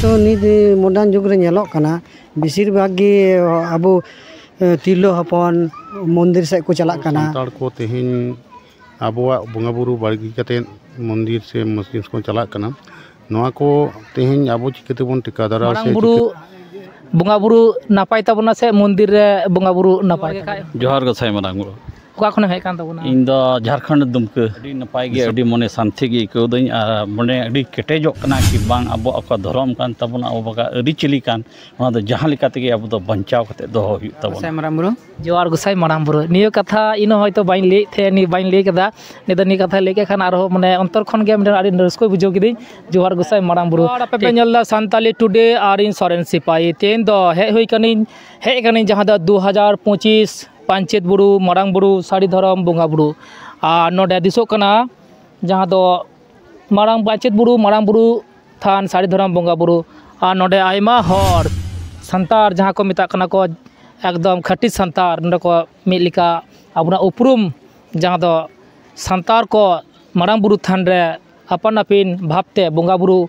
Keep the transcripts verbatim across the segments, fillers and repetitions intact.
ᱛᱚ ᱱᱤᱛ ᱢᱚᱰᱟᱨᱱ ᱡᱩᱜᱽ ᱨᱮ ᱧᱮᱞᱚᱜ ᱠᱟᱱᱟ, ᱵᱮᱥᱤᱨ ᱵᱷᱟᱜᱽ ᱜᱮ ᱟᱵᱚ, ᱮ, ᱛᱤᱨᱞᱟᱹ ᱦᱚᱯᱚᱱ ᱢᱚᱱᱫᱤᱨ ᱥᱮᱫ ᱠᱚ ᱪᱟᱞᱟᱜ ᱠᱟᱱᱟ᱾ ᱥᱟᱱᱛᱟᱲ ᱠᱚ ᱛᱮᱦᱮᱧ ᱟᱵᱚᱣᱟᱜ ᱵᱚᱸᱜᱟ ᱵᱩᱨᱩ ᱵᱟᱹᱜᱤ ᱠᱟᱛᱮᱫ ᱢᱚᱱᱫᱤᱨ ᱥᱮ ᱢᱚᱥᱡᱤᱫ ᱠᱚ ᱪᱟᱞᱟᱜ ᱠᱟᱱᱟ᱾ ᱱᱚᱣᱟ ᱠᱚ ᱛᱮᱦᱮᱧ ᱟᱵᱚ ᱪᱤᱠᱟᱹ ᱛᱮᱵᱚᱱ ᱴᱮᱠᱟᱣ ᱫᱟᱨᱟᱢ ᱢᱟᱨᱟᱝ ᱥᱮ ᱵᱩᱨᱩ ᱪᱤᱠᱟᱹ ᱵᱚᱸᱜᱟ ᱵᱩᱨᱩ ᱱᱟᱯᱟᱭ ᱛᱟᱵᱚᱱᱟ ᱥᱮ ᱢᱚᱱᱫᱤᱨ ᱨᱮ ᱵᱚᱸᱜᱟ ᱵᱩᱨᱩ ᱱᱟᱯᱟᱭ ᱛᱟᱵᱚᱱᱟ? ᱡᱚᱦᱟᱨ ᱜᱚᱸᱥᱟᱭ ᱢᱟᱨᱟᱝ ᱵᱩᱨᱩ᱾ ᱚᱠᱟ ᱠᱷᱚᱱᱮᱢ ᱦᱮᱡ ᱟᱠᱟᱱ ᱛᱟᱵᱚᱱᱟ? ᱤᱧ ᱫᱚ ᱡᱷᱟᱲᱠᱷᱚᱸᱰ ᱫᱩᱢᱠᱟᱹ᱾ ᱟᱹᱰᱤ ᱱᱟᱯᱟᱭ ᱜᱮ, ᱟᱹᱰᱤ ᱢᱚᱱᱮ ᱥᱟᱱᱛᱤ ᱜᱮ ᱟᱹᱭᱠᱟᱹᱣ ᱫᱟᱹᱧ ᱟᱨ ᱢᱚᱱᱮ ᱟᱹᱰᱤ ᱠᱮᱴᱮᱡᱚᱜ ᱠᱟᱱᱟ ᱠᱤ ᱵᱟᱝ ᱟᱵᱚᱣᱟᱜ ᱚᱠᱟ ᱫᱷᱚᱨᱚᱢ ᱠᱟᱱ ᱛᱟᱵᱚᱱᱟ, ᱟᱵᱚ ᱵᱟᱠᱟ ᱟᱹᱨᱤᱪᱟᱹᱞᱤ ᱠᱟᱱ, ᱚᱱᱟ ᱫᱚ ᱡᱟᱦᱟᱸ ᱞᱮᱠᱟ ᱛᱮᱜᱮ ᱟᱵᱚ ᱫᱚ ᱵᱟᱧᱪᱟᱣ ᱠᱟᱛᱮ ᱫᱚᱦᱚ ᱦᱩᱭᱩᱜ ᱛᱟᱵᱚᱱᱟ᱾ ᱜᱚᱸᱥᱟᱭ ᱢᱟᱨᱟᱝ ᱵᱩᱨᱩ᱾ ᱡᱚᱦᱟᱨ ᱜᱚᱸᱥᱟᱭ ᱢᱟᱨᱟᱝ ᱵᱩᱨᱩ᱾ ᱱᱤᱭᱟᱹ ᱠᱟᱛᱷᱟ ᱤᱧ ᱦᱚᱸ ᱦᱚᱭᱛᱳ ᱵᱟᱹᱧ ᱞᱟᱹᱭᱮᱫ ᱛᱟᱦᱮᱸᱫ, ᱱᱤᱭᱟᱹ ᱵᱟᱹᱧ ᱞᱟᱹᱭ ᱠᱟᱫᱟ, ᱱᱤᱭᱟᱹ ᱫᱚ ᱱᱤᱭᱟᱹ ᱠᱟᱛᱷᱟ ᱞᱟᱹᱭ ᱠᱮᱫ ᱠᱷᱟᱱ ᱟᱨᱦᱚᱸ ᱢᱟᱱᱮ ᱚᱱᱛᱚᱨ ᱠᱷᱚᱱ ᱜᱮ ᱢᱤᱫᱴᱮᱱ ᱟᱹᱰᱤ ᱨᱟᱹᱥᱠᱟᱹ ᱵᱩᱡᱷᱟᱹᱣ ᱠᱤᱫᱟᱹᱧ᱾ ᱡᱚᱦᱟᱨ ᱜᱚᱸᱥᱟᱭ ᱢᱟᱨᱟᱝ ᱵᱩᱨᱩ᱾ ᱟᱨ ᱟᱯᱮ ᱯᱮ ᱧᱮᱞ ᱮᱫᱟ ᱥᱟᱱᱛᱟᱞᱤ ᱴᱩᱰᱮ ᱟᱨ ᱤᱧ ᱥᱚᱨᱮᱱ ᱥᱤᱯᱟᱦᱤ᱾ ᱛᱮᱦᱮᱧ ᱫᱚ ᱦᱮᱡ ᱦᱩᱭ ᱠᱟᱹᱱᱟᱹᱧ, ᱦᱮᱡ ᱟᱠᱟᱱᱟᱹᱧ ᱡᱟᱦᱟᱸ ᱫᱚ ᱫᱩ ᱦᱟᱡᱟᱨ ᱯᱚᱸᱪᱤᱥ ᱯᱟᱧᱪᱮᱛ ᱵᱩᱨᱩ ᱢᱟᱨᱟᱝ ᱵᱩᱨᱩ ᱥᱟᱹᱨᱤ ᱫᱷᱚᱨᱚᱢ ᱵᱚᱸᱜᱟ ᱵᱩᱨᱩ᱾ ᱟᱨ ᱱᱚᱰᱮ ᱫᱤᱥᱚᱜ ᱠᱟᱱᱟ ᱡᱟᱦᱟᱸ ᱫᱚ ᱢᱟᱨᱟᱝ ᱯᱟᱧᱪᱮᱛ ᱵᱩᱨᱩ ᱢᱟᱨᱟᱝ ᱵᱩᱨᱩ ᱛᱷᱟᱱ ᱥᱟᱹᱨᱤ ᱫᱷᱚᱨᱚᱢ ᱵᱚᱸᱜᱟ ᱵᱩᱨᱩ᱾ ᱟᱨ ᱱᱚᱰᱮ ᱟᱭᱢᱟ ᱦᱚᱲ ᱥᱟᱱᱛᱟᱲ ᱡᱟᱦᱟᱸ ᱠᱚ ᱢᱮᱛᱟᱜ ᱠᱟᱱᱟ ᱠᱚ ᱮᱠᱫᱚᱢ ᱠᱷᱟᱹᱴᱤ ᱥᱟᱱᱛᱟᱲ, ᱱᱚᱰᱮ ᱠᱚ ᱢᱤᱫ ᱞᱮᱠᱟ ᱟᱵᱚᱱᱟᱜ ᱩᱯᱨᱩᱢ ᱡᱟᱦᱟᱸ ᱫᱚ ᱥᱟᱱᱛᱟᱲ ᱠᱚ ᱢᱟᱨᱟᱝ ᱵᱩᱨᱩ ᱛᱷᱟᱱ ᱨᱮ ᱟᱯᱟᱱ ᱟᱹᱯᱤᱱ ᱵᱷᱟᱵᱽ ᱛᱮ ᱵᱚᱸᱜᱟ ᱵᱩᱨᱩ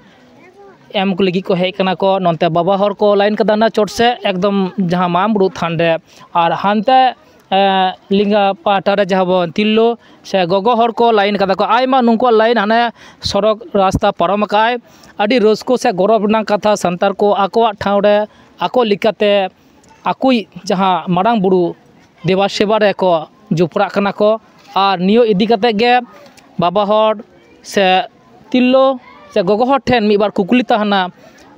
ᱮᱢ ᱠᱚ ᱞᱟᱹᱜᱤᱫ ᱠᱚ ᱦᱮᱡ ᱠᱟᱱᱟ ᱠᱚ᱾ ᱱᱚᱱᱛᱮ ᱵᱟᱵᱟ ᱦᱚᱲ ᱠᱚ ᱞᱟᱭᱤᱱ ᱠᱟᱫᱟ ᱚᱱᱟ ᱪᱚᱴ ᱥᱮᱫ ᱮᱠᱫᱚᱢ ᱡᱟᱦᱟᱸ ᱢᱟᱨᱟᱝ ᱵᱩᱨᱩ ᱛᱷᱟᱱ ᱨᱮ, ᱟᱨ ᱦᱟᱱᱛᱮ ᱮᱸ, ᱞᱮᱸᱜᱟ ᱯᱟᱦᱴᱟ ᱨᱮ ᱡᱟᱦᱟᱸ ᱵᱚᱱ ᱛᱤᱨᱞᱟᱹ ᱥᱮ ᱜᱚᱜᱚ ᱦᱚᱲ ᱠᱚ ᱞᱟᱭᱤᱱ ᱠᱟᱫᱟ ᱠᱚ, ᱟᱭᱢᱟ ᱱᱩᱠᱩᱣᱟᱜ ᱞᱟᱭᱤᱱ ᱦᱟᱱᱮ ᱥᱚᱲᱚᱠ ᱨᱟᱥᱛᱟ ᱯᱟᱨᱚᱢ ᱟᱠᱟᱫᱼᱟᱭ᱾ ᱟᱹᱰᱤ ᱨᱟᱹᱥᱠᱟᱹ ᱥᱮ ᱜᱚᱨᱚᱵᱽ ᱨᱮᱱᱟᱜ ᱠᱟᱛᱷᱟ, ᱥᱟᱱᱛᱟᱲ ᱠᱚ ᱟᱠᱚᱣᱟᱜ ᱴᱷᱟᱶ ᱨᱮ ᱟᱠᱚ ᱞᱮᱠᱟᱛᱮ ᱟᱠᱚᱭᱤᱡ ᱡᱟᱦᱟᱸ ᱢᱟᱨᱟᱝ ᱵᱩᱨᱩ ᱫᱮᱵᱟ ᱥᱮᱵᱟ ᱨᱮᱠᱚ ᱡᱚᱯᱲᱟᱜ ᱠᱟᱱᱟ ᱠᱚ᱾ ᱟᱨ ᱱᱤᱭᱟᱹ ᱤᱫᱤ ᱠᱟᱛᱮᱫ ᱜᱮ ᱵᱟᱵᱟ ᱦᱚᱲ ᱥᱮ ᱛᱤᱨᱞᱟᱹ ᱥᱮ ᱜᱚᱜᱚ ᱦᱚᱲ ᱴᱷᱮᱱ ᱢᱤᱫ ᱵᱟᱨ ᱠᱩᱠᱞᱤ ᱛᱟᱦᱮᱱᱟ,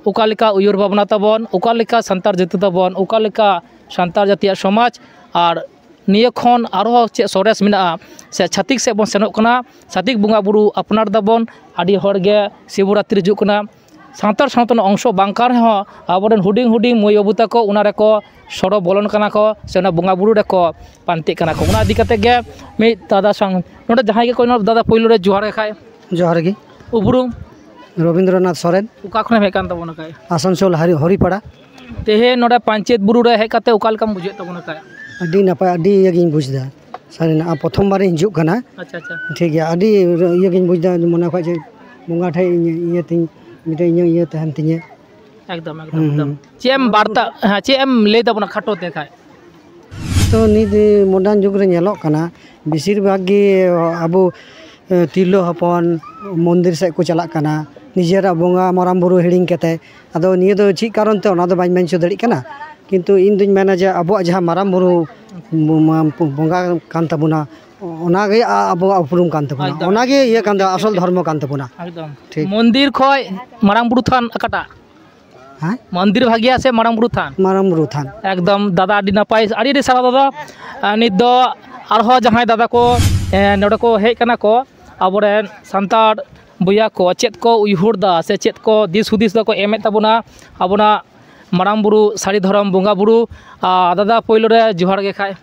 ᱚᱠᱟ ᱞᱮᱠᱟ ᱩᱭᱦᱟᱹᱨ ᱵᱷᱟᱵᱽᱱᱟ ᱛᱟᱵᱚᱱ, ᱚᱠᱟ ᱞᱮᱠᱟ ᱥᱟᱱᱛᱟᱲ ᱡᱟᱹᱛᱤ ᱛᱟᱵᱚᱱ, ᱚᱠᱟ ᱞᱮᱠᱟ ᱥᱟᱱᱛᱟᱲ ᱡᱟᱹᱛᱤᱭᱟᱜ ᱥᱚᱢᱟᱡᱽ, ᱟᱨ ᱱᱤᱭᱟᱹ ᱠᱷᱚᱱ ᱟᱨᱦᱚᱸ ᱪᱮᱫ ᱥᱚᱨᱮᱥ ᱢᱮᱱᱟᱜᱼᱟ, ᱥᱮ ᱪᱷᱟᱹᱛᱤᱠ ᱥᱮᱫ ᱵᱚᱱ ᱥᱮᱱᱚᱜ ᱠᱟᱱᱟ, ᱪᱷᱟᱹᱛᱤᱠ ᱵᱚᱸᱜᱟ ᱵᱩᱨᱩ ᱟᱯᱱᱟᱨ ᱫᱟᱵᱚᱱ, ᱟᱹᱰᱤ ᱦᱚᱲ ᱜᱮ ᱥᱤᱵᱚᱨᱟᱛᱨᱤ ᱦᱤᱡᱩᱜ ᱠᱟᱱᱟ, ᱥᱟᱱᱛᱟᱲ ᱥᱟᱶᱛᱟ ᱨᱮᱱᱟᱜ ᱚᱝᱥᱚ ᱵᱟᱝ ᱠᱟᱱ ᱨᱮᱦᱚᱸ ᱟᱵᱚᱨᱮᱱ ᱦᱩᱰᱤᱧ ᱦᱩᱰᱤᱧ ᱢᱟᱹᱭ ᱵᱟᱹᱵᱩ ᱛᱟᱠᱚ ᱚᱱᱟ ᱨᱮᱠᱚ ᱥᱚᱲᱚ ᱵᱚᱞᱚᱱ ᱠᱟᱱᱟ ᱠᱚ, ᱥᱮ ᱚᱱᱟ ᱵᱚᱸᱜᱟ ᱵᱩᱨᱩ ᱨᱮᱠᱚ ᱯᱟᱱᱛᱮᱜ ᱠᱟᱱᱟ ᱠᱚ᱾ ᱚᱱᱟ ᱤᱫᱤ ᱠᱟᱛᱮᱫ ᱜᱮ ᱢᱤᱫ ᱫᱟᱫᱟ ᱥᱟᱝ, ᱱᱚᱰᱮ ᱡᱟᱦᱟᱸᱭ ᱜᱮᱠᱚ, ᱫᱟᱫᱟ ᱯᱳᱭᱞᱳ ᱨᱮ ᱡᱚᱦᱟᱨ ᱜᱮ ᱠᱷᱟᱡ᱾ ᱡᱚᱦᱟᱨ ᱜᱮ᱾ ᱩᱯᱨᱩᱢ? ᱨᱚᱵᱤᱱᱫᱨᱚᱱᱟᱛᱷ ᱥᱚᱨᱮᱱ᱾ ᱚᱠᱟ ᱠᱷᱚᱱᱮᱢ ᱦᱮᱡ ᱠᱟᱱ ᱛᱟᱵᱚᱱᱟ ᱠᱷᱟᱡ? ᱟᱥᱟᱱᱥᱳᱞ ᱦᱟᱨᱤ-, ᱦᱚᱨᱤᱯᱟᱲᱟ᱾ ᱛᱮᱦᱮᱧ ᱱᱚᱰᱮ ᱯᱟᱧᱪᱮᱛ ᱵᱩᱨᱩ ᱨᱮ ᱦᱮᱡ ᱠᱟᱛᱮ ᱚᱠᱟ ᱞᱮᱠᱟᱢ ᱵᱩᱡᱷᱟᱹᱣᱮᱫ ᱛᱟᱵᱚᱱᱟ ᱠᱷᱟᱡ? ᱟᱹᱰᱤ ᱱᱟᱯᱟᱭ, ᱟᱹᱰᱤ ᱤᱭᱟᱹ ᱜᱤᱧ ᱵᱩᱡᱽ ᱮᱫᱟ᱾ ᱥᱟᱹᱨᱤᱱᱟᱜ, ᱟᱨ ᱯᱨᱚᱛᱷᱚᱢ ᱵᱟᱨᱤᱧ ᱦᱤᱡᱩᱜ ᱠᱟᱱᱟ᱾ ᱟᱪᱪᱷᱟ, ᱟᱪᱪᱷᱟ᱾ ᱴᱷᱤᱠ ᱜᱮᱭᱟ, ᱟᱹᱰᱤ ᱤᱭᱟᱹ ᱜᱤᱧ ᱵᱩᱡᱽ ᱮᱫᱟ, ᱢᱚᱱᱮ ᱠᱷᱚᱡ ᱡᱮ ᱵᱚᱸᱜᱟ ᱴᱷᱮᱡ ᱤᱧ ᱤᱭᱟᱹ ᱛᱤᱧ, ᱢᱤᱫᱴᱮᱡ ᱤᱧᱟᱹᱜ ᱤᱭᱟᱹ ᱛᱟᱦᱮᱱ ᱛᱤᱧᱟᱹ᱾ ᱮᱠᱫᱚᱢ ᱮᱠᱫᱚᱢ ᱦᱩᱸ, ᱮᱠᱫᱚᱢ ᱦᱩᱸ᱾ ᱪᱮᱫ ᱮᱢ ᱵᱟᱨᱛᱟ, ᱦᱮᱸ, ᱪᱮᱫ ᱮᱢ ᱞᱟᱹᱭ ᱛᱟᱵᱚᱱᱟ ᱠᱷᱟᱴᱚ ᱛᱮ ᱠᱷᱟᱡ? ᱛᱚ ᱱᱤᱛ ᱢᱚᱰᱟᱨᱱ ᱡᱩᱜᱽ ᱨᱮ ᱧᱮᱞᱚᱜ ᱠᱟᱱᱟ, ᱵᱮᱥᱤᱨ ᱵᱷᱟᱜᱽ ᱜᱮ ᱟᱵᱚ, ᱮ, ᱛᱤᱨᱞᱟᱹ ᱦᱚᱯᱚᱱ ᱢᱚᱱᱫᱤᱨ ᱥᱮᱫ ᱠᱚ ᱪᱟᱞᱟᱜ ᱠᱟᱱᱟ, ᱱᱤᱡᱮᱨᱟᱜ ᱵᱚᱸᱜᱟ ᱢᱟᱨᱟᱝ ᱵᱩᱨᱩ ᱦᱤᱲᱤᱧ ᱠᱟᱛᱮ᱾ ᱟᱫᱚ ᱱᱤᱭᱟᱹ ᱫᱚ ᱪᱮᱫ ᱠᱟᱨᱚᱱ ᱛᱮ, ᱚᱱᱟ ᱫᱚ ᱵᱟᱹᱧ ᱢᱮᱱ ᱦᱚᱪᱚ ᱫᱟᱲᱮᱭᱟᱜ ᱠᱟᱱᱟ, ᱠᱤᱱᱛᱩ ᱤᱧ ᱫᱩᱧ ᱢᱮᱱᱟ ᱡᱮ ᱟᱵᱚᱣᱟᱜ ᱡᱟᱦᱟᱸ ᱢᱟᱨᱟᱝ ᱵᱩᱨᱩ ᱵᱚᱸᱜᱟ ᱠᱟᱱ ᱛᱟᱵᱚᱱᱟ, ᱚᱱᱟᱜᱮ ᱟ-, ᱟᱵᱚᱣᱟᱜ ᱩᱯᱨᱩᱢ ᱠᱟᱱ ᱛᱟᱵᱚᱱᱟ, ᱮᱠᱫᱚᱢ᱾ ᱚᱱᱟᱜᱮ ᱤᱭᱟᱹ ᱠᱟᱱ ᱛᱟᱵᱚᱱᱟ, ᱟᱥᱚᱞ ᱫᱷᱚᱨᱢᱚ ᱠᱟᱱ ᱛᱟᱵᱚᱱᱟ᱾ ᱮᱠᱫᱚᱢ᱾ ᱴᱷᱤᱠ᱾ ᱢᱚᱱᱫᱤᱨ ᱠᱷᱚᱡ ᱢᱟᱨᱟᱝ ᱵᱩᱨᱩ ᱛᱷᱟᱱ ᱚᱠᱟᱴᱟᱜ? ᱦᱮᱸ? ᱢᱚᱱᱫᱤᱨ ᱵᱷᱟᱜᱮᱭᱟ ᱥᱮ ᱢᱟᱨᱟᱝ ᱵᱩᱨᱩ ᱛᱷᱟᱱ? ᱢᱟᱨᱟᱝ ᱵᱩᱨᱩ ᱛᱷᱟᱱ᱾ ᱮᱠᱫᱚᱢ ᱫᱟᱫᱟ, ᱟᱹᱰᱤ ᱱᱟᱯᱟᱭ, ᱟᱹᱰᱤ ᱟᱹᱰᱤ ᱥᱟᱨᱦᱟᱣ ᱫᱟᱫᱟ᱾ ᱟᱨ ᱱᱤᱛ ᱫᱚ ᱟᱨᱦᱚᱸ ᱡᱟᱦᱟᱸᱭ ᱫᱟᱫᱟ ᱠᱚ, ᱮ, ᱱᱚᱰᱮ ᱠᱚ ᱦᱮᱡ ᱠᱟᱱᱟ ᱠᱚ, ᱟᱵᱚᱨᱮᱱ ᱥᱟᱱᱛᱟᱲ ᱵᱚᱭᱦᱟ ᱠᱚ ᱪᱮᱫ ᱠᱚ ᱩᱭᱦᱟᱹᱨ ᱫᱟ ᱥᱮ ᱪᱮᱫ ᱠᱚ ᱫᱤᱥ ᱦᱩᱫᱤᱥ ᱫᱚᱠᱚ ᱮᱢᱮᱫ ᱛᱟᱵᱚᱱᱟ ᱟᱵᱚᱱᱟᱜ ᱢᱟᱨᱟᱝ ᱵᱩᱨᱩ ᱥᱟᱹᱨᱤ ᱫᱷᱚᱨᱚᱢ ᱵᱚᱸᱜᱟ ᱵᱩᱨᱩ? ᱟᱨ ᱫᱟᱫᱟ, ᱯᱳᱭᱞᱳ ᱨᱮ ᱡᱚᱦᱟᱨ ᱜᱮ ᱠᱷᱟᱡ᱾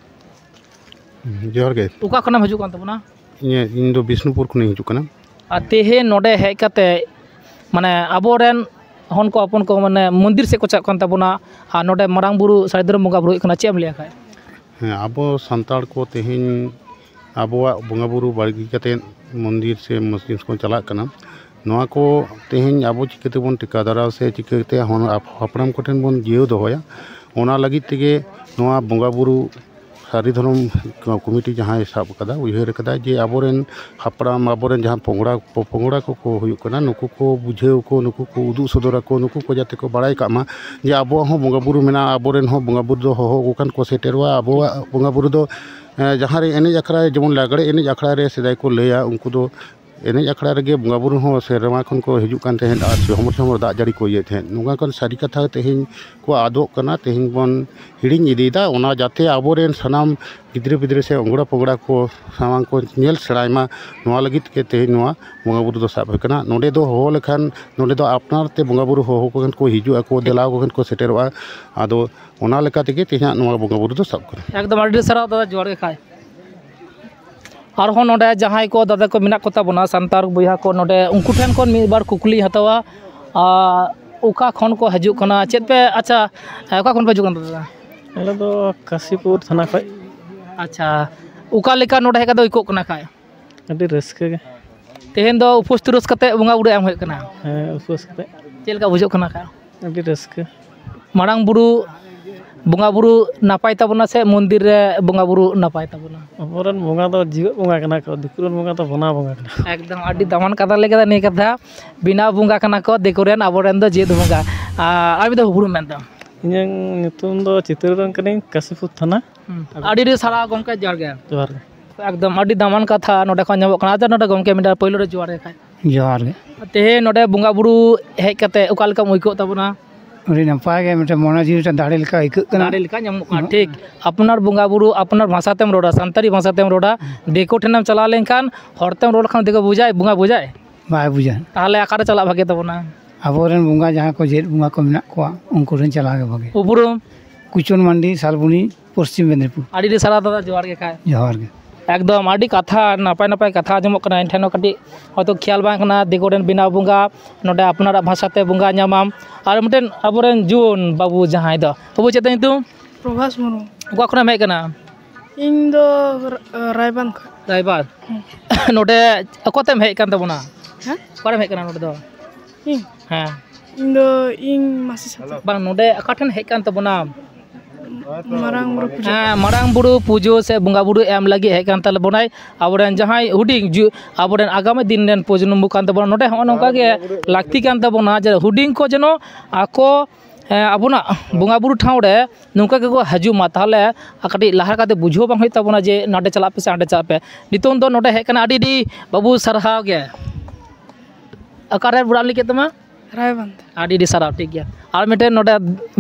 ᱡᱚᱦᱟᱨ ᱜᱮ᱾ ᱚᱠᱟ ᱠᱷᱚᱱᱮᱢ ᱦᱤᱡᱩᱜ ᱠᱟᱱ ᱛᱟᱵᱚᱱᱟ? ᱤᱧ, ᱤᱧ ᱫᱚ ᱵᱤᱥᱱᱩᱯᱩᱨ ᱠᱷᱚᱱᱤᱧ ᱦᱤᱡᱩᱜ ᱠᱟᱱᱟ᱾ ᱟᱨ ᱛᱮᱦᱮᱧ ᱱᱚᱰᱮ ᱦᱮᱡ ᱠᱟᱛᱮ, ᱢᱟᱱᱮ, ᱟᱵᱚᱨᱮᱱ ᱦᱚᱱ ᱠᱚ ᱦᱚᱯᱚᱱ ᱠᱚ, ᱢᱟᱱᱮ, ᱢᱚᱱᱫᱤᱨ ᱥᱮᱫ ᱠᱚ ᱪᱟᱞᱟᱜ ᱠᱟᱱ ᱛᱟᱵᱚᱱᱟ, ᱟᱨ ᱱᱚᱰᱮ ᱢᱟᱨᱟᱝ ᱵᱩᱨᱩ ᱥᱟᱹᱨᱤ ᱫᱷᱚᱨᱚᱢ ᱵᱚᱸᱜᱟ ᱵᱩᱨᱩ ᱦᱩᱭᱩᱜ ᱠᱟᱱᱟ, ᱪᱮᱫ ᱮᱢ ᱞᱟᱹᱭᱟ ᱠᱷᱟᱡ? ᱦᱮᱸ, ᱟᱵᱚ ᱥᱟᱱᱛᱟᱲ ᱠᱚ ᱛᱮᱦᱮᱧ ᱟᱵᱚᱣᱟᱜ ᱵᱚᱸᱜᱟ ᱵᱩᱨᱩ ᱵᱟᱹᱜᱤ ᱠᱟᱛᱮᱫ ᱢᱚᱱᱫᱤᱨ ᱥᱮ ᱢᱚᱥᱡᱤᱫ ᱠᱚ ᱪᱟᱞᱟᱜ ᱠᱟᱱᱟ᱾ ᱱᱚᱣᱟ ᱠᱚ ᱛᱮᱦᱮᱧ ᱟᱵᱚ ᱪᱤᱠᱟᱹ ᱛᱮᱵᱚᱱ ᱴᱮᱠᱟᱣ ᱫᱟᱨᱟᱢ ᱥᱮ ᱪᱤᱠᱟᱹᱛᱮ ᱦᱚᱱ-, ᱦᱟᱯᱲᱟᱢ ᱠᱚᱴᱷᱮᱱ ᱵᱚᱱ ᱡᱤᱭᱟᱹᱣ ᱫᱚᱦᱚᱭᱟ, ᱚᱱᱟ ᱞᱟᱹᱜᱤᱫ ᱛᱮᱜᱮ ᱱᱚᱣᱟ ᱵᱚᱸᱜᱟ ᱵᱩᱨᱩ ᱥᱟᱹᱨᱤ ᱫᱷᱚᱨᱚᱢ ᱠᱚᱢᱤᱴᱤ ᱡᱟᱦᱟᱸᱭ ᱥᱟᱵ ᱠᱟᱫᱟ, ᱩᱭᱦᱟᱹᱨ ᱠᱟᱫᱟ ᱡᱮ ᱟᱵᱚᱨᱮᱱ ᱦᱟᱯᱲᱟᱢ, ᱟᱵᱚᱨᱮᱱ ᱡᱟᱦᱟᱸ ᱯᱚᱝᱲᱟ, ᱯᱚ-, ᱯᱚᱝᱲᱟ ᱠᱚᱠᱚ ᱦᱩᱭᱩᱜ ᱠᱟᱱᱟ, ᱱᱩᱠᱩ ᱠᱚ ᱵᱩᱡᱷᱟᱹᱣ ᱠᱚ, ᱱᱩᱠᱩ ᱠᱚ ᱩᱫᱩᱜ ᱥᱚᱫᱚᱨ ᱟᱠᱚ, ᱱᱩᱠᱩ ᱠᱚ ᱡᱟᱛᱮ ᱠᱚ ᱵᱟᱲᱟᱭ ᱠᱟᱜ ᱢᱟ ᱡᱮ ᱟᱵᱚᱣᱟᱜ ᱦᱚᱸ ᱵᱚᱸᱜᱟ ᱵᱩᱨᱩ ᱢᱮᱱᱟᱜᱼᱟ, ᱟᱵᱚᱨᱮᱱ ᱦᱚᱸ ᱵᱚᱸᱜᱟ ᱵᱩᱨᱩ ᱫᱚ ᱦᱚᱦᱚ ᱟᱠᱚ ᱠᱷᱟᱱ ᱠᱚ ᱥᱮᱴᱮᱨᱚᱜᱼᱟ᱾ ᱟᱵᱚᱣᱟᱜ ᱵᱚᱸᱜᱟ ᱵᱩᱨᱩ ᱫᱚ, ᱮᱸ, ᱡᱟᱦᱟᱸ ᱨᱮ ᱮᱱᱮᱡ ᱟᱠᱷᱲᱟ ᱨᱮ, ᱡᱮᱢᱚᱱ ᱞᱟᱜᱽᱲᱮ ᱮᱱᱮᱡ ᱟᱠᱷᱲᱟ ᱨᱮ ᱥᱮᱫᱟᱭ ᱠᱚ ᱞᱟᱹᱭᱟ, ᱩᱱᱠᱩ ᱫᱚ ᱮᱱᱮᱡ ᱟᱠᱷᱲᱟ ᱨᱮᱜᱮ ᱵᱚᱸᱜᱟ ᱵᱩᱨᱩ ᱦᱚᱸ ᱥᱮᱨᱢᱟ ᱠᱷᱚᱱ ᱠᱚ ᱦᱤᱡᱩᱜ ᱠᱟᱱ ᱛᱟᱦᱮᱸᱫ ᱟᱨ ᱡᱷᱚᱢᱚᱨ ᱡᱷᱚᱢᱚᱨ ᱫᱟᱜ ᱡᱟᱹᱲᱤ ᱠᱚ ᱤᱭᱟᱹᱭᱮᱫ ᱛᱟᱦᱮᱸᱫ᱾ ᱱᱚᱝᱠᱟ ᱠᱷᱚᱱ ᱥᱟᱹᱨᱤ ᱠᱟᱛᱷᱟ ᱛᱮᱦᱮᱧ ᱠᱚ ᱟᱫᱚᱜ ᱠᱟᱱᱟ, ᱛᱮᱦᱮᱧ ᱵᱚᱱ ᱦᱤᱲᱤᱧ ᱤᱫᱤᱭᱮᱫᱟ᱾ ᱚᱱᱟ ᱡᱟᱛᱮ ᱟᱵᱚᱨᱮᱱ ᱥᱟᱱᱟᱢ ᱜᱤᱫᱽᱨᱟᱹ ᱯᱤᱫᱽᱨᱟᱹ ᱥᱮ ᱚᱝᱜᱚᱲᱟ ᱯᱚᱝᱜᱲᱟ ᱠᱚ ᱥᱟᱢᱟᱝ ᱠᱚ ᱧᱮᱞ ᱥᱮᱬᱟᱭ ᱢᱟ, ᱱᱚᱣᱟ ᱞᱟᱹᱜᱤᱫ ᱛᱮ ᱛᱮᱦᱮᱧ ᱱᱚᱣᱟ ᱵᱚᱸᱜᱟ ᱵᱩᱨᱩ ᱫᱚ ᱥᱟᱵ ᱦᱩᱭ ᱠᱟᱱᱟ᱾ ᱱᱚᱰᱮ ᱫᱚ ᱦᱚᱦᱚ ᱞᱮᱠᱷᱟᱱ, ᱱᱚᱰᱮ ᱫᱚ ᱟᱯᱱᱟᱨ ᱛᱮ ᱵᱚᱸᱜᱟ ᱵᱩᱨᱩ ᱦᱚᱦᱚ ᱠᱚ ᱠᱷᱟᱱ ᱠᱚ ᱦᱤᱡᱩᱜ ᱟᱠᱚ, ᱫᱮᱞᱟ ᱟᱠᱚ ᱠᱷᱟᱱ ᱠᱚ ᱥᱮᱴᱮᱨᱚᱜᱼᱟ᱾ ᱟᱫᱚ ᱚᱱᱟ ᱞᱮᱠᱟ ᱛᱮᱜᱮ ᱛᱮᱦᱮᱧᱟᱜ ᱱᱚᱣᱟ ᱵᱚᱸᱜᱟ ᱵᱩᱨᱩ ᱫᱚ ᱥᱟᱵ ᱠᱟᱱᱟ᱾ ᱮᱠᱫᱚᱢ ᱟᱹᱰᱤ ᱥᱟᱨᱦᱟᱣ ᱫᱟᱫᱟ, ᱡᱚᱦᱟᱨ ᱜᱮ ᱠᱷᱟᱡ᱾ ᱟᱨᱦᱚᱸ ᱱᱚᱰᱮ ᱡᱟᱦᱟᱸᱭ ᱠᱚ ᱫᱟᱫᱟ ᱠᱚ ᱢᱮᱱᱟᱜ ᱠᱚ ᱛᱟᱵᱚᱱᱟ, ᱥᱟᱱᱛᱟᱲ ᱵᱚᱭᱦᱟ ᱠᱚ ᱱᱚᱰᱮ, ᱩᱱᱠᱩ ᱴᱷᱮᱱ ᱠᱷᱚᱱ ᱢᱤᱫ ᱵᱟᱨ ᱠᱩᱠᱞᱤᱧ ᱦᱟᱛᱟᱣᱟ᱾ ᱟᱨ ᱚᱠᱟ ᱠᱷᱚᱱ ᱠᱚ ᱦᱤᱡᱩᱜ ᱠᱟᱱᱟ, ᱪᱮᱫ ᱯᱮ, ᱟᱪᱪᱷᱟ, ᱚᱠᱟ ᱠᱷᱚᱱ ᱯᱮ ᱦᱤᱡᱩᱜ ᱠᱟᱱᱟ ᱫᱟᱫᱟ? ᱟᱞᱮ ᱫᱚ ᱠᱟᱥᱤᱯᱩᱨ ᱛᱷᱟᱱᱟ ᱠᱷᱚᱡ᱾ ᱟᱪᱪᱷᱟ, ᱚᱠᱟ ᱞᱮᱠᱟ ᱱᱚᱰᱮ ᱦᱮᱡ ᱠᱟᱛᱮ ᱟᱹᱭᱠᱟᱹᱜ ᱠᱟᱱᱟ ᱠᱷᱟᱡ? ᱟᱹᱰᱤ ᱨᱟᱹᱥᱠᱟᱹ ᱜᱮ᱾ ᱛᱮᱦᱮᱧ ᱫᱚ ᱩᱯᱟᱹᱥ ᱛᱩᱨᱟᱹᱥ ᱠᱟᱛᱮ ᱵᱚᱸᱜᱟ ᱵᱩᱨᱩ ᱮᱢ ᱦᱩᱭᱩᱜ ᱠᱟᱱᱟ? ᱦᱮᱸ, ᱩᱯᱟᱹᱥ ᱠᱟᱛᱮ᱾ ᱪᱮᱫ ᱞᱮᱠᱟ ᱵᱩᱡᱷᱟᱹᱜ ᱠᱟᱱᱟ ᱠᱷᱟᱡ? ᱟᱹᱰᱤ ᱨᱟᱹᱥᱠᱟᱹ᱾ ᱢᱟᱨᱟᱝ ᱵᱩᱨᱩ ᱵᱚᱸᱜᱟ ᱵᱩᱨᱩ ᱱᱟᱯᱟᱭ ᱛᱟᱵᱚᱱᱟ ᱥᱮ ᱢᱚᱱᱫᱤᱨ ᱨᱮ ᱵᱚᱸᱜᱟ ᱵᱩᱨᱩ ᱱᱟᱯᱟᱭ ᱛᱟᱵᱚᱱᱟ? ᱟᱵᱚᱨᱮᱱ ᱵᱚᱸᱜᱟ ᱫᱚ ᱡᱤᱣᱮᱫ ᱵᱚᱸᱜᱟ ᱠᱟᱱᱟ ᱠᱚ, ᱫᱤᱠᱩ ᱨᱮᱱ ᱵᱚᱸᱜᱟ ᱫᱚ ᱵᱚᱱᱟ ᱵᱚᱸᱜᱟ ᱠᱟᱱᱟ᱾ ᱮᱠᱫᱚᱢ ᱟᱹᱰᱤ ᱫᱟᱢᱟᱱ ᱠᱟᱛᱷᱟ ᱞᱟᱹᱭ ᱠᱮᱫᱟ ᱱᱤᱭᱟᱹ ᱠᱟᱛᱷᱟ, ᱵᱮᱱᱟᱣ ᱵᱚᱸᱜᱟ ᱠᱟᱱᱟ ᱠᱚ ᱫᱤᱠᱩ ᱨᱮᱱ, ᱟᱵᱚᱨᱮᱱ ᱫᱚ ᱡᱤᱣᱮᱫ ᱵᱚᱸᱜᱟ᱾ ᱟᱨ ᱟᱨ ᱢᱤᱫ ᱫᱷᱟᱣ ᱩᱯᱨᱩᱢ ᱢᱮᱱ ᱛᱟᱢ? ᱤᱧᱟᱹᱝ ᱧᱩᱛᱩᱢ ᱫᱚ ᱪᱤᱛᱟᱹᱨ ᱨᱚᱝ ᱠᱟᱹᱱᱟᱹᱧ, ᱠᱟᱥᱤᱯᱩᱨ ᱛᱷᱟᱱᱟ᱾ ᱦᱩᱸ᱾ ᱟᱹᱰᱤ ᱟᱹᱰᱤ ᱥᱟᱨᱦᱟᱣ ᱜᱚᱢᱠᱮ, ᱡᱚᱦᱟᱨ ᱜᱮ᱾ ᱡᱚᱦᱟᱨ ᱜᱮ᱾ ᱮᱠᱫᱚᱢ ᱟᱹᱰᱤ ᱫᱟᱢᱟᱱ ᱠᱟᱛᱷᱟ ᱱᱚᱰᱮ ᱠᱷᱚᱱ ᱧᱟᱢᱚᱜ ᱠᱟᱱᱟ᱾ ᱟᱪᱪᱷᱟ, ᱱᱚᱰᱮ ᱜᱚᱢᱠᱮ ᱢᱤᱫᱴᱟᱝ ᱯᱳᱭᱞᱳ ᱨᱮ ᱡᱚᱦᱟᱨ ᱜᱮ ᱠᱷᱟᱡ᱾ ᱡᱚᱦᱟᱨ ᱜᱮ᱾ ᱛᱮᱦᱮᱧ ᱱᱚᱰᱮ ᱵᱚᱸᱜᱟ ᱵᱩᱨᱩ ᱦᱮᱡ ᱠᱟᱛᱮ ᱚᱠᱟ ᱞᱮᱠᱟᱢ ᱟᱹᱭᱠᱟᱹᱣ ᱛᱟᱵᱚᱱᱟ? ᱟᱹᱰᱤ ᱱᱟᱯᱟᱭ ᱜᱮ, ᱢᱤᱫᱴᱮᱱ ᱢᱚᱱᱮ ᱡᱤᱣᱤ ᱨᱮ ᱫᱟᱲᱮ ᱞᱮᱠᱟ ᱟᱹᱭᱠᱟᱹᱜ ᱠᱟᱱᱟ᱾ ᱫᱟᱲᱮ ᱞᱮᱠᱟ ᱧᱟᱢᱚᱜ ᱠᱟᱱᱟ, ᱦᱩᱸ᱾ ᱴᱷᱤᱠ᱾ ᱟᱯᱱᱟᱨ ᱵᱚᱸᱜᱟ ᱵᱩᱨᱩ ᱟᱯᱱᱟᱨ ᱵᱷᱟᱥᱟ ᱛᱮᱢ ᱨᱚᱲᱟ, ᱥᱟᱱᱛᱟᱲᱤ ᱵᱷᱟᱥᱟ ᱛᱮᱢ ᱨᱚᱲᱟ, ᱫᱤᱠᱩ ᱴᱷᱮᱱᱮᱢ ᱪᱟᱞᱟᱣ ᱞᱮᱱᱠᱷᱟᱱ ᱦᱚᱲ ᱛᱮᱢ ᱨᱚᱲ ᱞᱮᱠᱷᱟᱱ ᱫᱤᱠᱩ ᱵᱩᱡᱟᱭ, ᱵᱚᱸᱜᱟ ᱵᱩᱡᱟᱭ? ᱵᱟᱭ ᱵᱩᱡᱟ᱾ ᱛᱟᱦᱚᱞᱮ ᱚᱠᱟᱨᱮ ᱪᱟᱞᱟᱜ ᱵᱷᱟᱜᱮ ᱛᱟᱵᱚᱱᱟ? ᱟᱵᱚᱨᱮᱱ ᱵᱚᱸᱜᱟ ᱡᱟᱦᱟᱸ ᱠᱚ ᱡᱮᱫ ᱵᱚᱸᱜᱟ ᱠᱚ ᱢᱮᱱᱟᱜ ᱠᱚᱣᱟ, ᱩᱱᱠᱩ ᱴᱷᱮᱱ ᱪᱟᱞᱟᱣ ᱜᱮ ᱵᱷᱟᱜᱮ᱾ ᱩᱯᱨᱩᱢ? ᱠᱩᱪᱚᱱ ᱢᱟᱱᱰᱤ, ᱥᱟᱞᱵᱚᱱᱤ, ᱯᱚᱥᱪᱤᱢ ᱢᱮᱫᱽᱱᱤᱯᱩᱨ᱾ ᱟᱹᱰᱤ ᱟᱹᱰᱤ ᱥᱟᱨᱦᱟᱣ ᱫᱟᱫᱟ, ᱡᱚᱦᱟᱨ ᱜᱮ ᱠᱷᱟᱡ᱾ ᱡᱚᱦᱟᱨ ᱜᱮ᱾ ᱮᱠᱫᱚᱢ ᱟᱹᱰᱤ ᱠᱟᱛᱷᱟ, ᱱᱟᱯᱟᱭ ᱱᱟᱯᱟᱭ ᱠᱟᱛᱷᱟ ᱟᱸᱡᱚᱢᱚᱜ ᱠᱟᱱᱟ᱾ ᱮᱱ ᱴᱷᱮᱱ ᱦᱚᱸ ᱠᱟᱹᱴᱤᱡ ᱦᱚᱭᱛᱳ ᱠᱷᱮᱭᱟᱞ ᱵᱟᱝ ᱠᱟᱱᱟ, ᱫᱤᱠᱩ ᱨᱮᱱ ᱵᱮᱱᱟᱣ ᱵᱚᱸᱜᱟ, ᱱᱚᱰᱮ ᱟᱯᱱᱟᱨᱟᱜ ᱵᱷᱟᱥᱟᱛᱮ ᱵᱚᱸᱜᱟ ᱧᱟᱢᱟᱢ᱾ ᱟᱨ ᱢᱤᱫᱴᱮᱱ ᱟᱵᱚᱨᱮᱱ ᱡᱩᱣᱟᱹᱱ ᱵᱟᱹᱵᱩ ᱡᱟᱦᱟᱸᱭ ᱫᱚ, ᱵᱟᱹᱵᱩ ᱪᱮᱫ ᱛᱟᱭ ᱧᱩᱛᱩᱢ? ᱯᱨᱚᱵᱷᱟᱥ ᱢᱩᱨᱢᱩ᱾ ᱚᱠᱟ ᱠᱷᱚᱱᱮᱢ ᱦᱮᱡ ᱟᱠᱟᱱᱟ? ᱤᱧ ᱫᱚ ᱨᱟ-, ᱨᱟᱭᱵᱟᱸᱫᱽ ᱠᱷᱚᱱ᱾ ᱨᱟᱭᱵᱟᱸᱫᱽ᱾ ᱦᱮᱸ᱾ ᱱᱚᱰᱮ ᱚᱠᱚᱭᱛᱮᱢ ᱦᱮᱡ ᱟᱠᱟᱱ ᱛᱟᱵᱚᱱᱟ? ᱦᱮᱸ? ᱚᱠᱟᱨᱮᱢ ᱦᱮᱡ ᱟᱠᱟᱱᱟ ᱱᱚᱰᱮ ᱫᱚ? ᱤᱧ? ᱦᱮᱸ᱾ ᱤᱧ ᱫᱚ ᱤᱧ ᱢᱟᱹᱥᱤ ᱥᱟᱛᱮ᱾ ᱵᱟᱝ, ᱱᱚᱰᱮ ᱚᱠᱟ ᱴᱷᱮᱱ ᱦᱮᱡ ᱟᱠᱟᱱ ᱛᱟᱵᱚᱱᱟᱢ? ᱢᱟᱨᱟᱝ ᱵᱩᱨᱩ ᱯᱩᱡᱟᱹ᱾ ᱦᱮᱸ, ᱢᱟᱨᱟᱝ ᱵᱩᱨᱩ ᱯᱩᱡᱟᱹ ᱥᱮ ᱵᱚᱸᱜᱟ ᱵᱩᱨᱩ ᱮᱢ ᱞᱟᱹᱜᱤᱫ ᱦᱮᱡ ᱟᱠᱟᱱ ᱛᱟᱵᱚᱱᱟᱭ ᱟᱵᱚᱨᱮᱱ ᱡᱟᱦᱟᱸᱭ ᱦᱩᱰᱤᱧ ᱡᱩ-, ᱟᱵᱚᱨᱮᱱ ᱟᱜᱟᱢᱤ ᱫᱤᱱ ᱨᱮᱱ ᱯᱨᱚᱡᱚᱱᱢᱚ ᱠᱟᱱ ᱛᱟᱵᱚᱱᱟ᱾ ᱱᱚᱰᱮ ᱦᱚᱸᱜᱼᱚ ᱱᱚᱝᱠᱟ ᱜᱮ ᱞᱟᱹᱠᱛᱤ ᱠᱟᱱ ᱛᱟᱵᱚᱱᱟ ᱡᱮ ᱦᱩᱰᱤᱧ ᱠᱚ ᱡᱮᱱᱚ ᱟᱠᱚ, ᱦᱮᱸ, ᱟᱵᱚᱱᱟᱜ ᱵᱚᱸᱜᱟ ᱵᱩᱨᱩ ᱴᱷᱟᱶ ᱨᱮ ᱱᱚᱝᱠᱟ ᱜᱮᱠᱚ ᱦᱤᱡᱩᱜ ᱢᱟ, ᱛᱟᱦᱚᱞᱮ ᱠᱟᱹᱴᱤᱡ ᱞᱟᱦᱟ ᱠᱟᱛᱮ ᱵᱩᱡᱷᱟᱹᱣ ᱵᱟᱝ ᱦᱩᱭᱩᱜ ᱛᱟᱵᱚᱱᱟ ᱡᱮ ᱱᱟᱰᱮ ᱪᱟᱞᱟᱜ ᱯᱮ ᱥᱮ ᱦᱟᱸᱰᱮ ᱪᱟᱞᱟᱜ ᱯᱮ᱾ ᱱᱤᱛᱚᱝ ᱫᱚ ᱱᱚᱰᱮ ᱦᱮᱡ ᱠᱟᱱᱟ, ᱟᱹᱰᱤ ᱟᱹᱰᱤ ᱵᱟᱹᱵᱩ ᱥᱟᱨᱦᱟᱣ ᱜᱮ᱾ ᱚᱠᱟᱨᱮ ᱚᱲᱟᱜ ᱮᱢ ᱞᱟᱹᱭ ᱠᱮᱫ ᱛᱟᱢᱟ? ᱨᱟᱭᱵᱟᱸᱫᱷ᱾ ᱟᱹᱰᱤ ᱟᱹᱰᱤ ᱥᱟᱨᱦᱟᱣ, ᱴᱷᱤᱠ ᱜᱮᱭᱟ᱾ ᱟᱨ ᱢᱤᱫᱴᱮᱱ ᱱᱚᱰᱮ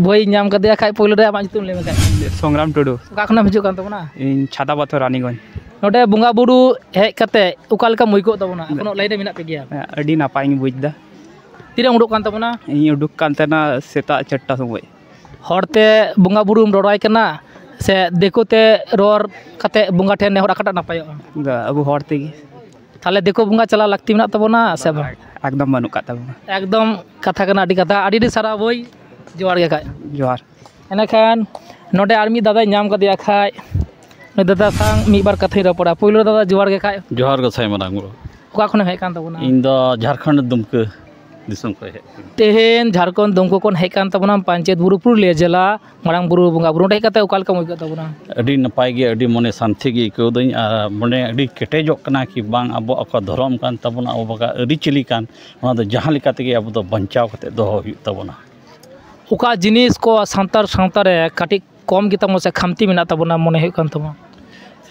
ᱵᱟᱹᱭ ᱧᱟᱢ ᱠᱟᱫᱮᱭᱟ ᱠᱷᱟᱡ, ᱯᱳᱭᱞᱳ ᱨᱮ ᱟᱢᱟᱜ ᱧᱩᱛᱩᱢ ᱞᱟᱹᱭ ᱢᱮ ᱠᱷᱟᱡ᱾ ᱥᱚᱝᱜᱨᱟᱢ ᱴᱩᱰᱩ᱾ ᱚᱠᱟ ᱠᱷᱚᱱᱮᱢ ᱦᱤᱡᱩᱜ ᱠᱟᱱ ᱛᱟᱵᱚᱱᱟ? ᱤᱧ ᱪᱷᱟᱫᱟ ᱯᱟᱛᱷᱚᱨ, ᱨᱟᱱᱤᱜᱚᱸᱡᱽ᱾ ᱱᱚᱰᱮ ᱵᱚᱸᱜᱟ ᱵᱩᱨᱩ ᱦᱮᱡ ᱠᱟᱛᱮ ᱚᱠᱟ ᱞᱮᱠᱟᱢ ᱟᱹᱭᱠᱟᱹᱣ ᱛᱟᱵᱚᱱᱟ? ᱮᱠᱷᱚᱱᱳ ᱞᱟᱭᱤᱱ ᱨᱮ ᱢᱮᱱᱟᱜ ᱯᱮ ᱜᱮᱭᱟ? ᱦᱮᱸ, ᱟᱹᱰᱤ ᱱᱟᱯᱟᱭ ᱤᱧ ᱵᱩᱡᱽ ᱮᱫᱟ᱾ ᱛᱤᱨᱮᱢ ᱩᱰᱩᱠ ᱠᱟᱱ ᱛᱟᱵᱚᱱᱟ? ᱤᱧ ᱩᱰᱩᱠ ᱠᱟᱱ ᱛᱟᱦᱮᱱᱟ ᱥᱮᱛᱟᱜ ᱪᱟᱨᱴᱟ ᱥᱚᱢᱚᱭ᱾ ᱦᱚᱲᱛᱮ ᱵᱚᱸᱜᱟ ᱵᱩᱨᱩᱢ ᱨᱚᱲᱟᱭ ᱠᱟᱱᱟ ᱥᱮ ᱫᱤᱠᱩᱛᱮ ᱨᱚᱲ ᱠᱟᱛᱮ ᱵᱚᱸᱜᱟ ᱴᱷᱮᱱ ᱱᱮᱦᱚᱨ ᱚᱠᱟᱴᱟᱜ ᱱᱟᱯᱟᱭᱚᱜᱼᱟ? ᱟᱵᱚ ᱦᱚᱲ ᱛᱮᱜᱮ᱾ ᱛᱟᱦᱚᱞᱮ ᱫᱤᱠᱩ ᱵᱚᱸᱜᱟ ᱪᱟᱞᱟᱣ ᱞᱟᱹᱠᱛᱤ ᱢᱮᱱᱟᱜ ᱛᱟᱵᱚᱱᱟ ᱥᱮ ᱵᱟᱝ? ᱮᱠᱫᱚᱢ ᱵᱟᱹᱱᱩᱜ ᱠᱟᱜ ᱛᱟᱵᱚᱱᱟ᱾ ᱮᱠᱫᱚᱢ ᱠᱟᱛᱷᱟ ᱠᱟᱱᱟ, ᱟᱹᱰᱤ ᱠᱟᱛᱷᱟ, ᱟᱹᱰᱤ ᱟᱹᱰᱤ ᱥᱟᱨᱦᱟᱣ ᱵᱳᱭ, ᱡᱚᱦᱟᱨ ᱜᱮ ᱠᱷᱟᱡ᱾ ᱡᱚᱦᱟᱨ᱾ ᱮᱱᱮᱠᱷᱟᱱ ᱱᱚᱰᱮ ᱟᱨ ᱢᱤᱫ ᱫᱟᱫᱟᱧ ᱧᱟᱢ ᱠᱟᱫᱮᱭᱟ ᱠᱷᱟᱡ, ᱱᱩᱭ ᱫᱟᱫᱟ ᱥᱟᱶ ᱢᱤᱫ ᱵᱟᱨ ᱠᱟᱛᱷᱟᱧ ᱨᱚᱯᱚᱲᱟ᱾ ᱯᱳᱭᱞᱳ ᱫᱟᱫᱟ ᱡᱚᱦᱟᱨ ᱜᱮ ᱠᱷᱟᱡ᱾ ᱡᱚᱦᱟᱨ ᱜᱚᱸᱥᱟᱭ ᱢᱟᱨᱟᱝ ᱵᱩᱨᱩ᱾ ᱚᱠᱟ ᱠᱷᱚᱱᱮᱢ ᱦᱮᱡ ᱠᱟᱱ ᱛᱟᱵᱚᱱᱟ? ᱤᱧ ᱫᱚ ᱡᱷᱟᱲᱠᱷᱚᱸᱰ ᱫᱩᱢᱠᱟᱹ᱾ ᱫᱤᱥᱚᱢ ᱠᱷᱚᱱ ᱦᱮᱡ ᱟᱠᱟᱱᱟ᱾ ᱛᱮᱦᱮᱧ ᱡᱷᱟᱲᱠᱷᱚᱸᱰ ᱫᱩᱢᱠᱟ ᱠᱷᱚᱱ ᱦᱮᱡ ᱟᱠᱟᱱ ᱛᱟᱵᱚᱱᱟ ᱯᱟᱧᱪᱮᱛ ᱵᱩᱨᱩ ᱯᱩᱨᱩᱞᱤᱭᱟᱹ ᱡᱮᱞᱟ ᱢᱟᱨᱟᱝ ᱵᱩᱨᱩ ᱵᱚᱸᱜᱟ ᱵᱩᱨᱩ᱾ ᱱᱚᱸᱰᱮ ᱦᱮᱡ ᱠᱟᱛᱮ ᱚᱠᱟ ᱞᱮᱠᱟᱢ ᱟᱹᱭᱠᱟᱹᱣ ᱛᱟᱵᱚᱱᱟ? ᱟᱹᱰᱤ ᱱᱟᱯᱟᱭ ᱜᱮ, ᱟᱹᱰᱤ ᱢᱚᱱᱮ ᱥᱟᱱᱛᱤ ᱜᱮ ᱟᱹᱭᱠᱟᱹᱣ ᱫᱟᱹᱧ ᱟᱨ ᱢᱚᱱᱮ ᱟᱹᱰᱤ ᱠᱮᱴᱮᱡᱚᱜ ᱠᱟᱱᱟ ᱠᱤ ᱵᱟᱝ, ᱟᱵᱚᱣᱟᱜ ᱚᱠᱟ ᱫᱷᱚᱨᱚᱢ ᱠᱟᱱ ᱛᱟᱵᱚᱱᱟ, ᱟᱵᱚᱣᱟᱜ ᱟᱹᱨᱤᱪᱟᱹᱞᱤ ᱠᱟᱱ, ᱚᱱᱟ ᱫᱚ ᱡᱟᱦᱟᱸ ᱞᱮᱠᱟ ᱛᱮᱜᱮ ᱟᱵᱚ ᱫᱚ ᱵᱟᱧᱪᱟᱣ ᱠᱟᱛᱮ ᱫᱚᱦᱚ ᱦᱩᱭᱩᱜ ᱛᱟᱵᱚᱱᱟ᱾ ᱚᱠᱟ ᱡᱤᱱᱤᱥ ᱠᱚ ᱥᱟᱱᱛᱟᱲ ᱥᱟᱶᱛᱟ ᱨᱮ ᱠᱟᱹᱴᱤᱡ ᱠᱚᱢ ᱜᱮᱛᱟ ᱵᱚᱱᱟ ᱥᱮ ᱠᱷᱟᱢᱛᱤ ᱢᱮᱱᱟᱜ ᱛᱟᱵᱚᱱᱟ ᱢᱚᱱᱮ ᱦᱩᱭᱩᱜ ᱠᱟᱱ ᱛᱟᱢᱟ?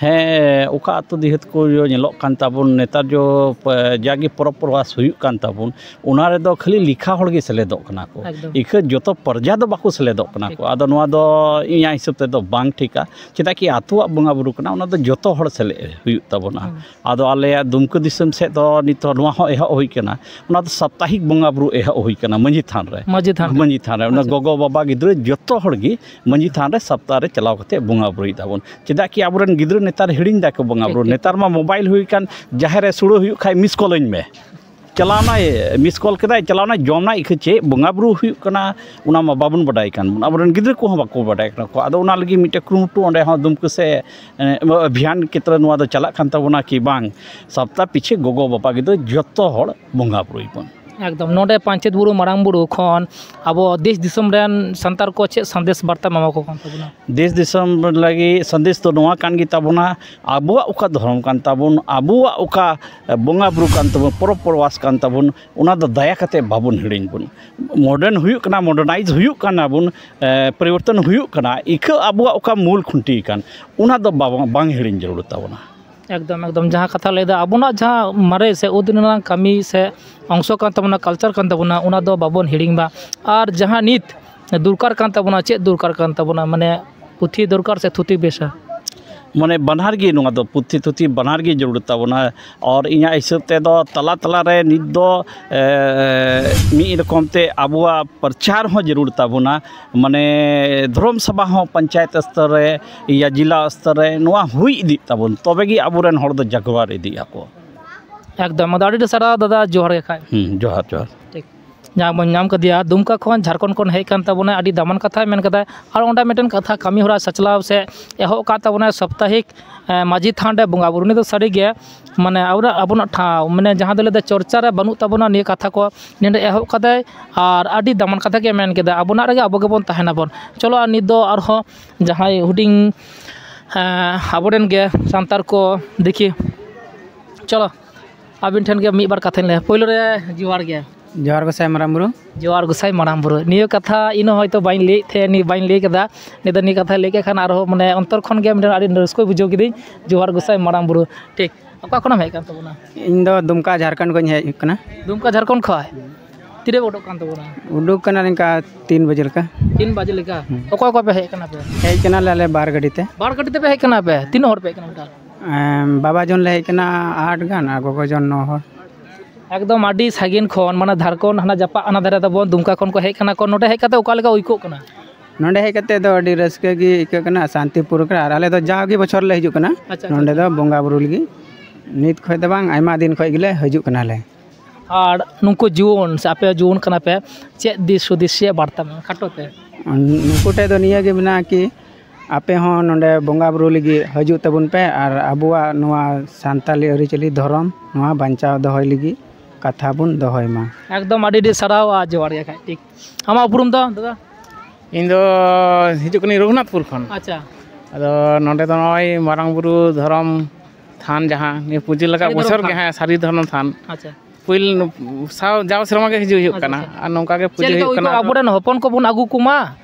ᱦᱮᱸ, ᱚᱠᱟ ᱟᱹᱛᱩ ᱫᱤᱦᱟᱹᱛ ᱠᱚ ᱧᱮᱞᱚᱜ ᱠᱟᱱ ᱛᱟᱵᱚᱱ ᱱᱮᱛᱟᱨ ᱡᱚ ᱯ-, ᱡᱟᱜᱮ ᱯᱚᱨᱚᱵᱽ ᱯᱚᱨᱵᱷᱟᱥ ᱦᱩᱭᱩᱜ ᱠᱟᱱ ᱛᱟᱵᱚᱱ, ᱚᱱᱟ ᱨᱮᱫᱚ ᱠᱷᱟᱹᱞᱤ ᱞᱮᱠᱷᱟ ᱦᱚᱲ ᱜᱮ ᱥᱮᱞᱮᱫᱚᱜ ᱠᱟᱱᱟ ᱠᱚ᱾ ᱮᱠᱫᱚᱢ᱾ ᱤᱠᱷᱟᱹ ᱡᱚᱛᱚ ᱯᱨᱚᱡᱟ ᱫᱚ ᱵᱟᱠᱚ ᱥᱮᱞᱮᱫᱚᱜ ᱠᱟᱱᱟ ᱠᱚ᱾ ᱴᱷᱤᱠ᱾ ᱟᱫᱚ ᱱᱚᱣᱟ ᱫᱚ ᱤᱧᱟᱹᱜ ᱦᱤᱥᱟᱹᱵ ᱛᱮᱫᱚ ᱵᱟᱝ ᱴᱷᱤᱠᱟ᱾ ᱪᱮᱫᱟᱜ ᱠᱤ ᱟᱹᱛᱩᱣᱟᱜ ᱵᱚᱸᱜᱟ ᱵᱩᱨᱩ ᱠᱟᱱᱟ, ᱚᱱᱟ ᱫᱚ ᱡᱚᱛᱚ ᱦᱚᱲ ᱥᱮᱞᱮᱫ ᱦᱩᱭᱩᱜ ᱛᱟᱵᱚᱱᱟ᱾ ᱦᱩᱸ᱾ ᱟᱫᱚ ᱟᱞᱮᱭᱟᱜ ᱫᱩᱢᱠᱟᱹ ᱫᱤᱥᱚᱢ ᱥᱮᱫ ᱫᱚ ᱱᱤᱛᱚᱜ ᱱᱚᱣᱟ ᱦᱚᱸ ᱮᱦᱚᱵ ᱦᱩᱭ ᱠᱟᱱᱟ, ᱚᱱᱟ ᱫᱚ ᱥᱟᱯᱛᱟᱦᱤᱠ ᱵᱚᱸᱜᱟ ᱵᱩᱨᱩ ᱮᱦᱚᱵ ᱦᱩᱭ ᱠᱟᱱᱟ ᱢᱟᱹᱡᱷᱤ ᱛᱷᱟᱱ ᱨᱮ᱾ ᱢᱟᱹᱡᱷᱤ ᱛᱷᱟᱱ ᱨᱮ᱾ ᱢᱟᱹᱡᱷᱤ ᱛᱷᱟᱱ ᱨᱮ, ᱚᱱᱟ ᱟᱪᱪᱷᱟ᱾ ᱜᱚᱜᱚ ᱵᱟᱵᱟ ᱜᱤᱫᱽᱨᱟᱹ ᱡᱚᱛᱚ ᱦᱚᱲ ᱜᱮ ᱢᱟᱹᱡᱷᱤ ᱛᱷᱟᱱ ᱨᱮ ᱥᱟᱯᱛᱟᱦ ᱨᱮ ᱪᱟᱞᱟᱣ ᱠᱟᱛᱮ ᱵᱚᱸᱜᱟ ᱵᱩᱨᱩᱭ ᱛᱟᱵᱚᱱ᱾ ᱪᱮᱫᱟᱜ ᱠᱤ ᱟᱵᱚᱨᱮᱱ ᱜᱤᱫᱽᱨᱟᱹ ᱱᱮᱛᱟᱨ ᱦᱤᱲᱤᱧ ᱫᱟᱠᱚ ᱵᱚᱸᱜᱟ ᱴᱷᱤᱠ, ᱵᱩᱨᱩ᱾ ᱴᱷᱤᱠ᱾ ᱱᱮᱛᱟᱨ ᱢᱟ ᱢᱳᱵᱟᱭᱤᱞ ᱦᱩᱭ ᱠᱟᱱ, ᱡᱟᱦᱮᱨ ᱨᱮ ᱥᱩᱲᱟᱹ ᱦᱩᱭᱩᱜ ᱠᱷᱟᱡ ᱢᱤᱥ ᱠᱚᱞ ᱟᱹᱧ ᱢᱮ᱾ ᱪᱟᱞᱟᱣᱱᱟᱭ, ᱢᱤᱥ ᱠᱚᱞ ᱠᱮᱫᱟᱭ, ᱪᱟᱞᱟᱣᱱᱟᱭ, ᱡᱚᱢᱱᱟᱭ, ᱤᱠᱷᱟᱹ ᱪᱮᱫ ᱵᱚᱸᱜᱟ ᱵᱩᱨᱩ ᱦᱩᱭᱩᱜ ᱠᱟᱱᱟ, ᱚᱱᱟ ᱢᱟ ᱵᱟᱵᱚᱱ ᱵᱟᱰᱟᱭ ᱠᱟᱱ ᱵᱚᱱ᱾ ᱟᱵᱚᱨᱮᱱ ᱜᱤᱫᱽᱨᱟᱹ ᱠᱚᱦᱚᱸ ᱵᱟᱠᱚ ᱵᱟᱰᱟᱭ ᱠᱟᱱᱟ ᱠᱚ᱾ ᱟᱫᱚ ᱚᱱᱟ ᱞᱟᱹᱜᱤᱫ ᱢᱤᱫᱴᱮᱱ ᱠᱩᱨᱩᱢᱩᱴᱩ ᱚᱸᱰᱮ ᱦᱚᱸ ᱫᱩᱢᱠᱟᱹ ᱥᱮ, ᱮ, ᱚᱵᱷᱤᱭᱟᱱ ᱠᱷᱮᱛᱨᱮ ᱱᱚᱣᱟ ᱫᱚ ᱪᱟᱞᱟᱜ ᱠᱟᱱ ᱛᱟᱵᱚᱱᱟ ᱠᱤ ᱵᱟᱝ, ᱥᱟᱯᱛᱟ ᱯᱤᱪᱷᱮ ᱜᱚᱜᱚ ᱵᱟᱵᱟ ᱜᱤᱫᱽᱨᱟᱹ ᱡᱚᱛᱚ ᱦᱚᱲ ᱵᱚᱸᱜᱟ ᱵᱩᱨᱩᱭ ᱵᱚᱱ᱾ ᱮᱠᱫᱚᱢ᱾ ᱱᱚᱰᱮ ᱯᱟᱧᱪᱮᱛ ᱵᱩᱨᱩ ᱢᱟᱨᱟᱝ ᱵᱩᱨᱩ ᱠᱷᱚᱱ ᱟᱵᱚ ᱫᱮᱥ ᱫᱤᱥᱚᱢ ᱨᱮᱱ ᱥᱟᱱᱛᱟᱲ ᱠᱚ ᱪᱮᱫ ᱥᱟᱸᱫᱮᱥ ᱵᱟᱨᱛᱟᱢ ᱮᱢᱟ ᱠᱚ ᱠᱟᱱ ᱛᱟᱵᱚᱱᱟ? ᱫᱮᱥ ᱫᱤᱥᱚᱢ ᱞᱟᱹᱜᱤᱫ ᱥᱟᱸᱫᱮᱥ ᱫᱚ ᱱᱚᱣᱟ ᱠᱟᱱ ᱜᱮ ᱛᱟᱵᱚᱱᱟ, ᱟᱵᱚᱣᱟᱜ ᱚᱠᱟ ᱫᱷᱚᱨᱚᱢ ᱠᱟᱱ ᱛᱟᱵᱚᱱ, ᱟᱵᱚᱣᱟᱜ ᱚᱠᱟ ᱵᱚᱸᱜᱟ ᱵᱩᱨᱩ ᱠᱟᱱ ᱛᱟᱵᱚᱱ, ᱯᱚᱨᱚᱵᱽ ᱯᱚᱨᱵᱟᱥ ᱠᱟᱱ ᱛᱟᱵᱚᱱ, ᱚᱱᱟ ᱫᱚ ᱫᱟᱭᱟ ᱠᱟᱛᱮ ᱵᱟᱵᱚᱱ ᱦᱤᱲᱤᱧ ᱵᱚᱱ᱾ ᱢᱚᱰᱟᱨᱱ ᱦᱩᱭᱩᱜ ᱠᱟᱱᱟ, ᱢᱚᱰᱟᱨᱱᱟᱭᱤᱡᱽ ᱦᱩᱭᱩᱜ ᱠᱟᱱᱟ ᱵᱚᱱ, ᱮ, ᱯᱚᱨᱤᱵᱚᱨᱛᱚᱱ ᱦᱩᱭᱩᱜ ᱠᱟᱱᱟ, ᱤᱠᱷᱟᱹ ᱟᱵᱚᱣᱟᱜ ᱚᱠᱟ ᱢᱩᱞ ᱠᱷᱩᱱᱴᱤ ᱠᱟᱱ, ᱚᱱᱟ ᱫᱚ ᱵᱟᱵᱚ-, ᱵᱟᱝ ᱦᱤᱲᱤᱧ ᱡᱟᱹᱨᱩᱲ ᱛᱟᱵᱚᱱᱟ᱾ ᱮᱠᱫᱚᱢ, ᱮᱠᱫᱚᱢ᱾ ᱡᱟᱦᱟᱸ ᱠᱟᱛᱷᱟ ᱞᱟᱹᱭᱫᱟ, ᱟᱵᱚᱱᱟᱜ ᱡᱟᱦᱟᱸ ᱢᱟᱨᱮ ᱥᱮ ᱩᱫ ᱨᱮᱱᱟᱜ ᱠᱟᱹᱢᱤ ᱥᱮ ᱚᱝᱥᱚ ᱠᱟᱱ ᱛᱟᱵᱚᱱᱟ, ᱠᱟᱞᱪᱟᱨ ᱠᱟᱱ ᱛᱟᱵᱚᱱᱟ, ᱚᱱᱟ ᱫᱚ ᱵᱟᱵᱚᱱ ᱦᱤᱲᱤᱧ ᱢᱟ᱾ ᱟᱨ ᱡᱟᱦᱟᱸ ᱱᱤᱛ ᱫᱚᱨᱠᱟᱨ ᱠᱟᱱ ᱛᱟᱵᱚᱱᱟ, ᱪᱮᱫ ᱫᱚᱨᱠᱟᱨ ᱠᱟᱱ ᱛᱟᱵᱚᱱᱟ? ᱢᱟᱱᱮ ᱯᱩᱛᱷᱤ ᱫᱚᱨᱠᱟᱨ ᱥᱮ ᱛᱷᱩᱛᱤ ᱵᱮᱥᱟ? ᱢᱟᱱᱮ ᱵᱟᱱᱟᱨ ᱜᱮ, ᱱᱚᱣᱟ ᱫᱚ ᱯᱩᱛᱷᱤ ᱛᱷᱩᱛᱤ ᱵᱟᱱᱟᱨ ᱜᱮ ᱡᱟᱹᱨᱩᱲ ᱛᱟᱵᱚᱱᱟ᱾ ᱟᱨ ᱤᱧᱟᱹᱜ ᱦᱤᱥᱟᱹᱵ ᱛᱮᱫᱚ ᱛᱟᱞᱟ ᱛᱟᱞᱟ ᱨᱮ ᱱᱤᱛ ᱫᱚ, ᱮ, ᱢᱤᱫ ᱨᱚᱠᱚᱢ ᱛᱮ ᱟᱵᱚᱣᱟᱜ ᱯᱨᱚᱪᱟᱨ ᱦᱚᱸ ᱡᱟᱹᱨᱩᱲ ᱛᱟᱵᱚᱱᱟ᱾ ᱢᱟᱱᱮ ᱫᱷᱚᱨᱚᱢ ᱥᱚᱵᱷᱟ ᱦᱚᱸ ᱯᱚᱧᱪᱟᱭᱮᱛ ᱥᱛᱚᱨ ᱨᱮ, ᱤᱭᱟ ᱡᱮᱞᱟ ᱥᱛᱚᱨ ᱨᱮ ᱱᱚᱣᱟ ᱦᱩᱭ ᱤᱫᱤᱜ ᱛᱟᱵᱚᱱ, ᱛᱚᱵᱮ ᱜᱮ ᱟᱵᱚᱨᱮᱱ ᱦᱚᱲ ᱫᱚ ᱡᱟᱜᱽᱣᱟᱨ ᱤᱫᱤᱜ ᱟᱠᱚ᱾ ᱮᱠᱫᱚᱢ᱾ ᱟᱫᱚ ᱟᱹᱰᱤ ᱟᱹᱰᱤ ᱥᱟᱨᱦᱟᱣ ᱫᱟᱫᱟ, ᱡᱚᱦᱟᱨ ᱜᱮ ᱠᱷᱟᱡ᱾ ᱦᱩᱸ, ᱡᱚᱦᱟᱨ, ᱡᱚᱦᱟᱨ᱾ ᱴᱷᱤᱠ᱾ ᱡᱟᱦᱟᱸ ᱵᱚᱱ ᱧᱟᱢ ᱠᱟᱫᱮᱭᱟ ᱫᱩᱢᱠᱟ ᱠᱷᱚᱱ, ᱡᱷᱟᱲᱠᱷᱚᱸᱰ ᱠᱷᱚᱱ ᱦᱮᱡ ᱠᱟᱱ ᱛᱟᱵᱚᱱᱟᱭ, ᱟᱹᱰᱤ ᱫᱟᱢᱟᱱ ᱠᱟᱛᱷᱟᱭ ᱢᱮᱱ ᱠᱟᱫᱟ᱾ ᱟᱨ ᱚᱸᱰᱮ ᱢᱤᱫᱴᱮᱱ ᱠᱟᱛᱷᱟ ᱠᱟᱹᱢᱤ ᱦᱚᱨᱟ ᱥᱟᱪᱞᱟᱣ ᱥᱮ ᱮᱦᱚᱵ ᱟᱠᱟᱫ ᱛᱟᱵᱚᱱᱟᱭ ᱥᱟᱯᱛᱟᱦᱤᱠ, ᱮ, ᱢᱟᱹᱡᱷᱤ ᱛᱷᱟᱱ ᱨᱮ ᱵᱚᱸᱜᱟ ᱵᱩᱨᱩ᱾ ᱩᱱᱤ ᱫᱚ ᱥᱟᱹᱨᱤ ᱜᱮ ᱢᱟᱱᱮ ᱟᱵᱚᱱᱟᱜ, ᱟᱵᱚᱱᱟᱜ ᱴᱷᱟᱶ, ᱢᱟᱱᱮ ᱡᱟᱦᱟᱸ ᱫᱚ ᱞᱟᱹᱭ ᱫᱟ ᱪᱚᱨᱪᱟ ᱨᱮ ᱵᱟᱹᱱᱩᱜ ᱛᱟᱵᱚᱱᱟ ᱱᱤᱭᱟᱹ ᱠᱟᱛᱷᱟ ᱠᱚ ᱱᱚᱸᱰᱮ ᱮᱦᱚᱵ ᱠᱟᱫᱟᱭ᱾ ᱟᱨ ᱟᱹᱰᱤ ᱫᱟᱢᱟᱱ ᱠᱟᱛᱷᱟ ᱜᱮ ᱢᱮᱱ ᱠᱮᱫᱟ, ᱟᱵᱚᱱᱟᱜ ᱨᱮᱜᱮ ᱟᱵᱚ ᱜᱮᱵᱚᱱ ᱛᱟᱦᱮᱱᱟᱵᱚᱱ᱾ ᱪᱚᱞᱚ, ᱟᱨ ᱱᱤᱛ ᱫᱚ ᱟᱨᱦᱚᱸ ᱡᱟᱦᱟᱸᱭ ᱦᱩᱰᱤᱧ, ᱮ, ᱟᱵᱚᱨᱮᱱ ᱜᱮ ᱥᱟᱱᱛᱟᱲ ᱠᱚ ᱫᱮᱠᱷᱤ, ᱪᱚᱞᱚ, ᱟᱹᱵᱤᱱ ᱴᱷᱮᱱ ᱜᱮ ᱢᱤᱫ ᱵᱟᱨ ᱠᱟᱛᱷᱟᱧ ᱞᱟᱹᱭᱟ᱾ ᱯᱳᱭᱞᱳ ᱨᱮ ᱡᱚᱦᱟᱨ ᱜᱮ᱾ ᱡᱚᱦᱟᱨ ᱜᱚᱸᱥᱟᱭ ᱢᱟᱨᱟᱝ ᱵᱩᱨᱩ᱾ ᱡᱚᱦᱟᱨ ᱜᱚᱸᱥᱟᱭ ᱢᱟᱨᱟᱝ ᱵᱩᱨᱩ᱾ ᱱᱤᱭᱟᱹ ᱠᱟᱛᱷᱟ ᱤᱧ ᱦᱚᱸ ᱦᱚᱭᱛᱳ ᱵᱟᱹᱧ ᱞᱟᱹᱭᱮᱫ ᱛᱟᱦᱮᱸ, ᱱᱤᱭᱟᱹ ᱵᱟᱹᱧ ᱞᱟᱹᱭ ᱠᱮᱫᱟ᱾ ᱱᱤᱭᱟᱹ ᱫᱚ, ᱱᱤᱭᱟᱹ ᱠᱟᱛᱷᱟᱭ ᱞᱟᱹᱭ ᱠᱮᱫ ᱠᱷᱟᱱ ᱟᱨᱦᱚᱸ ᱢᱟᱱᱮ ᱚᱱᱛᱚᱨ ᱠᱷᱚᱱ ᱜᱮ ᱢᱤᱫᱴᱮᱱ ᱟᱹᱰᱤ ᱨᱟᱹᱥᱠᱟᱹ ᱵᱩᱡᱷᱟᱹᱣ ᱠᱤᱫᱟᱹᱧ᱾ ᱡᱚᱦᱟᱨ ᱜᱚᱸᱥᱟᱭ ᱢᱟᱨᱟᱝ ᱵᱩᱨᱩ᱾ ᱴᱷᱤᱠ᱾ ᱚᱠᱟ ᱠᱷᱚᱱᱮᱢ ᱦᱮᱡ ᱟᱠᱟᱱ ᱛᱟᱵᱚᱱᱟ? ᱤᱧ ᱫᱚ ᱫᱩᱢᱠᱟ, ᱡᱷᱟᱲᱠᱷᱚᱸᱰ ᱠᱷᱚᱱᱤᱧ ᱦᱮᱡ ᱟᱠᱟᱱᱟ᱾ ᱫᱩᱢᱠᱟ, ᱡᱷᱟᱲᱠᱷᱚᱸᱰ ᱠᱷᱚᱱ? ᱛᱤᱨᱮ ᱩᱰᱩᱠ ᱠᱟᱱ ᱛᱟᱵᱚᱱᱟ? ᱩᱰᱩᱠ ᱠᱟᱱᱟ ᱱᱤᱝᱠᱟ ᱛᱤᱱ ᱵᱟᱡᱮ ᱞᱮᱠᱟ᱾ ᱛᱤᱱ ᱵᱟᱡᱮ ᱞᱮᱠᱟ? ᱦᱩᱸ᱾ ᱚᱠᱚᱭ ᱚᱠᱚᱭ ᱯᱮ ᱦᱮᱡ ᱟᱠᱟᱱᱟ ᱯᱮ? ᱦᱮᱡ ᱠᱟᱱᱟᱞᱮ ᱟᱞᱮ ᱵᱟᱨ ᱜᱟᱹᱰᱤ ᱛᱮ᱾ ᱵᱟᱨ ᱜᱟᱹᱰᱤ ᱛᱮᱯᱮ ᱦᱮᱡ ᱠᱟᱱᱟ ᱯᱮ? ᱛᱤᱱᱟᱹᱜ ᱦᱚᱲ ᱯᱮ ᱦᱮᱡ ᱠᱟᱱᱟ ᱴᱳᱴᱟᱞ? ᱮᱢ, ᱵᱟᱵᱟ ᱡᱚᱱ ᱞᱮ ᱦᱮᱡ ᱠᱟᱱᱟ ᱟᱴ ᱜᱟᱱ ᱟᱨ ᱜᱚᱜᱚ ᱡᱚᱱ ᱱᱚ ᱦᱚᱲ᱾ ᱮᱠᱫᱚᱢ ᱟᱹᱰᱤ ᱥᱟᱺᱜᱤᱧ ᱠᱷᱚᱱ, ᱢᱟᱱᱮ ᱡᱷᱟᱲᱠᱷᱚᱸᱰ ᱦᱟᱱᱟ ᱡᱟᱯᱟᱜ ᱦᱟᱱᱟ ᱫᱷᱟᱨᱮ ᱛᱟᱵᱚᱱ, ᱫᱩᱢᱠᱟ ᱠᱷᱚᱱ ᱠᱚ ᱦᱮᱡ ᱠᱟᱱᱟ ᱠᱚ᱾ ᱱᱚᱰᱮ ᱦᱮᱡ ᱠᱟᱛᱮ ᱚᱠᱟ ᱞᱮᱠᱟ ᱟᱹᱭᱠᱟᱹᱜ ᱠᱟᱱᱟ? ᱱᱚᱰᱮ ᱦᱮᱡ ᱠᱟᱛᱮ ᱫᱚ ᱟᱹᱰᱤ ᱨᱟᱹᱥᱠᱟᱹ ᱜᱮ ᱟᱹᱭᱠᱟᱹᱜ ᱠᱟᱱᱟ, ᱥᱟᱱᱛᱤᱯᱩᱨ ᱠᱟᱱᱟ᱾ ᱟᱨ ᱟᱞᱮ ᱫᱚ ᱡᱟᱣᱜᱮ ᱵᱚᱪᱷᱚᱨ ᱞᱮ ᱦᱤᱡᱩᱜ ᱠᱟᱱᱟ᱾ ᱟᱪᱪᱷᱟ, ᱟᱪᱪᱷᱟ, ᱱᱚᱰᱮ ᱫᱚ ᱟᱪᱪᱷᱟ᱾ ᱵᱚᱸᱜᱟ ᱵᱩᱨᱩ ᱞᱟᱹᱜᱤᱫ᱾ ᱱᱤᱛ ᱠᱷᱚᱡ ᱫᱚ ᱵᱟᱝ, ᱟᱭᱢᱟ ᱫᱤᱱ ᱠᱷᱚᱡ ᱜᱮᱞᱮ ᱦᱤᱡᱩᱜ ᱠᱟᱱᱟᱞᱮ᱾ ᱟᱨ ᱱᱩᱠᱩ ᱡᱩᱣᱟᱹᱱ ᱥᱮ ᱟᱯᱮ ᱡᱩᱣᱟᱹᱱ ᱠᱟᱱᱟ ᱯᱮ, ᱪᱮᱫ ᱫᱤᱥ ᱦᱩᱫᱤᱥ, ᱪᱮᱫ ᱵᱟᱨᱛᱟ ᱢᱮᱱᱟᱜᱼᱟ? ᱠᱷᱟᱴᱚ ᱛᱮ᱾ ᱱᱩᱠᱩ ᱴᱷᱮᱡ ᱫᱚ ᱱᱤᱭᱟᱹ ᱜᱮ ᱢᱮᱱᱟᱜᱼᱟ ᱠᱤ ᱟᱯᱮ ᱦᱚᱸ ᱱᱚᱰᱮ ᱵᱚᱸᱜᱟ ᱵᱩᱨᱩ ᱞᱟᱹᱜᱤᱫ ᱦᱤᱡᱩᱜ ᱛᱟᱵᱚᱱ ᱯᱮ ᱟᱨ ᱟᱵᱚᱣᱟᱜ ᱱᱚᱣᱟ ᱥᱟᱱᱛᱟᱞᱤ ᱟᱹᱨᱤᱪᱟᱹᱞᱤ ᱫᱷᱚᱨᱚᱢ ᱱᱚᱣᱟ ᱵᱟᱧᱪᱟᱣ ᱫᱚᱦᱚᱭ ᱞᱟᱹᱜᱤᱫ ᱠᱟᱛᱷᱟ ᱵᱚᱱ ᱫᱚᱦᱚᱭ ᱢᱟ᱾ ᱮᱠᱫᱚᱢ ᱟᱹᱰᱤ ᱟᱹᱰᱤ ᱥᱟᱨᱦᱟᱣ ᱟᱨ ᱡᱚᱦᱟᱨ ᱜᱮ ᱠᱷᱟᱡ᱾ ᱴᱷᱤᱠ᱾ ᱟᱢᱟᱜ ᱩᱯᱨᱩᱢ ᱫᱚ, ᱫᱟᱫᱟ? ᱤᱧ ᱫᱚ ᱦᱤᱡᱩᱜ ᱠᱟᱹᱱᱟᱹᱧ ᱨᱚᱜᱷᱩᱱᱟᱛᱷᱯᱩᱨ ᱠᱷᱚᱱ᱾ ᱟᱪᱪᱷᱟ᱾ ᱟᱫᱚ ᱱᱚᱰᱮ ᱫᱚ ᱱᱚᱜᱼᱚᱭ ᱢᱟᱨᱟᱝ ᱵᱩᱨᱩ ᱫᱷᱚᱨᱚᱢ ᱛᱷᱟᱱ ᱡᱟᱦᱟᱸ ᱱᱤᱭᱟᱹ ᱯᱩᱡᱟᱹ ᱞᱟᱜᱟᱜ ᱥᱟᱹᱨᱤ ᱫᱷᱚᱨᱚᱢ ᱵᱚᱪᱷᱚᱨ ᱜᱮ, ᱛᱷᱟᱱ᱾ ᱦᱮᱸ, ᱥᱟᱹᱨᱤ ᱫᱷᱚᱨᱚᱢ ᱛᱷᱟᱱ᱾ ᱟᱪᱪᱷᱟ᱾ ᱯᱩᱭᱞ-, ᱥᱟᱶ ᱡᱟᱣ ᱥᱮᱨᱢᱟ ᱜᱮ ᱦᱤᱡᱩᱜ ᱦᱩᱭᱩᱜ ᱟᱪᱪᱷᱟ, ᱠᱟᱱᱟ᱾ ᱟᱪᱪᱷᱟ᱾ ᱟᱨ ᱱᱚᱝᱠᱟ ᱜᱮ ᱪᱮᱫ ᱯᱩᱡᱟᱹ ᱞᱮᱠᱟ ᱦᱩᱭᱩᱜ ᱩᱭᱠᱟᱹᱣ ᱠᱟᱱᱟ᱾ ᱟᱵᱚᱨᱮᱱ ᱦᱚᱯᱚᱱ ᱠᱚᱵᱚᱱ ᱟᱹᱜᱩ ᱠᱚᱢᱟ?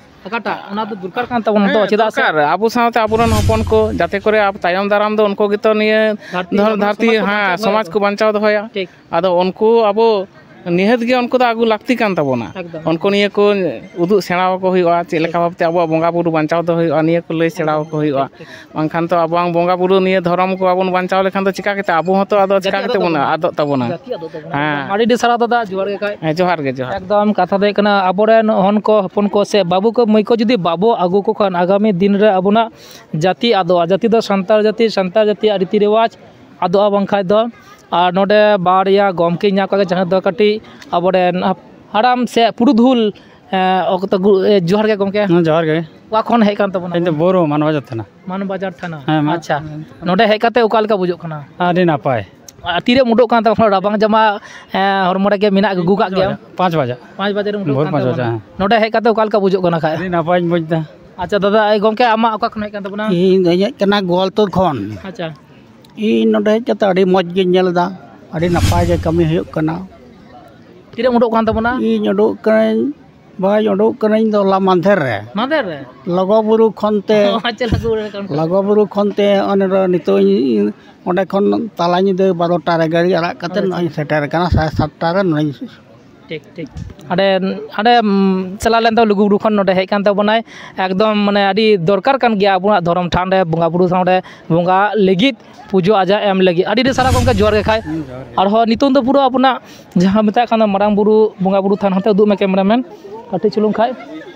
ᱚᱠᱟᱴᱟᱜ? ᱚᱱᱟ ᱫᱚ ᱫᱚᱨᱠᱟᱨ ᱠᱟᱱ ᱛᱟᱵᱚᱱᱟ ᱛᱚ, ᱦᱮᱸ, ᱪᱮᱫᱟᱜ ᱥᱮ ᱫᱚᱨᱠᱟᱨ᱾ ᱟᱵᱚ ᱥᱟᱶᱛᱮ ᱟᱵᱚᱨᱮᱱ ᱦᱚᱯᱚᱱ ᱠᱚ, ᱡᱟᱛᱮ ᱠᱚᱨᱮ ᱟᱵᱚ ᱛᱟᱭᱚᱢ ᱫᱟᱨᱟᱢ ᱫᱚ ᱩᱱᱠᱩ ᱜᱮᱛᱚ ᱱᱤᱭᱟᱹ ᱫᱷᱟᱹᱨᱛᱤ, ᱫᱷᱚᱨ-, ᱟᱵᱚ ᱫᱷᱟᱹᱨᱛᱤ, ᱥᱚᱢᱟᱡᱽ ᱠᱚ ᱦᱮᱸ, ᱵᱟᱧᱪᱟᱣ ᱥᱚᱢᱟᱡᱽ ᱠᱚ ᱫᱚᱦᱚᱭᱟ᱾ ᱵᱟᱧᱪᱟᱣ ᱫᱚᱦᱚᱭᱟ᱾ ᱴᱷᱤᱠ᱾ ᱟᱫᱚ ᱩᱱᱠᱩ ᱟᱵᱚ ᱱᱤᱦᱟᱹᱛ ᱜᱮ ᱩᱱᱠᱩ ᱫᱚ ᱟᱹᱜᱩ ᱞᱟᱹᱠᱛᱤ ᱠᱟᱱ ᱛᱟᱵᱚᱱᱟ᱾ ᱮᱠᱫᱚᱢ᱾ ᱩᱱᱠᱩ ᱱᱤᱭᱟᱹ ᱠᱚ ᱩᱫᱩᱜ ᱥᱮᱬᱟ ᱟᱠᱚ ᱦᱩᱭᱩᱜᱼᱟ, ᱪᱮᱫ ᱞᱮᱠᱟ ᱴᱷᱤᱠ᱾ ᱵᱷᱟᱵᱽᱛᱮ ᱟᱵᱚᱣᱟᱜ ᱵᱚᱸᱜᱟ ᱵᱩᱨᱩ ᱵᱟᱧᱪᱟᱣ ᱫᱚᱦᱚ ᱦᱩᱭᱩᱜᱼᱟ, ᱱᱤᱭᱟᱹ ᱠᱚ ᱞᱟᱹᱭ ᱥᱮᱬᱟ ᱮᱠᱫᱚᱢ, ᱟᱠᱚ ᱦᱩᱭᱩᱜᱼᱟ᱾ ᱴᱷᱤᱠ, ᱴᱷᱤᱠ᱾ ᱵᱟᱝᱠᱷᱟᱱ ᱛᱚ ᱟᱵᱚᱣᱟᱜ ᱵᱚᱸᱜᱟ ᱵᱩᱨᱩ ᱱᱤᱭᱟᱹ ᱫᱷᱚᱨᱚᱢ ᱠᱚ ᱵᱟᱵᱚᱱ ᱵᱟᱧᱪᱟᱣ ᱞᱮᱠᱷᱟᱱ ᱫᱚ ᱪᱤᱠᱟ ᱠᱟᱛᱮ ᱟᱵᱚ ᱦᱚᱸᱛᱚ ᱟᱫᱚ ᱡᱟᱹᱛᱤ ᱪᱤᱠᱟ ᱟᱫᱚᱜ ᱠᱟᱛᱮ ᱵᱚᱱ ᱛᱟᱵᱚᱱᱟ᱾ ᱟᱫᱚᱜ ᱛᱟᱵᱚᱱᱟ? ᱡᱟᱹᱛᱤ ᱟᱫᱚᱜ ᱛᱟᱵᱚᱱᱟ᱾ ᱦᱮᱸ᱾ ᱟᱹᱰᱤ ᱟᱹᱰᱤ ᱥᱟᱨᱦᱟᱣ ᱫᱟᱫᱟ, ᱡᱚᱦᱟᱨ ᱜᱮ ᱠᱷᱟᱡ᱾ ᱦᱮᱸ, ᱡᱚᱦᱟᱨ ᱜᱮ, ᱡᱚᱦᱟᱨ᱾ ᱮᱠᱫᱚᱢ ᱠᱟᱛᱷᱟ ᱫᱚ ᱦᱩᱭᱩᱜ ᱠᱟᱱᱟ, ᱟᱵᱚᱨᱮᱱ ᱦᱚᱱ ᱠᱚ ᱦᱚᱯᱚᱱ ᱠᱚ ᱥᱮ ᱵᱟᱹᱵᱩ ᱠᱚ ᱢᱟᱹᱭ ᱠᱚ ᱡᱩᱫᱤ ᱵᱟᱵᱚ ᱟᱹᱜᱩ ᱠᱚ ᱠᱷᱟᱱ, ᱟᱜᱟᱢᱤ ᱫᱤᱱ ᱨᱮ ᱟᱵᱚᱱᱟᱜ ᱡᱟᱹᱛᱤ ᱟᱫᱚᱜᱼᱟ᱾ ᱡᱟᱹᱛᱤ ᱫᱚ ᱥᱟᱱᱛᱟᱲ ᱡᱟᱹᱛᱤ, ᱥᱟᱱᱛᱟᱲ ᱡᱟᱹᱛᱤᱭᱟᱜ ᱨᱤᱛᱤ ᱨᱮᱣᱟᱡᱽ ᱟᱫᱚᱜᱼᱟ ᱵᱟᱝᱠᱷᱟᱡ ᱫᱚ᱾ ᱟᱨ ᱱᱚᱰᱮ ᱵᱟᱨᱭᱟ ᱜᱚᱢᱠᱮᱧ ᱧᱟᱢ ᱠᱟᱜ ᱠᱚᱣᱟ, ᱡᱟᱦᱟᱸ ᱫᱚ ᱠᱟᱹᱴᱤᱡ ᱟᱵᱚᱨᱮᱱ ᱦᱟᱯ-, ᱦᱟᱲᱟᱢ ᱥᱮ ᱯᱩᱨᱩᱫᱷᱩᱞ, ᱮ, ᱚᱠᱛᱚ ᱜᱩ-, ᱮ, ᱡᱚᱦᱟᱨ ᱜᱮ ᱜᱚᱢᱠᱮ᱾ ᱦᱮᱸ, ᱡᱚᱦᱟᱨ ᱜᱮ᱾ ᱚᱠᱟ ᱠᱷᱚᱱ ᱦᱮᱡ ᱠᱟᱱ ᱛᱟᱵᱚᱱᱟ? ᱤᱧ ᱫᱚ ᱵᱳᱨᱳ, ᱢᱟᱱ ᱵᱟᱡᱟᱨ ᱛᱷᱟᱱᱟ᱾ ᱢᱟᱱ ᱵᱟᱡᱟᱨ ᱛᱷᱟᱱᱟ᱾ ᱦᱮᱸ, ᱢᱟ᱾ ᱟᱪᱪᱷᱟ᱾ ᱱᱚᱰᱮ ᱦᱮᱡ ᱠᱟᱛᱮ ᱚᱠᱟ ᱞᱮᱠᱟ ᱵᱩᱡᱷᱟᱹᱜ ᱠᱟᱱᱟ? ᱟᱹᱰᱤ ᱱᱟᱯᱟᱭ᱾ ᱟᱨ ᱛᱤᱨᱮᱢ ᱩᱰᱩᱠ ᱠᱟᱱ ᱛᱟᱵᱚᱱᱟ? ᱨᱟᱵᱟᱝ ᱡᱟᱢᱟ, ᱮ, ᱦᱚᱲᱢᱚ ᱨᱮᱜᱮ ᱢᱮᱱᱟᱜ, ᱟᱹᱜᱩ ᱠᱟᱜ ᱜᱮᱭᱟᱢ? ᱯᱟᱸᱪ ᱵᱟᱡᱟ᱾ ᱯᱟᱸᱪ ᱵᱟᱡᱮ ᱨᱮᱢ ᱩᱰᱩᱠ ᱵᱷᱳᱨ ᱠᱟᱱ ᱯᱟᱸᱪ ᱛᱟᱵᱚᱱᱟ᱾ ᱵᱟᱡᱟ, ᱦᱮᱸ᱾ ᱱᱚᱰᱮ ᱦᱮᱡ ᱠᱟᱛᱮ ᱚᱠᱟ ᱞᱮᱠᱟ ᱵᱩᱡᱷᱟᱹᱜ ᱠᱟᱱᱟ ᱠᱷᱟᱡ? ᱟᱹᱰᱤ ᱱᱟᱯᱟᱭᱤᱧ ᱵᱩᱡᱽ ᱮᱫᱟ᱾ ᱟᱪᱪᱷᱟ ᱫᱟᱫᱟ, ᱮ, ᱜᱚᱢᱠᱮ, ᱟᱢᱟᱜ ᱚᱠᱟ ᱠᱷᱚᱱ ᱦᱮᱡ ᱠᱟᱱ ᱛᱟᱵᱚᱱᱟ? ᱤᱧ ᱫᱚᱧ ᱦᱮᱡ ᱠᱟᱱᱟ ᱜᱳᱣᱟᱞᱛᱳᱲ ᱠᱷᱚᱱ᱾ ᱟᱪᱪᱷᱟ᱾ ᱤᱧ ᱱᱚᱰᱮ ᱦᱮᱡ ᱠᱟᱛᱮ ᱟᱹᱰᱤ ᱢᱚᱡᱽ ᱜᱤᱧ ᱧᱮᱞ ᱮᱫᱟ, ᱟᱹᱰᱤ ᱱᱟᱯᱟᱭ ᱜᱮ ᱠᱟᱹᱢᱤ ᱦᱩᱭᱩᱜ ᱠᱟᱱᱟ᱾ ᱛᱤᱨᱮᱢ ᱩᱰᱩᱠ ᱠᱟᱱ ᱛᱟᱵᱚᱱᱟ? ᱤᱧ ᱩᱰᱩᱠ ᱠᱟᱹᱱᱟᱹᱧ, ᱵᱟᱹᱧ ᱩᱰᱩᱠ ᱠᱟᱹᱱᱟᱹᱧ ᱫᱚ ᱦᱚᱞᱟ ᱢᱟᱫᱷᱮᱨ ᱨᱮ᱾ ᱢᱟᱫᱷᱮᱨ ᱨᱮ? ᱞᱚᱜᱚ ᱵᱩᱨᱩ ᱠᱷᱚᱱ ᱛᱮ, ᱚ, ᱟᱪᱪᱷᱟ, ᱞᱚᱜᱚ ᱵᱩᱨᱩ ᱨᱮ ᱠᱟᱱ ᱠᱷᱚᱱ᱾ ᱞᱚᱜᱚ ᱵᱩᱨᱩ ᱠᱷᱚᱱ ᱛᱮ ᱚᱱᱮ ᱨᱮ ᱱᱤᱛᱚᱜ ᱤᱧ ᱚᱸᱰᱮ ᱠᱷᱚᱱ ᱛᱟᱞᱟ ᱧᱤᱫᱟᱹ ᱵᱟᱨᱚᱴᱟ ᱨᱮ ᱜᱟᱹᱰᱤ ᱟᱲᱟᱜ ᱠᱟᱛᱮ ᱟᱪᱪᱷᱟ᱾ ᱱᱚᱜᱼᱚᱭ ᱤᱧ ᱥᱮᱴᱮᱨ ᱟᱠᱟᱱᱟ, ᱥᱟᱲᱮ ᱥᱟᱛᱴᱟ ᱨᱮ ᱱᱚᱜᱼᱚᱭ᱾ ᱴᱷᱤᱠ, ᱴᱷᱤᱠ᱾ ᱦᱟᱸᱰᱮ, ᱦᱟᱸᱰᱮ, ᱩᱢ, ᱪᱟᱞᱟᱣ ᱞᱮᱱ ᱛᱟᱵᱚᱱ ᱞᱩᱜᱩᱵᱩᱨᱩ ᱠᱷᱚᱱ ᱱᱚᱰᱮ ᱦᱮᱡ ᱠᱟᱱ ᱛᱟᱵᱚᱱᱟᱭ᱾ ᱮᱠᱫᱚᱢ ᱢᱟᱱᱮ ᱟᱹᱰᱤ ᱫᱚᱨᱠᱟᱨ ᱠᱟᱱ ᱜᱮᱭᱟ ᱟᱵᱚᱱᱟᱜ ᱫᱷᱚᱨᱚᱢ ᱴᱷᱟᱶ ᱨᱮ ᱵᱚᱸᱜᱟ ᱵᱩᱨᱩ ᱥᱟᱶ ᱨᱮ ᱵᱚᱸᱜᱟ ᱞᱟᱹᱜᱤᱫ, ᱯᱩᱡᱟᱹ ᱟᱡᱟᱜ ᱮᱢ ᱞᱟᱹᱜᱤᱫ᱾ ᱟᱹᱰᱤ ᱟᱹᱰᱤ ᱥᱟᱨᱦᱟᱣ ᱜᱚᱢᱠᱮ, ᱡᱚᱦᱟᱨ ᱜᱮ ᱠᱷᱟᱡ᱾ ᱦᱩᱸ, ᱡᱚᱦᱟᱨ ᱜᱮ᱾ ᱟᱨᱦᱚᱸ ᱱᱤᱛᱚᱝ ᱫᱚ ᱯᱩᱨᱟᱹ ᱟᱵᱚᱱᱟᱜ ᱡᱟᱦᱟᱸ ᱢᱮᱛᱟᱜ ᱠᱟᱱᱟ ᱢᱟᱨᱟᱝ ᱵᱩᱨᱩ ᱵᱚᱸᱜᱟ ᱵᱩᱨᱩ ᱛᱷᱟᱱ ᱦᱟᱱᱛᱮ ᱩᱫᱩᱜ ᱢᱮ cameraman ᱠᱟᱹᱴᱤᱡ ᱪᱩᱞᱩᱝ ᱠᱷᱟᱡ᱾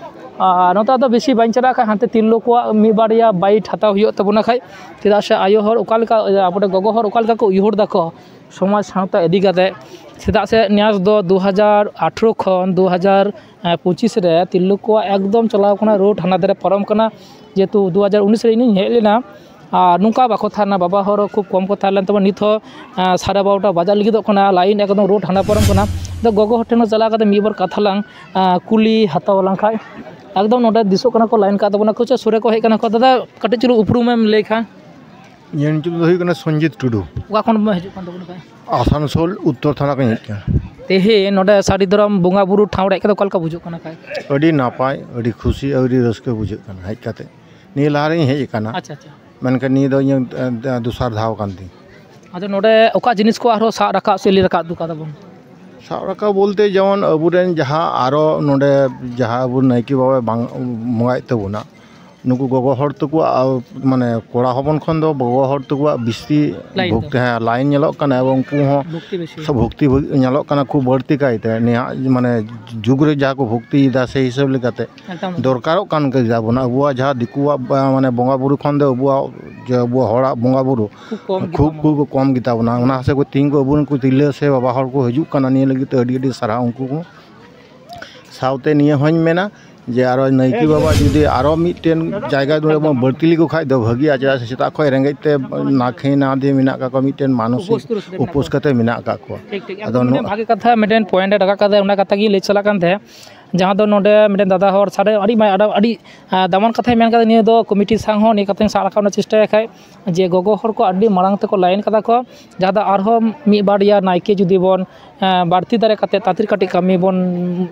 ᱟᱨ ᱱᱚᱛᱮ ᱟᱫᱚ ᱵᱮᱥᱤ ᱵᱟᱹᱧ ᱪᱟᱞᱟᱜ ᱠᱷᱟᱡ ᱦᱟᱱᱛᱮ ᱛᱤᱨᱞᱟᱹ ᱠᱚᱣᱟᱜ ᱢᱤᱫ ᱵᱟᱨᱭᱟ bite ᱦᱟᱛᱟᱣ ᱦᱩᱭᱩᱜ ᱛᱟᱵᱚᱱᱟ ᱠᱷᱟᱡ, ᱪᱮᱫᱟᱜ ᱥᱮ ᱟᱭᱳ ᱦᱚᱲ ᱚᱠᱟ ᱞᱮᱠᱟ, ᱟᱵᱚ ᱜᱚᱜᱚ ᱦᱚᱲ ᱚᱠᱟ ᱞᱮᱠᱟ ᱠᱚ ᱩᱭᱦᱟᱹᱨ ᱫᱟᱠᱚ ᱥᱚᱢᱟᱡᱽ ᱥᱟᱶᱛᱟ ᱤᱫᱤ ᱠᱟᱛᱮ᱾ ᱪᱮᱫᱟᱜ ᱥᱮ ᱱᱮᱥ ᱫᱚ ᱫᱩ ᱦᱟᱡᱟᱨ ᱟᱴᱷᱨᱚ ᱠᱷᱚᱱ ᱫᱩ ᱦᱟᱡᱟᱨ ᱯᱚᱸᱪᱤᱥ ᱨᱮ ᱛᱤᱨᱞᱟᱹ ᱠᱚᱣᱟᱜ ᱮᱠᱫᱚᱢ ᱪᱟᱞᱟᱣ ᱠᱟᱱᱟ, road ᱦᱟᱱᱟ ᱫᱷᱟᱨᱮ ᱯᱟᱨᱚᱢ ᱠᱟᱱᱟ, ᱡᱮᱦᱮᱛᱩ ᱫᱩ ᱦᱟᱡᱟᱨ ᱩᱱᱤᱥ ᱨᱮ ᱤᱧᱤᱧ ᱦᱮᱡ ᱞᱮᱱᱟ᱾ ᱟᱨ ᱱᱚᱝᱠᱟ ᱵᱟᱠᱚ ᱛᱟᱦᱮᱱᱟ, ᱵᱟᱵᱟ ᱦᱚᱲ ᱦᱚᱸ ᱠᱷᱩᱵ ᱠᱚᱢ ᱠᱚ ᱛᱟᱦᱮᱸ ᱞᱮᱱ ᱛᱟᱵᱚᱱᱟ᱾ ᱱᱤᱛ ᱦᱚᱸ, ᱟᱸ, ᱥᱟᱲᱮ ᱵᱟᱨᱚᱴᱟ ᱵᱟᱡᱟᱜ ᱞᱟᱹᱜᱤᱫᱚᱜ ᱠᱟᱱᱟ, line ᱮᱠᱫᱚᱢ road ᱦᱟᱱᱟ ᱯᱟᱨᱚᱢ ᱠᱟᱱᱟ᱾ ᱟᱫᱚ ᱜᱚᱜᱚ ᱦᱚᱲ ᱴᱷᱮᱱ ᱦᱚᱸ ᱪᱟᱞᱟᱣ ᱠᱟᱛᱮ ᱢᱤᱫ ᱵᱟᱨ ᱠᱟᱛᱷᱟ ᱞᱟᱝ, ᱟᱸ, ᱠᱩᱞᱤ ᱦᱟᱛᱟᱣ ᱞᱟᱝ ᱠᱷᱟᱡ᱾ ᱮᱠᱫᱚᱢ ᱱᱚᱰᱮ ᱫᱤᱥᱚᱜ ᱠᱟᱱᱟ ᱠᱚ, line ᱠᱟᱜ ᱛᱟᱵᱚᱱᱟ ᱠᱚ, ᱥᱮ ᱥᱩᱨ ᱨᱮᱠᱚ ᱦᱮᱡ ᱠᱟᱱᱟ ᱠᱚ᱾ ᱫᱟᱫᱟ, ᱠᱟᱹᱴᱤᱡ ᱪᱩᱞᱩᱝ ᱩᱯᱨᱩᱢᱮᱢ ᱞᱟᱹᱭ ᱠᱷᱟᱱ? ᱤᱧᱟᱹᱜ ᱧᱩᱛᱩᱢ ᱫᱚ ᱦᱩᱭᱩᱜ ᱠᱟᱱᱟ ᱥᱚᱧᱡᱤᱛ ᱴᱩᱰᱩ᱾ ᱚᱠᱟ ᱠᱷᱚᱱ ᱵᱚᱱ ᱦᱤᱡᱩᱜ ᱠᱟᱱ ᱛᱟᱵᱚᱱᱟ ᱠᱷᱟᱡ? ᱟᱥᱟᱱᱥᱳᱞ ᱩᱛᱛᱚᱨ ᱛᱷᱟᱱᱟ ᱠᱷᱚᱱ ᱦᱮᱡ ᱠᱟᱱᱟ᱾ ᱛᱮᱦᱮᱧ ᱱᱚᱰᱮ ᱥᱟᱹᱨᱤ ᱫᱷᱚᱨᱚᱢ ᱵᱚᱸᱜᱟ ᱵᱩᱨᱩ ᱴᱷᱟᱶ ᱨᱮ ᱦᱮᱡ ᱠᱟᱛᱮ ᱚᱠᱟ ᱞᱮᱠᱟ ᱵᱩᱡᱷᱟᱹᱜ ᱠᱟᱱᱟ ᱠᱷᱟᱡ? ᱟᱹᱰᱤ ᱱᱟᱯᱟᱭ, ᱟᱹᱰᱤ ᱠᱷᱩᱥᱤ, ᱟᱹᱰᱤ ᱨᱟᱹᱥᱠᱟᱹ ᱵᱩᱡᱷᱟᱹᱜ ᱠᱟᱱᱟ ᱦᱮᱡ ᱠᱟᱛᱮ᱾ ᱱᱤᱭᱟᱹ ᱞᱟᱦᱟ ᱨᱤᱧ ᱦᱮᱡ ᱟᱠᱟᱱᱟ᱾ ᱟᱪᱪᱷᱟ, ᱟᱪᱪᱷᱟ᱾ ᱢᱮᱱᱠᱷᱟᱱ ᱱᱤᱭᱟᱹ ᱫᱚ ᱤᱧᱟᱹᱜ, ᱮ, ᱫᱚᱥᱟᱨ ᱫᱷᱟᱣ ᱠᱟᱱ ᱛᱤᱧ᱾ ᱟᱫᱚ ᱱᱚᱰᱮ ᱚᱠᱟ ᱡᱤᱱᱤᱥ ᱠᱚ ᱟᱨᱦᱚᱸ ᱥᱟᱵ ᱨᱟᱠᱟᱵ ᱥᱮ ᱞᱟᱹᱭ ᱨᱟᱠᱟᱵ ᱫᱚᱨᱠᱟᱨ ᱛᱟᱵᱚᱱ? ᱥᱟᱵ ᱨᱟᱠᱟᱵ ᱵᱚᱞᱛᱮ ᱡᱮᱢᱚᱱ ᱟᱵᱚᱨᱮᱱ ᱡᱟᱦᱟᱸ ᱟᱨᱚ ᱱᱚᱰᱮ ᱡᱟᱦᱟᱸ ᱟᱵᱚ ᱱᱟᱭᱠᱮ ᱵᱟᱵᱟᱭ ᱵᱟᱝ ᱵᱚᱸᱜᱟᱭᱮᱫ ᱛᱟᱵᱚᱱᱟ, ᱱᱩᱠᱩ ᱜᱚᱜᱚ ᱦᱚᱲ ᱛᱟᱠᱚᱣᱟᱜ, ᱟ, ᱢᱟᱱᱮ ᱠᱚᱲᱟ ᱦᱚᱯᱚᱱ ᱠᱷᱚᱱ ᱫᱚ ᱜᱚᱜᱚ ᱦᱚᱲ ᱛᱟᱠᱚᱣᱟᱜ ᱵᱤᱥᱛᱤ line ᱫᱚ᱾ ᱵᱷᱚᱠᱛᱤ, ᱦᱮᱸ, line ᱧᱮᱞᱚᱜ ᱠᱟᱱᱟ ᱮᱵᱚᱝ ᱩᱱᱠᱩ ᱦᱚᱸ ᱵᱷᱚᱠᱛᱤ ᱵᱮᱥᱤ᱾ ᱥᱚᱵ ᱵᱷᱚᱠᱛᱤ ᱵᱷᱚ-, ᱧᱮᱞᱚᱜ ᱠᱟᱱᱟ ᱠᱷᱩᱵ ᱵᱟᱹᱲᱛᱤ ᱠᱟᱭᱛᱮ ᱱᱤᱭᱟᱹ ᱢᱟᱱᱮ ᱡᱩᱜᱽ ᱨᱮ ᱡᱟᱦᱟᱸ ᱠᱚ ᱵᱷᱚᱠᱛᱤᱭᱮᱫᱟ ᱥᱮᱭ ᱦᱤᱥᱟᱹᱵ ᱞᱮᱠᱟᱛᱮ ᱮᱠᱫᱚᱢ᱾ ᱫᱚᱨᱠᱟᱨᱚᱜ ᱠᱟᱱ ᱜᱮ ᱛᱟᱵᱚᱱᱟ᱾ ᱟᱵᱚᱣᱟᱜ ᱡᱟᱦᱟᱸ ᱫᱤᱠᱩᱣᱟᱜ ᱵᱟ-, ᱢᱟᱱᱮ ᱵᱚᱸᱜᱟ ᱵᱩᱨᱩ ᱠᱷᱚᱱ ᱫᱚ ᱟᱵᱚᱣᱟᱜ ᱡᱮ ᱟᱵᱚᱣᱟᱜ ᱦᱚᱲᱟᱜ ᱵᱚᱸᱜᱟ ᱵᱩᱨᱩ ᱠᱷᱩᱵ ᱠᱚᱢ ᱠᱷᱩᱵ, ᱜᱮᱛᱟᱵᱚᱱᱟ᱾ ᱠᱷᱩᱵ ᱠᱚ ᱠᱚᱢ ᱜᱮᱛᱟᱵᱚᱱᱟ᱾ ᱚᱱᱟ ᱦᱤᱥᱟᱹᱵ ᱛᱮ ᱛᱮᱦᱤᱧ ᱠᱚ ᱟᱵᱚ ᱨᱮᱱ ᱠᱚ ᱛᱤᱨᱞᱟᱹ ᱥᱮ ᱵᱟᱵᱟ ᱦᱚᱲ ᱠᱚ ᱦᱤᱡᱩᱜ ᱠᱟᱱᱟ, ᱱᱤᱭᱟᱹ ᱞᱟᱹᱜᱤᱫ ᱛᱮ ᱟᱹᱰᱤ ᱟᱹᱰᱤ ᱥᱟᱨᱦᱟᱣ ᱩᱱᱠᱩ ᱠᱚ᱾ ᱥᱟᱶᱛᱮ ᱱᱤᱭᱟᱹ ᱦᱚᱸᱧ ᱢᱮᱱᱟ ᱡᱮ ᱟᱨᱚ ᱱᱟᱭᱠᱮ ᱵᱟᱵᱟ ᱡᱩᱫᱤ ᱟᱨᱚ ᱢᱤᱫᱴᱮᱱ ᱡᱟᱭᱜᱟ ᱫᱚ ᱵᱚᱱ ᱵᱟᱹᱲᱛᱤ ᱞᱮᱠᱚ ᱠᱷᱟᱡ ᱫᱚ ᱵᱷᱟᱹᱜᱤᱜᱼᱟ, ᱪᱮᱫᱟᱜ ᱥᱮ ᱥᱮᱛᱟᱜ ᱠᱷᱚᱱ ᱨᱮᱸᱜᱮᱡ ᱛᱮ ᱱᱟᱠᱷᱮ ᱱᱟᱫᱮ ᱢᱮᱱᱟᱜ ᱠᱟᱜ ᱠᱚᱣᱟ, ᱢᱤᱫᱴᱮᱱ ᱢᱟᱱᱚᱥᱤᱠ ᱩᱯᱟᱹᱥ ᱠᱟᱛᱮ ᱢᱮᱱᱟᱜ ᱠᱟᱜ ᱠᱚᱣᱟ᱾ ᱴᱷᱤᱠ, ᱴᱷᱤᱠ᱾ ᱟᱫᱚ ᱮᱠᱫᱚᱢ ᱢᱤᱫᱴᱮᱱ ᱱᱚᱣᱟ ᱵᱷᱟᱜᱮ ᱠᱟᱛᱷᱟ, ᱢᱤᱫᱴᱮᱱ ᱯᱚᱭᱮᱱᱴ ᱮ ᱨᱟᱠᱟᱵ ᱠᱟᱫᱟ, ᱚᱱᱟ ᱠᱟᱛᱷᱟ ᱜᱮ ᱞᱟᱹᱭ ᱪᱟᱞᱟᱜ ᱠᱟᱱ ᱛᱟᱦᱮᱸᱫ᱾ ᱡᱟᱦᱟᱸ ᱫᱚ ᱱᱚᱰᱮ ᱢᱤᱫᱴᱮᱱ ᱫᱟᱫᱟ ᱦᱚᱲ ᱥᱟᱰᱮ ᱟᱹᱰᱤ ᱢᱟ-, ᱟᱹᱰᱤ, ᱟᱹᱰᱤ, ᱟᱸ, ᱫᱟᱢᱟᱱ ᱠᱟᱛᱷᱟᱭ ᱢᱮᱱ ᱠᱟᱫᱟ᱾ ᱱᱤᱭᱟᱹ ᱫᱚ ᱠᱚᱢᱤᱴᱤ ᱥᱟᱶ ᱦᱚᱸ ᱱᱤᱭᱟᱹ ᱠᱟᱛᱷᱟᱧ ᱥᱟᱵ ᱨᱟᱠᱟᱵ ᱨᱮᱱᱟᱜ ᱪᱮᱥᱴᱟᱭᱟ ᱠᱷᱟᱡ, ᱡᱮ ᱜᱚᱜᱚ ᱦᱚᱲ ᱠᱚ ᱟᱹᱰᱤ ᱢᱟᱲᱟᱝ ᱛᱮᱠᱚ ᱞᱟᱭᱤᱱ ᱠᱟᱫᱟ ᱠᱚ, ᱡᱟᱦᱟᱸ ᱫᱚ ᱟᱨᱦᱚᱸ ᱢᱤᱫ ᱵᱟᱨᱭᱟ ᱱᱟᱭᱠᱮ ᱡᱩᱫᱤ ᱵᱚᱱ, ᱮᱸ, ᱵᱟᱹᱲᱛᱤ ᱫᱟᱲᱮ ᱠᱟᱛᱮ ᱛᱟᱹᱛᱤᱨ ᱠᱟᱹᱴᱤᱡ ᱠᱟᱹᱢᱤ ᱵᱚᱱ,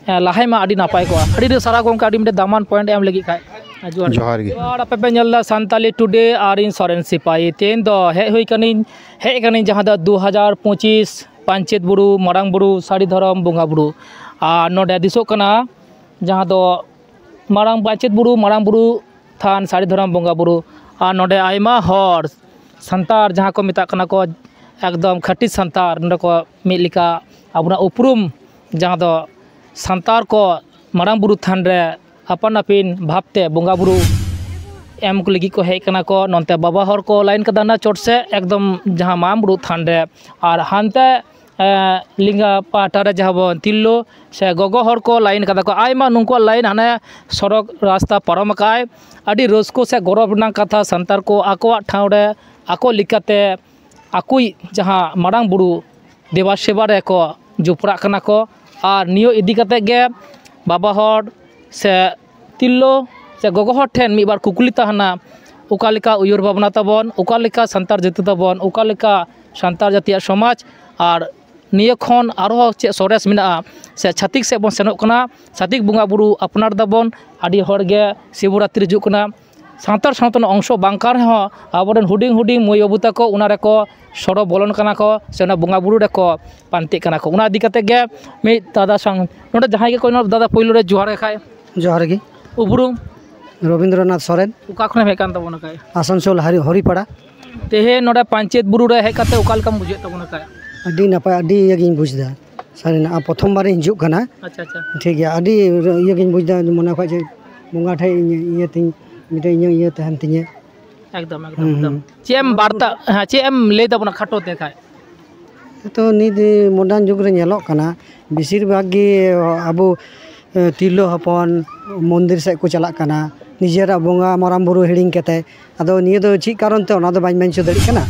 ᱮᱸ, ᱞᱟᱦᱟᱭ ᱢᱟ, ᱟᱹᱰᱤ ᱱᱟᱯᱟᱭ ᱠᱚᱜᱼᱟ᱾ ᱟᱹᱰᱤ ᱟᱹᱰᱤ ᱥᱟᱨᱦᱟᱣ ᱜᱚᱢᱠᱮ, ᱟᱹᱰᱤ ᱢᱤᱫᱴᱮᱱ ᱫᱟᱢᱟᱱ ᱯᱚᱭᱮᱱᱴ ᱮᱢ ᱞᱟᱹᱜᱤᱫ ᱠᱷᱟᱡ᱾ ᱡᱚᱦᱟᱨ ᱜᱮ᱾ ᱡᱚᱦᱟᱨ ᱜᱮ᱾ ᱡᱚᱦᱟᱨ, ᱟᱯᱮ ᱯᱮ ᱧᱮᱞ ᱮᱫᱟ ᱥᱟᱱᱛᱟᱞᱤ ᱴᱩᱰᱮ ᱟᱨ ᱤᱧ ᱥᱚᱨᱮᱱ ᱥᱤᱯᱟᱦᱤ᱾ ᱛᱮᱦᱮᱧ ᱫᱚ ᱦᱮᱡ ᱦᱩᱭ ᱠᱟᱹᱱᱟᱹᱧ, ᱦᱮᱡ ᱠᱟᱹᱱᱟᱹᱧ ᱡᱟᱦᱟᱸ ᱫᱚ ᱫᱩ ᱦᱟᱡᱟᱨ ᱯᱚᱸᱪᱤᱥ ᱯᱟᱧᱪᱮᱛ ᱵᱩᱨᱩ, ᱢᱟᱨᱟᱝ ᱵᱩᱨᱩ, ᱥᱟᱹᱨᱤ ᱫᱷᱚᱨᱚᱢ ᱵᱚᱸᱜᱟ ᱵᱩᱨᱩ᱾ ᱟᱨ ᱱᱚᱰᱮ ᱫᱤᱥᱚᱜ ᱠᱟᱱᱟ ᱡᱟᱦᱟᱸ ᱫᱚ ᱢᱟᱨᱟᱝ ᱯᱟᱧᱪᱮᱛ ᱵᱩᱨᱩ, ᱢᱟᱨᱟᱝ ᱵᱩᱨᱩ ᱛᱷᱟᱱ, ᱥᱟᱹᱨᱤ ᱫᱷᱚᱨᱚᱢ ᱵᱚᱸᱜᱟ ᱵᱩᱨᱩ᱾ ᱟᱨ ᱱᱚᱰᱮ ᱟᱭᱢᱟ ᱦᱚᱲ ᱥᱟᱱᱛᱟᱲ ᱡᱟᱦᱟᱸ ᱠᱚ ᱢᱮᱛᱟᱜ ᱠᱟᱱᱟ ᱠᱚ, ᱮᱠᱫᱚᱢ ᱠᱷᱟᱹᱴᱤ ᱥᱟᱱᱛᱟᱲ, ᱱᱚᱰᱮ ᱠᱚ ᱢᱤᱫ ᱞᱮᱠᱟ ᱟᱵᱚᱱᱟᱜ ᱩᱯᱨᱩᱢ ᱡᱟᱦᱟᱸ ᱫᱚ ᱥᱟᱱᱛᱟᱲ ᱠᱚ ᱢᱟᱨᱟᱝ ᱵᱩᱨᱩ ᱛᱷᱟᱱ ᱨᱮ ᱟᱯᱟᱱ ᱟᱹᱯᱤᱱ ᱵᱷᱟᱵᱽ ᱛᱮ ᱵᱚᱸᱜᱟ ᱵᱩᱨᱩ ᱮᱢ ᱠᱚ ᱞᱟᱹᱜᱤᱫ ᱠᱚ ᱦᱮᱡ ᱠᱟᱱᱟ ᱠᱚ᱾ ᱱᱚᱱᱛᱮ ᱵᱟᱵᱟ ᱦᱚᱲ ᱠᱚ ᱞᱟᱭᱤᱱ ᱠᱟᱫᱟ ᱚᱱᱟ ᱪᱚᱴ ᱥᱮᱫ, ᱮᱠᱫᱚᱢ ᱡᱟᱦᱟᱸ ᱢᱟᱨᱟᱝ ᱵᱩᱨᱩ ᱛᱷᱟᱱ ᱨᱮ, ᱟᱨ ᱦᱟᱱᱛᱮ, ᱮᱸ, ᱞᱮᱸᱜᱟ ᱯᱟᱦᱴᱟ ᱨᱮ ᱡᱟᱦᱟᱸ ᱵᱚᱱ ᱛᱤᱨᱞᱟᱹ ᱥᱮ ᱜᱚᱜᱚ ᱦᱚᱲ ᱠᱚ ᱞᱟᱭᱤᱱ ᱠᱟᱫᱟ ᱠᱚ᱾ ᱟᱭᱢᱟ ᱱᱩᱠᱩᱣᱟᱜ ᱞᱟᱭᱤᱱ ᱦᱟᱱᱮ ᱥᱚᱲᱚᱠ ᱨᱟᱥᱛᱟ ᱯᱟᱨᱚᱢ ᱟᱠᱟᱫᱼᱟᱭ᱾ ᱟᱹᱰᱤ ᱨᱟᱹᱥᱠᱟᱹ ᱥᱮ ᱜᱚᱨᱚᱵᱽ ᱨᱮᱱᱟᱜ ᱠᱟᱛᱷᱟ, ᱥᱟᱱᱛᱟᱲ ᱠᱚ ᱟᱠᱚᱣᱟᱜ ᱴᱷᱟᱶ ᱨᱮ ᱟᱠᱚ ᱞᱮᱠᱟᱛᱮ ᱟᱠᱚᱭᱤᱡ ᱡᱟᱦᱟᱸ ᱢᱟᱨᱟᱝ ᱵᱩᱨᱩ ᱫᱮᱵᱟ ᱥᱮᱵᱟ ᱨᱮᱠᱚ ᱡᱚᱯᱲᱟᱜ ᱠᱟᱱᱟ ᱠᱚ᱾ ᱟᱨ ᱱᱤᱭᱟᱹ ᱤᱫᱤ ᱠᱟᱛᱮᱫ ᱜᱮ ᱵᱟᱵᱟ ᱦᱚᱲ ᱥᱮ ᱛᱤᱨᱞᱟᱹ ᱥᱮ ᱜᱚᱜᱚ ᱦᱚᱲ ᱴᱷᱮᱱ ᱢᱤᱫ ᱵᱟᱨ ᱠᱩᱠᱞᱤ ᱛᱟᱦᱮᱱᱟ, ᱚᱠᱟ ᱞᱮᱠᱟ ᱩᱭᱦᱟᱹᱨ ᱵᱷᱟᱵᱽᱱᱟ ᱛᱟᱵᱚᱱ, ᱚᱠᱟ ᱞᱮᱠᱟ ᱥᱟᱱᱛᱟᱲ ᱡᱟᱹᱛᱤ ᱛᱟᱵᱚᱱ, ᱚᱠᱟ ᱞᱮᱠᱟ ᱥᱟᱱᱛᱟᱲ ᱡᱟᱹᱛᱤᱭᱟᱜ ᱥᱚᱢᱟᱡᱽ, ᱟᱨ ᱱᱤᱭᱟᱹ ᱠᱷᱚᱱ ᱟᱨᱦᱚᱸ ᱪᱮᱫ ᱥᱚᱨᱮᱥ ᱢᱮᱱᱟᱜᱼᱟ, ᱥᱮ ᱪᱷᱟᱹᱛᱤᱠ ᱥᱮᱫ ᱵᱚᱱ ᱥᱮᱱᱚᱜ ᱠᱟᱱᱟ, ᱪᱷᱟᱹᱛᱤᱠ ᱵᱚᱸᱜᱟ ᱵᱩᱨᱩ ᱟᱯᱱᱟᱨ ᱫᱟᱵᱚᱱ, ᱟᱹᱰᱤ ᱦᱚᱲ ᱜᱮ ᱥᱤᱵᱚᱨᱟᱛᱨᱤ ᱦᱤᱡᱩᱜ ᱠᱟᱱᱟ, ᱥᱟᱱᱛᱟᱲ ᱥᱟᱶᱛᱟ ᱨᱮᱱᱟᱜ ᱚᱝᱥᱚ ᱵᱟᱝ ᱠᱟᱱ ᱨᱮᱦᱚᱸ, ᱟᱵᱚᱨᱮᱱ ᱦᱩᱰᱤᱧ ᱦᱩᱰᱤᱧ ᱢᱟᱹᱭ ᱵᱟᱹᱵᱩ ᱛᱟᱠᱚ ᱚᱱᱟ ᱨᱮᱠᱚ ᱥᱚᱲᱚ ᱵᱚᱞᱚᱱ ᱠᱟᱱᱟ ᱠᱚ, ᱥᱮ ᱚᱱᱟ ᱵᱚᱸᱜᱟ ᱵᱩᱨᱩ ᱨᱮᱠᱚ ᱯᱟᱱᱛᱮᱜ ᱠᱟᱱᱟ ᱠᱚ᱾ ᱚᱱᱟ ᱤᱫᱤ ᱠᱟᱛᱮᱫ ᱜᱮ ᱢᱤᱫ ᱫᱟᱫᱟ ᱥᱟᱝ, ᱱᱚᱰᱮ ᱡᱟᱦᱟᱸᱭ ᱜᱮᱠᱚ, ᱱᱚᱰᱮ ᱫᱟᱫᱟ ᱯᱳᱭᱞᱳ ᱨᱮ ᱡᱚᱦᱟᱨ ᱜᱮ ᱠᱷᱟᱡ᱾ ᱡᱚᱦᱟᱨ ᱜᱮ᱾ ᱩᱯᱨᱩᱢ? ᱨᱚᱵᱤᱱᱫᱨᱚᱱᱟᱛᱷ ᱥᱚᱨᱮᱱ᱾ ᱚᱠᱟ ᱠᱷᱚᱱᱮᱢ ᱦᱮᱡ ᱠᱟᱱ ᱛᱟᱵᱚᱱᱟ ᱠᱷᱟᱡ? ᱟᱥᱟᱱᱥᱳᱞ ᱦᱟᱨᱤ-, ᱦᱚᱨᱤᱯᱟᱲᱟ᱾ ᱛᱮᱦᱮᱧ ᱱᱚᱰᱮ ᱯᱟᱧᱪᱮᱛ ᱵᱩᱨᱩ ᱨᱮ ᱦᱮᱡ ᱠᱟᱛᱮ ᱚᱠᱟ ᱞᱮᱠᱟᱢ ᱵᱩᱡᱷᱟᱹᱣᱮᱫ ᱛᱟᱵᱚᱱᱟ ᱠᱷᱟᱡ? ᱟᱹᱰᱤ ᱱᱟᱯᱟᱭ, ᱟᱹᱰᱤ ᱤᱭᱟᱹ ᱜᱤᱧ ᱵᱩᱡᱽ ᱮᱫᱟ᱾ ᱥᱟᱹᱨᱤᱱᱟᱜ, ᱟᱨ ᱯᱨᱚᱛᱷᱚᱢ ᱵᱟᱨᱤᱧ ᱦᱤᱡᱩᱜ ᱠᱟᱱᱟ᱾ ᱟᱪᱪᱷᱟ, ᱟᱪᱪᱷᱟ᱾ ᱴᱷᱤᱠ ᱜᱮᱭᱟ, ᱟᱹᱰᱤ ᱤᱭᱟᱹ ᱜᱤᱧ ᱵᱩᱡᱽ ᱮᱫᱟ, ᱢᱚᱱᱮ ᱠᱷᱚᱡ ᱡᱮ ᱵᱚᱸᱜᱟ ᱴᱷᱮᱡ ᱤᱧ ᱤᱭᱟᱹ ᱛᱤᱧ, ᱢᱤᱫᱴᱮᱡ ᱤᱧᱟᱹᱜ ᱤᱭᱟᱹ ᱛᱟᱦᱮᱱ ᱛᱤᱧᱟᱹ᱾ ᱮᱠᱫᱚᱢ, ᱮᱠᱫᱚᱢ, ᱦᱩᱸ, ᱮᱠᱫᱚᱢ᱾ ᱦᱩᱸ᱾ ᱪᱮᱫ ᱮᱢ ᱵᱟᱨᱛᱟ, ᱦᱮᱸ, ᱪᱮᱫ ᱮᱢ ᱞᱟᱹᱭ ᱛᱟᱵᱚᱱᱟ ᱠᱷᱟᱴᱚ ᱛᱮ ᱠᱷᱟᱡ? ᱛᱚ ᱱᱤᱛ ᱢᱚᱰᱟᱨᱱ ᱡᱩᱜᱽ ᱨᱮ ᱧᱮᱞᱚᱜ ᱠᱟᱱᱟ, ᱵᱮᱥᱤᱨ ᱵᱷᱟᱜᱽ ᱜᱮ ᱟᱵᱚ, ᱮ, ᱛᱤᱨᱞᱟᱹ ᱦᱚᱯᱚᱱ ᱢᱚᱱᱫᱤᱨ ᱥᱮᱫ ᱠᱚ ᱪᱟᱞᱟᱜ ᱠᱟᱱᱟ, ᱱᱤᱡᱮᱨᱟᱜ ᱵᱚᱸᱜᱟ ᱢᱟᱨᱟᱝ ᱵᱩᱨᱩ ᱦᱤᱲᱤᱧ ᱠᱟᱛᱮ᱾ ᱟᱫᱚ ᱱᱤᱭᱟᱹ ᱫᱚ ᱪᱮᱫ ᱠᱟᱨᱚᱱ ᱛᱮ, ᱚᱱᱟ ᱫᱚ ᱵᱟᱹᱧ ᱢᱮᱱ ᱦᱚᱪᱚ ᱫᱟᱲᱮᱭᱟᱜ ᱠᱟᱱᱟ,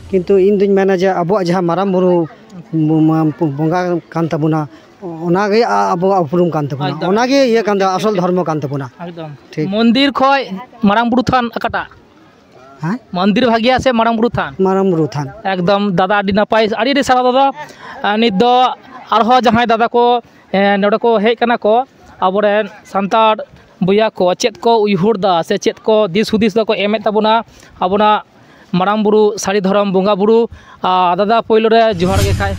ᱠᱤᱱᱛᱩ ᱤᱧ ᱫᱩᱧ ᱢᱮᱱᱟ ᱡᱮ ᱟᱵᱚᱣᱟᱜ ᱡᱟᱦᱟᱸ ᱢᱟᱨᱟᱝ ᱵᱩᱨᱩ ᱵᱚᱸᱜᱟ ᱠᱟᱱ ᱛᱟᱵᱚᱱᱟ, ᱚᱱᱟᱜᱮ ᱟ-, ᱟᱵᱚᱣᱟᱜ ᱩᱯᱨᱩᱢ ᱠᱟᱱ ᱛᱟᱵᱚᱱᱟ, ᱮᱠᱫᱚᱢ᱾ ᱚᱱᱟᱜᱮ ᱤᱭᱟᱹ ᱠᱟᱱ ᱛᱟᱵᱚᱱᱟ, ᱟᱥᱚᱞ ᱫᱷᱚᱨᱢᱚ ᱠᱟᱱ ᱛᱟᱵᱚᱱᱟ᱾ ᱮᱠᱫᱚᱢ᱾ ᱴᱷᱤᱠ᱾ ᱢᱚᱱᱫᱤᱨ ᱠᱷᱚᱡ ᱢᱟᱨᱟᱝ ᱵᱩᱨᱩ ᱛᱷᱟᱱ ᱚᱠᱟᱴᱟᱜ? ᱦᱮᱸ? ᱢᱚᱱᱫᱤᱨ ᱵᱷᱟᱜᱤᱭᱟ ᱥᱮ ᱢᱟᱨᱟᱝ ᱵᱩᱨᱩ ᱛᱷᱟᱱ? ᱢᱟᱨᱟᱝ ᱵᱩᱨᱩ ᱛᱷᱟᱱ᱾ ᱮᱠᱫᱚᱢ ᱫᱟᱫᱟ, ᱟᱹᱰᱤ ᱱᱟᱯᱟᱭ, ᱟᱹᱰᱤ ᱟᱹᱰᱤ ᱥᱟᱨᱦᱟᱣ ᱫᱟᱫᱟ᱾ ᱟᱨ ᱱᱤᱛ ᱫᱚ ᱟᱨᱦᱚᱸ ᱡᱟᱦᱟᱸᱭ ᱫᱟᱫᱟ ᱠᱚ, ᱮ, ᱱᱚᱰᱮ ᱠᱚ ᱦᱮᱡ ᱠᱟᱱᱟ ᱠᱚ, ᱟᱵᱚᱨᱮᱱ ᱥᱟᱱᱛᱟᱲ ᱵᱚᱭᱦᱟ ᱠᱚ ᱪᱮᱫ ᱠᱚ ᱩᱭᱦᱟᱹᱨ ᱫᱟ ᱥᱮ ᱪᱮᱫ ᱠᱚ ᱫᱤᱥ ᱦᱩᱫᱤᱥ ᱫᱚᱠᱚ ᱮᱢᱮᱫ ᱛᱟᱵᱚᱱᱟ ᱟᱵᱚᱱᱟᱜ ᱢᱟᱨᱟᱝ ᱵᱩᱨᱩ ᱥᱟᱹᱨᱤ ᱫᱷᱚᱨᱚᱢ ᱵᱚᱸᱜᱟ ᱵᱩᱨᱩ? ᱟᱨ ᱫᱟᱫᱟ, ᱯᱳᱭᱞᱳ ᱨᱮ ᱡᱚᱦᱟᱨ ᱜᱮ ᱠᱷᱟᱡ᱾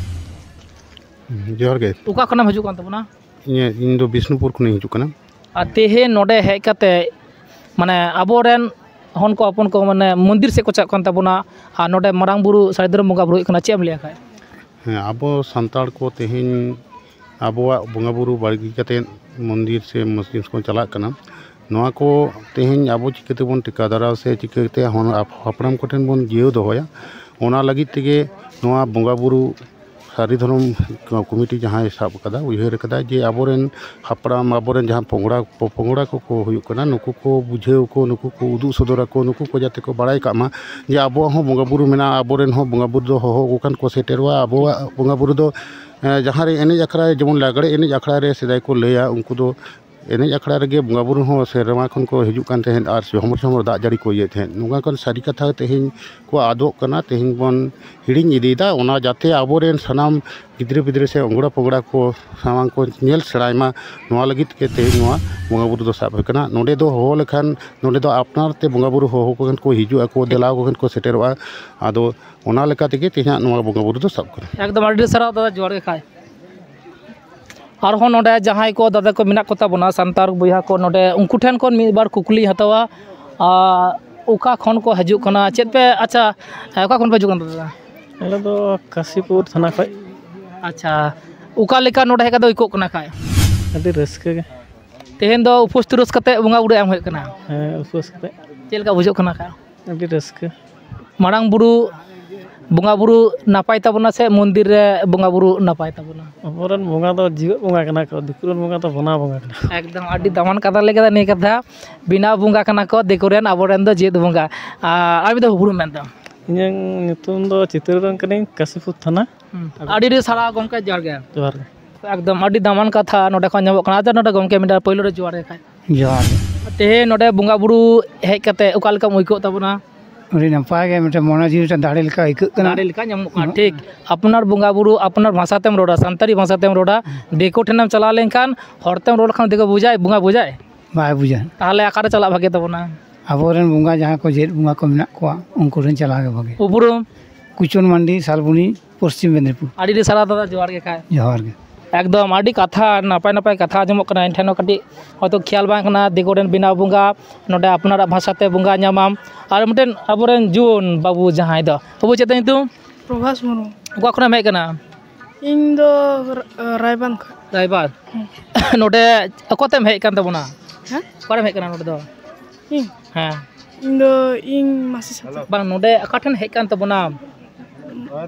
ᱡᱚᱦᱟᱨ ᱜᱮ᱾ ᱚᱠᱟ ᱠᱷᱚᱱᱮᱢ ᱦᱤᱡᱩᱜ ᱠᱟᱱ ᱛᱟᱵᱚᱱᱟ? ᱤᱧ, ᱤᱧ ᱫᱚ ᱵᱤᱥᱱᱩᱯᱩᱨ ᱠᱷᱚᱱᱤᱧ ᱦᱤᱡᱩᱜ ᱠᱟᱱᱟ᱾ ᱟᱨ ᱛᱮᱦᱮᱧ ᱱᱚᱰᱮ ᱦᱮᱡ ᱠᱟᱛᱮ, ᱢᱟᱱᱮ, ᱟᱵᱚᱨᱮᱱ ᱦᱚᱱ ᱠᱚ ᱦᱚᱯᱚᱱ ᱠᱚ, ᱢᱟᱱᱮ, ᱢᱚᱱᱫᱤᱨ ᱥᱮᱫ ᱠᱚ ᱪᱟᱞᱟᱜ ᱠᱟᱱ ᱛᱟᱵᱚᱱᱟ, ᱟᱨ ᱱᱚᱰᱮ ᱢᱟᱨᱟᱝ ᱵᱩᱨᱩ ᱥᱟᱹᱨᱤ ᱫᱷᱚᱨᱚᱢ ᱵᱚᱸᱜᱟ ᱵᱩᱨᱩ ᱦᱩᱭᱩᱜ ᱠᱟᱱᱟ, ᱪᱮᱫ ᱮᱢ ᱞᱟᱹᱭᱟ ᱠᱷᱟᱡ? ᱦᱮᱸ, ᱟᱵᱚ ᱥᱟᱱᱛᱟᱲ ᱠᱚ ᱛᱮᱦᱮᱧ ᱟᱵᱚᱣᱟᱜ ᱵᱚᱸᱜᱟ ᱵᱩᱨᱩ ᱵᱟᱹᱜᱤ ᱠᱟᱛᱮ ᱢᱚᱱᱫᱤᱨ ᱥᱮ ᱢᱚᱥᱡᱤᱫ ᱠᱚ ᱪᱟᱞᱟᱜ ᱠᱟᱱᱟ᱾ ᱱᱚᱣᱟ ᱠᱚ ᱛᱮᱦᱮᱧ ᱟᱵᱚ ᱪᱤᱠᱟᱹ ᱛᱮᱵᱚᱱ ᱴᱮᱠᱟᱣ ᱫᱟᱨᱟᱢ ᱥᱮ ᱪᱤᱠᱟᱹᱛᱮ ᱦᱚᱱ-, ᱦᱟᱯᱲᱟᱢ ᱠᱚᱴᱷᱮᱱ ᱵᱚᱱ ᱡᱤᱭᱟᱹᱣ ᱫᱚᱦᱚᱭᱟ, ᱚᱱᱟ ᱞᱟᱹᱜᱤᱫ ᱛᱮᱜᱮ ᱱᱚᱣᱟ ᱵᱚᱸᱜᱟ ᱵᱩᱨᱩ ᱥᱟᱹᱨᱤ ᱫᱷᱚᱨᱚᱢ ᱠᱚᱢᱤᱴᱤ ᱡᱟᱦᱟᱸᱭ ᱥᱟᱵ ᱠᱟᱫᱟ, ᱩᱭᱦᱟᱹᱨ ᱠᱟᱫᱟ ᱡᱮ ᱟᱵᱚᱨᱮᱱ ᱦᱟᱯᱲᱟᱢ, ᱟᱵᱚᱨᱮᱱ ᱡᱟᱦᱟᱸ ᱯᱚᱝᱲᱟ, ᱯᱚᱯᱚᱝᱲᱟ ᱠᱚᱠᱚ ᱦᱩᱭᱩᱜ ᱠᱟᱱᱟ, ᱱᱩᱠᱩ ᱠᱚ ᱵᱩᱡᱷᱟᱹᱣ ᱠᱚ, ᱱᱩᱠᱩ ᱠᱚ ᱩᱫᱩᱜ ᱥᱚᱫᱚᱨ ᱟᱠᱚ, ᱱᱩᱠᱩ ᱠᱚ ᱡᱟᱛᱮ ᱠᱚ ᱵᱟᱲᱟᱭ ᱠᱟᱜ ᱢᱟ ᱡᱮ ᱟᱵᱚᱣᱟᱜ ᱦᱚᱸ ᱵᱚᱸᱜᱟ ᱵᱩᱨᱩ ᱢᱮᱱᱟᱜᱼᱟ, ᱟᱵᱚᱨᱮᱱ ᱦᱚᱸ ᱵᱚᱸᱜᱟ ᱵᱩᱨᱩ ᱫᱚ ᱦᱚᱦᱚ ᱟᱠᱚ ᱠᱷᱟᱱ ᱠᱚ ᱥᱮᱴᱮᱨᱚᱜᱼᱟ᱾ ᱟᱵᱚᱣᱟᱜ ᱵᱚᱸᱜᱟ ᱵᱩᱨᱩ ᱫᱚ, ᱮᱸ, ᱡᱟᱦᱟᱸ ᱨᱮ ᱮᱱᱮᱡ ᱟᱠᱷᱲᱟ ᱨᱮ, ᱡᱮᱢᱚᱱ ᱞᱟᱜᱽᱲᱮ ᱮᱱᱮᱡ ᱟᱠᱷᱲᱟ ᱨᱮ ᱥᱮᱫᱟᱭ ᱠᱚ ᱞᱟᱹᱭᱟ, ᱩᱱᱠᱩ ᱫᱚ ᱮᱱᱮᱡ ᱟᱠᱷᱲᱟ ᱨᱮᱜᱮ ᱵᱚᱸᱜᱟ ᱵᱩᱨᱩ ᱦᱚᱸ ᱥᱮᱨᱢᱟ ᱠᱷᱚᱱ ᱠᱚ ᱦᱤᱡᱩᱜ ᱠᱟᱱ ᱛᱟᱦᱮᱸᱫ ᱟᱨ ᱡᱷᱚᱢᱚᱨ ᱡᱷᱚᱢᱚᱨ ᱫᱟᱜ ᱡᱟᱹᱲᱤ ᱠᱚ ᱤᱭᱟᱹᱭᱮᱫ ᱛᱟᱦᱮᱸᱫ᱾ ᱱᱚᱝᱠᱟ ᱠᱷᱚᱱ ᱥᱟᱹᱨᱤ ᱠᱟᱛᱷᱟ ᱛᱮᱦᱮᱧ ᱠᱚ ᱟᱫᱚᱜ ᱠᱟᱱᱟ, ᱛᱮᱦᱮᱧ ᱵᱚᱱ ᱦᱤᱲᱤᱧ ᱤᱫᱤᱭᱮᱫᱟ᱾ ᱚᱱᱟ ᱡᱟᱛᱮ ᱟᱵᱚᱨᱮᱱ ᱥᱟᱱᱟᱢ ᱜᱤᱫᱽᱨᱟᱹ ᱯᱤᱫᱽᱨᱟᱹ ᱥᱮ ᱚᱝᱜᱲᱟ ᱯᱚᱝᱜᱲᱟ ᱠᱚ ᱥᱟᱢᱟᱝ ᱠᱚ ᱧᱮᱞ ᱥᱮᱬᱟᱭ ᱢᱟ, ᱱᱚᱣᱟ ᱞᱟᱹᱜᱤᱫ ᱜᱮ ᱛᱮᱦᱮᱧ ᱱᱚᱣᱟ ᱵᱚᱸᱜᱟ ᱵᱩᱨᱩ ᱫᱚ ᱥᱟᱵ ᱦᱩᱭ ᱠᱟᱱᱟ᱾ ᱱᱚᱰᱮ ᱫᱚ ᱦᱚᱦᱚ ᱞᱮᱠᱷᱟᱱ, ᱱᱚᱰᱮ ᱫᱚ ᱟᱯᱱᱟᱨ ᱛᱮ ᱵᱚᱸᱜᱟ ᱵᱩᱨᱩ ᱦᱚᱦᱚ ᱠᱚ ᱠᱷᱟᱱ ᱠᱚ ᱦᱤᱡᱩᱜ ᱟᱠᱚ, ᱫᱮᱞᱟ ᱟᱠᱚ ᱠᱷᱟᱱ ᱠᱚ ᱥᱮᱴᱮᱨᱚᱜᱼᱟ᱾ ᱟᱫᱚ ᱚᱱᱟ ᱞᱮᱠᱟ ᱛᱮᱜᱮ ᱛᱮᱦᱮᱧᱟᱜ ᱱᱚᱣᱟ ᱵᱚᱸᱜᱟ ᱵᱩᱨᱩ ᱫᱚ ᱥᱟᱵ ᱠᱟᱱᱟ᱾ ᱮᱠᱫᱚᱢ ᱟᱹᱰᱤ ᱥᱟᱨᱦᱟᱣ ᱫᱟᱫᱟ, ᱡᱚᱦᱟᱨ ᱜᱮ ᱠᱷᱟᱡ᱾ ᱟᱨᱦᱚᱸ ᱱᱚᱰᱮ ᱡᱟᱦᱟᱸᱭ ᱠᱚ ᱫᱟᱫᱟ ᱠᱚ ᱢᱮᱱᱟᱜ ᱠᱚᱛᱟ ᱵᱚᱱᱟ, ᱥᱟᱱᱛᱟᱲ ᱵᱚᱭᱦᱟ ᱠᱚ, ᱱᱚᱰᱮ ᱩᱱᱠᱩ ᱴᱷᱮᱱ ᱠᱷᱚᱱ ᱢᱤᱫ ᱵᱟᱨ ᱠᱩᱠᱞᱤᱧ ᱦᱟᱛᱟᱣᱟ᱾ ᱟᱨ ᱚᱠᱟ ᱠᱷᱚᱱ ᱠᱚ ᱦᱤᱡᱩᱜ ᱠᱟᱱᱟ, ᱪᱮᱫ ᱯᱮ, ᱟᱪᱪᱷᱟ, ᱚᱠᱟ ᱠᱷᱚᱱ ᱯᱮ ᱦᱤᱡᱩᱜ ᱠᱟᱱᱟ ᱫᱟᱫᱟ? ᱟᱞᱮ ᱫᱚ ᱠᱟᱥᱤᱯᱩᱨ ᱛᱷᱟᱱᱟ ᱠᱷᱚᱡ᱾ ᱟᱪᱪᱷᱟ, ᱚᱠᱟ ᱞᱮᱠᱟ ᱱᱚᱰᱮ ᱦᱮᱡ ᱠᱟᱛᱮ ᱟᱹᱭᱠᱟᱹᱜ ᱠᱟᱱᱟ ᱠᱷᱟᱡ? ᱟᱹᱰᱤ ᱨᱟᱹᱥᱠᱟᱹ ᱜᱮ᱾ ᱛᱮᱦᱮᱧ ᱫᱚ ᱩᱯᱟᱹᱥ ᱛᱩᱨᱟᱹᱥ ᱠᱟᱛᱮ ᱵᱚᱸᱜᱟ ᱵᱩᱨᱩ ᱮᱢ ᱦᱩᱭᱩᱜ ᱠᱟᱱᱟ᱾ ᱦᱮᱸ, ᱩᱯᱟᱹᱥ ᱠᱟᱛᱮ᱾ ᱪᱮᱫ ᱞᱮᱠᱟ ᱵᱩᱡᱷᱟᱹᱜ ᱠᱟᱱᱟ ᱠᱷᱟᱡ? ᱟᱹᱰᱤ ᱨᱟᱹᱥᱠᱟᱹ᱾ ᱢᱟᱨᱟᱝ ᱵᱩᱨᱩ ᱵᱚᱸᱜᱟ ᱵᱩᱨᱩ ᱱᱟᱯᱟᱭ ᱛᱟᱵᱚᱱᱟ ᱥᱮ ᱢᱚᱱᱫᱤᱨ ᱨᱮ ᱵᱚᱸᱜᱟ ᱵᱩᱨᱩ ᱱᱟᱯᱟᱭ ᱛᱟᱵᱚᱱᱟ? ᱟᱵᱚᱨᱮᱱ ᱵᱚᱸᱜᱟ ᱫᱚ ᱡᱤᱣᱮᱫ ᱵᱚᱸᱜᱟ ᱠᱟᱱᱟ ᱠᱚ, ᱫᱤᱠᱩ ᱨᱮᱱ ᱵᱚᱸᱜᱟ ᱫᱚ ᱵᱚᱱᱟ ᱵᱚᱸᱜᱟ ᱠᱟᱱᱟ᱾ ᱮᱠᱫᱚᱢ ᱟᱹᱰᱤ ᱫᱟᱢᱟᱱ ᱠᱟᱛᱷᱟ ᱞᱟᱹᱭ ᱠᱮᱫᱟ ᱱᱤᱭᱟᱹ ᱠᱟᱛᱷᱟ, ᱵᱮᱱᱟᱣ ᱵᱚᱸᱜᱟ ᱠᱟᱱᱟ ᱠᱚ ᱫᱤᱠᱩ ᱨᱮᱱ, ᱟᱵᱚᱨᱮᱱ ᱫᱚ ᱡᱤᱣᱮᱫ ᱵᱚᱸᱜᱟ᱾ ᱟᱨ ᱟᱨ ᱢᱤᱫ ᱫᱷᱟᱣ ᱩᱯᱨᱩᱢ ᱢᱮᱱ ᱛᱟᱢ? ᱤᱧᱟᱹᱝ ᱧᱩᱛᱩᱢ ᱫᱚ ᱪᱤᱛᱨᱚ ᱨᱚᱝ ᱠᱟᱹᱱᱟᱹᱧ, ᱠᱟᱥᱤᱯᱩᱨ ᱛᱷᱟᱱᱟ᱾ ᱦᱩᱸ᱾ ᱟᱹᱰᱤ ᱟᱹᱰᱤ ᱥᱟᱨᱦᱟᱣ ᱜᱚᱢᱠᱮ, ᱡᱚᱦᱟᱨ ᱜᱮ᱾ ᱡᱚᱦᱟᱨ ᱜᱮ᱾ ᱮᱠᱫᱚᱢ ᱟᱹᱰᱤ ᱫᱟᱢᱟᱱ ᱠᱟᱛᱷᱟ ᱱᱚᱰᱮ ᱠᱷᱚᱱ ᱧᱟᱢᱚᱜ ᱠᱟᱱᱟ᱾ ᱟᱪᱪᱷᱟ, ᱱᱚᱰᱮ ᱜᱚᱢᱠᱮ ᱢᱤᱫᱴᱟᱝ ᱯᱳᱭᱞᱳ ᱨᱮ ᱡᱚᱦᱟᱨ ᱜᱮ ᱠᱷᱟᱡ᱾ ᱡᱚᱦᱟᱨ ᱜᱮ᱾ ᱛᱮᱦᱮᱧ ᱱᱚᱰᱮ ᱵᱚᱸᱜᱟ ᱵᱩᱨᱩ ᱦᱮᱡ ᱠᱟᱛᱮ ᱚᱠᱟ ᱞᱮᱠᱟᱢ ᱟᱹᱭᱠᱟᱹᱣ ᱛᱟᱵᱚᱱᱟ? ᱟᱹᱰᱤ ᱱᱟᱯᱟᱭ ᱜᱮ, ᱢᱤᱫᱴᱮᱱ ᱢᱚᱱᱮ ᱡᱤᱣᱤ ᱢᱤᱫᱴᱮᱱ ᱫᱟᱲᱮ ᱞᱮᱠᱟ ᱟᱹᱭᱠᱟᱹᱜ ᱠᱟᱱᱟ᱾ ᱫᱟᱲᱮ ᱞᱮᱠᱟ ᱧᱟᱢᱚᱜ ᱠᱟᱱᱟ, ᱦᱩᱸ᱾ ᱴᱷᱤᱠ᱾ ᱟᱯᱱᱟᱨ ᱵᱚᱸᱜᱟ ᱵᱩᱨᱩ ᱟᱯᱱᱟᱨ ᱵᱷᱟᱥᱟ ᱛᱮᱢ ᱨᱚᱲᱟ, ᱥᱟᱱᱛᱟᱲᱤ ᱵᱷᱟᱥᱟ ᱛᱮᱢ ᱨᱚᱲᱟ, ᱫᱤᱠᱩ ᱴᱷᱮᱱᱮᱢ ᱪᱟᱞᱟᱣ ᱞᱮᱱᱠᱷᱟᱱ ᱦᱚᱲ ᱛᱮᱢ ᱨᱚᱲ ᱞᱮᱠᱷᱟᱱ ᱫᱤᱠᱩ ᱵᱩᱡᱟᱭ, ᱵᱚᱸᱜᱟ ᱵᱩᱡᱟᱭ? ᱵᱟᱭ ᱵᱩᱡᱟ᱾ ᱛᱟᱦᱚᱞᱮ ᱚᱠᱟᱨᱮ ᱪᱟᱞᱟᱜ ᱵᱷᱟᱜᱮ ᱛᱟᱵᱚᱱᱟ? ᱟᱵᱚᱨᱮᱱ ᱵᱚᱸᱜᱟ ᱡᱟᱦᱟᱸ ᱠᱚ ᱡᱮᱣᱮᱫ ᱵᱚᱸᱜᱟ ᱠᱚ ᱢᱮᱱᱟᱜ ᱠᱚᱣᱟ, ᱩᱱᱠᱩ ᱴᱷᱮᱱ ᱪᱟᱞᱟᱣ ᱜᱮ ᱵᱷᱟᱜᱮ᱾ ᱩᱯᱨᱩᱢ? ᱠᱩᱪᱚᱱ ᱢᱟᱱᱰᱤ, ᱥᱟᱞᱵᱚᱱᱤ, ᱯᱚᱥᱪᱤᱢ ᱢᱮᱫᱽᱱᱤᱯᱩᱨ᱾ ᱟᱹᱰᱤ ᱟᱹᱰᱤ ᱥᱟᱨᱦᱟᱣ ᱫᱟᱫᱟ, ᱡᱚᱦᱟᱨ ᱜᱮ ᱠᱷᱟᱡ᱾ ᱡᱚᱦᱟᱨ ᱜᱮ᱾ ᱮᱠᱫᱚᱢ ᱟᱹᱰᱤ ᱠᱟᱛᱷᱟ, ᱱᱟᱯᱟᱭ ᱱᱟᱯᱟᱭ ᱠᱟᱛᱷᱟ ᱟᱸᱡᱚᱢᱚᱜ ᱠᱟᱱᱟ᱾ ᱮᱱ ᱴᱷᱮᱱ ᱦᱚᱸ ᱠᱟᱹᱴᱤᱡ ᱦᱚᱭᱛᱳ ᱠᱷᱮᱭᱟᱞ ᱵᱟᱝ ᱠᱟᱱᱟ, ᱫᱤᱠᱩ ᱨᱮᱱ ᱵᱮᱱᱟᱣ ᱵᱚᱸᱜᱟ, ᱱᱚᱰᱮ ᱟᱯᱱᱟᱨᱟᱜ ᱵᱷᱟᱥᱟᱛᱮ ᱵᱚᱸᱜᱟ ᱧᱟᱢᱟᱢ᱾ ᱟᱨ ᱢᱤᱫᱴᱮᱱ ᱟᱵᱚᱨᱮᱱ ᱡᱩᱣᱟᱹᱱ ᱵᱟᱹᱵᱩ ᱡᱟᱦᱟᱸᱭ ᱫᱚ, ᱵᱟᱹᱵᱩ ᱪᱮᱫ ᱛᱟᱭ ᱧᱩᱛᱩᱢ? ᱯᱨᱚᱵᱷᱟᱥ ᱢᱩᱨᱢᱩ᱾ ᱚᱠᱟ ᱠᱷᱚᱱᱮᱢ ᱦᱮᱡ ᱟᱠᱟᱱᱟ? ᱤᱧ ᱫᱚ ᱨᱟ-, ᱨᱟᱭᱵᱟᱸᱫᱷ ᱠᱷᱚᱱ᱾ ᱨᱟᱭᱵᱟᱸᱫᱷ᱾ ᱦᱮᱸ᱾ ᱱᱚᱰᱮ ᱚᱠᱚᱭᱛᱮᱢ ᱦᱮᱡ ᱟᱠᱟᱱ ᱛᱟᱵᱚᱱᱟ? ᱦᱮᱸ? ᱚᱠᱟᱨᱮᱢ ᱦᱮᱡ ᱟᱠᱟᱱᱟ ᱱᱚᱰᱮ ᱫᱚ? ᱤᱧ? ᱦᱮᱸ᱾ ᱤᱧ ᱫᱚ ᱤᱧ ᱢᱟᱹᱥᱤ ᱥᱟᱛᱮ᱾ ᱵᱟᱝ, ᱱᱚᱰᱮ ᱚᱠᱟ ᱴᱷᱮᱱ ᱦᱮᱡ ᱟᱠᱟᱱ ᱛᱟᱵᱚᱱᱟᱢ?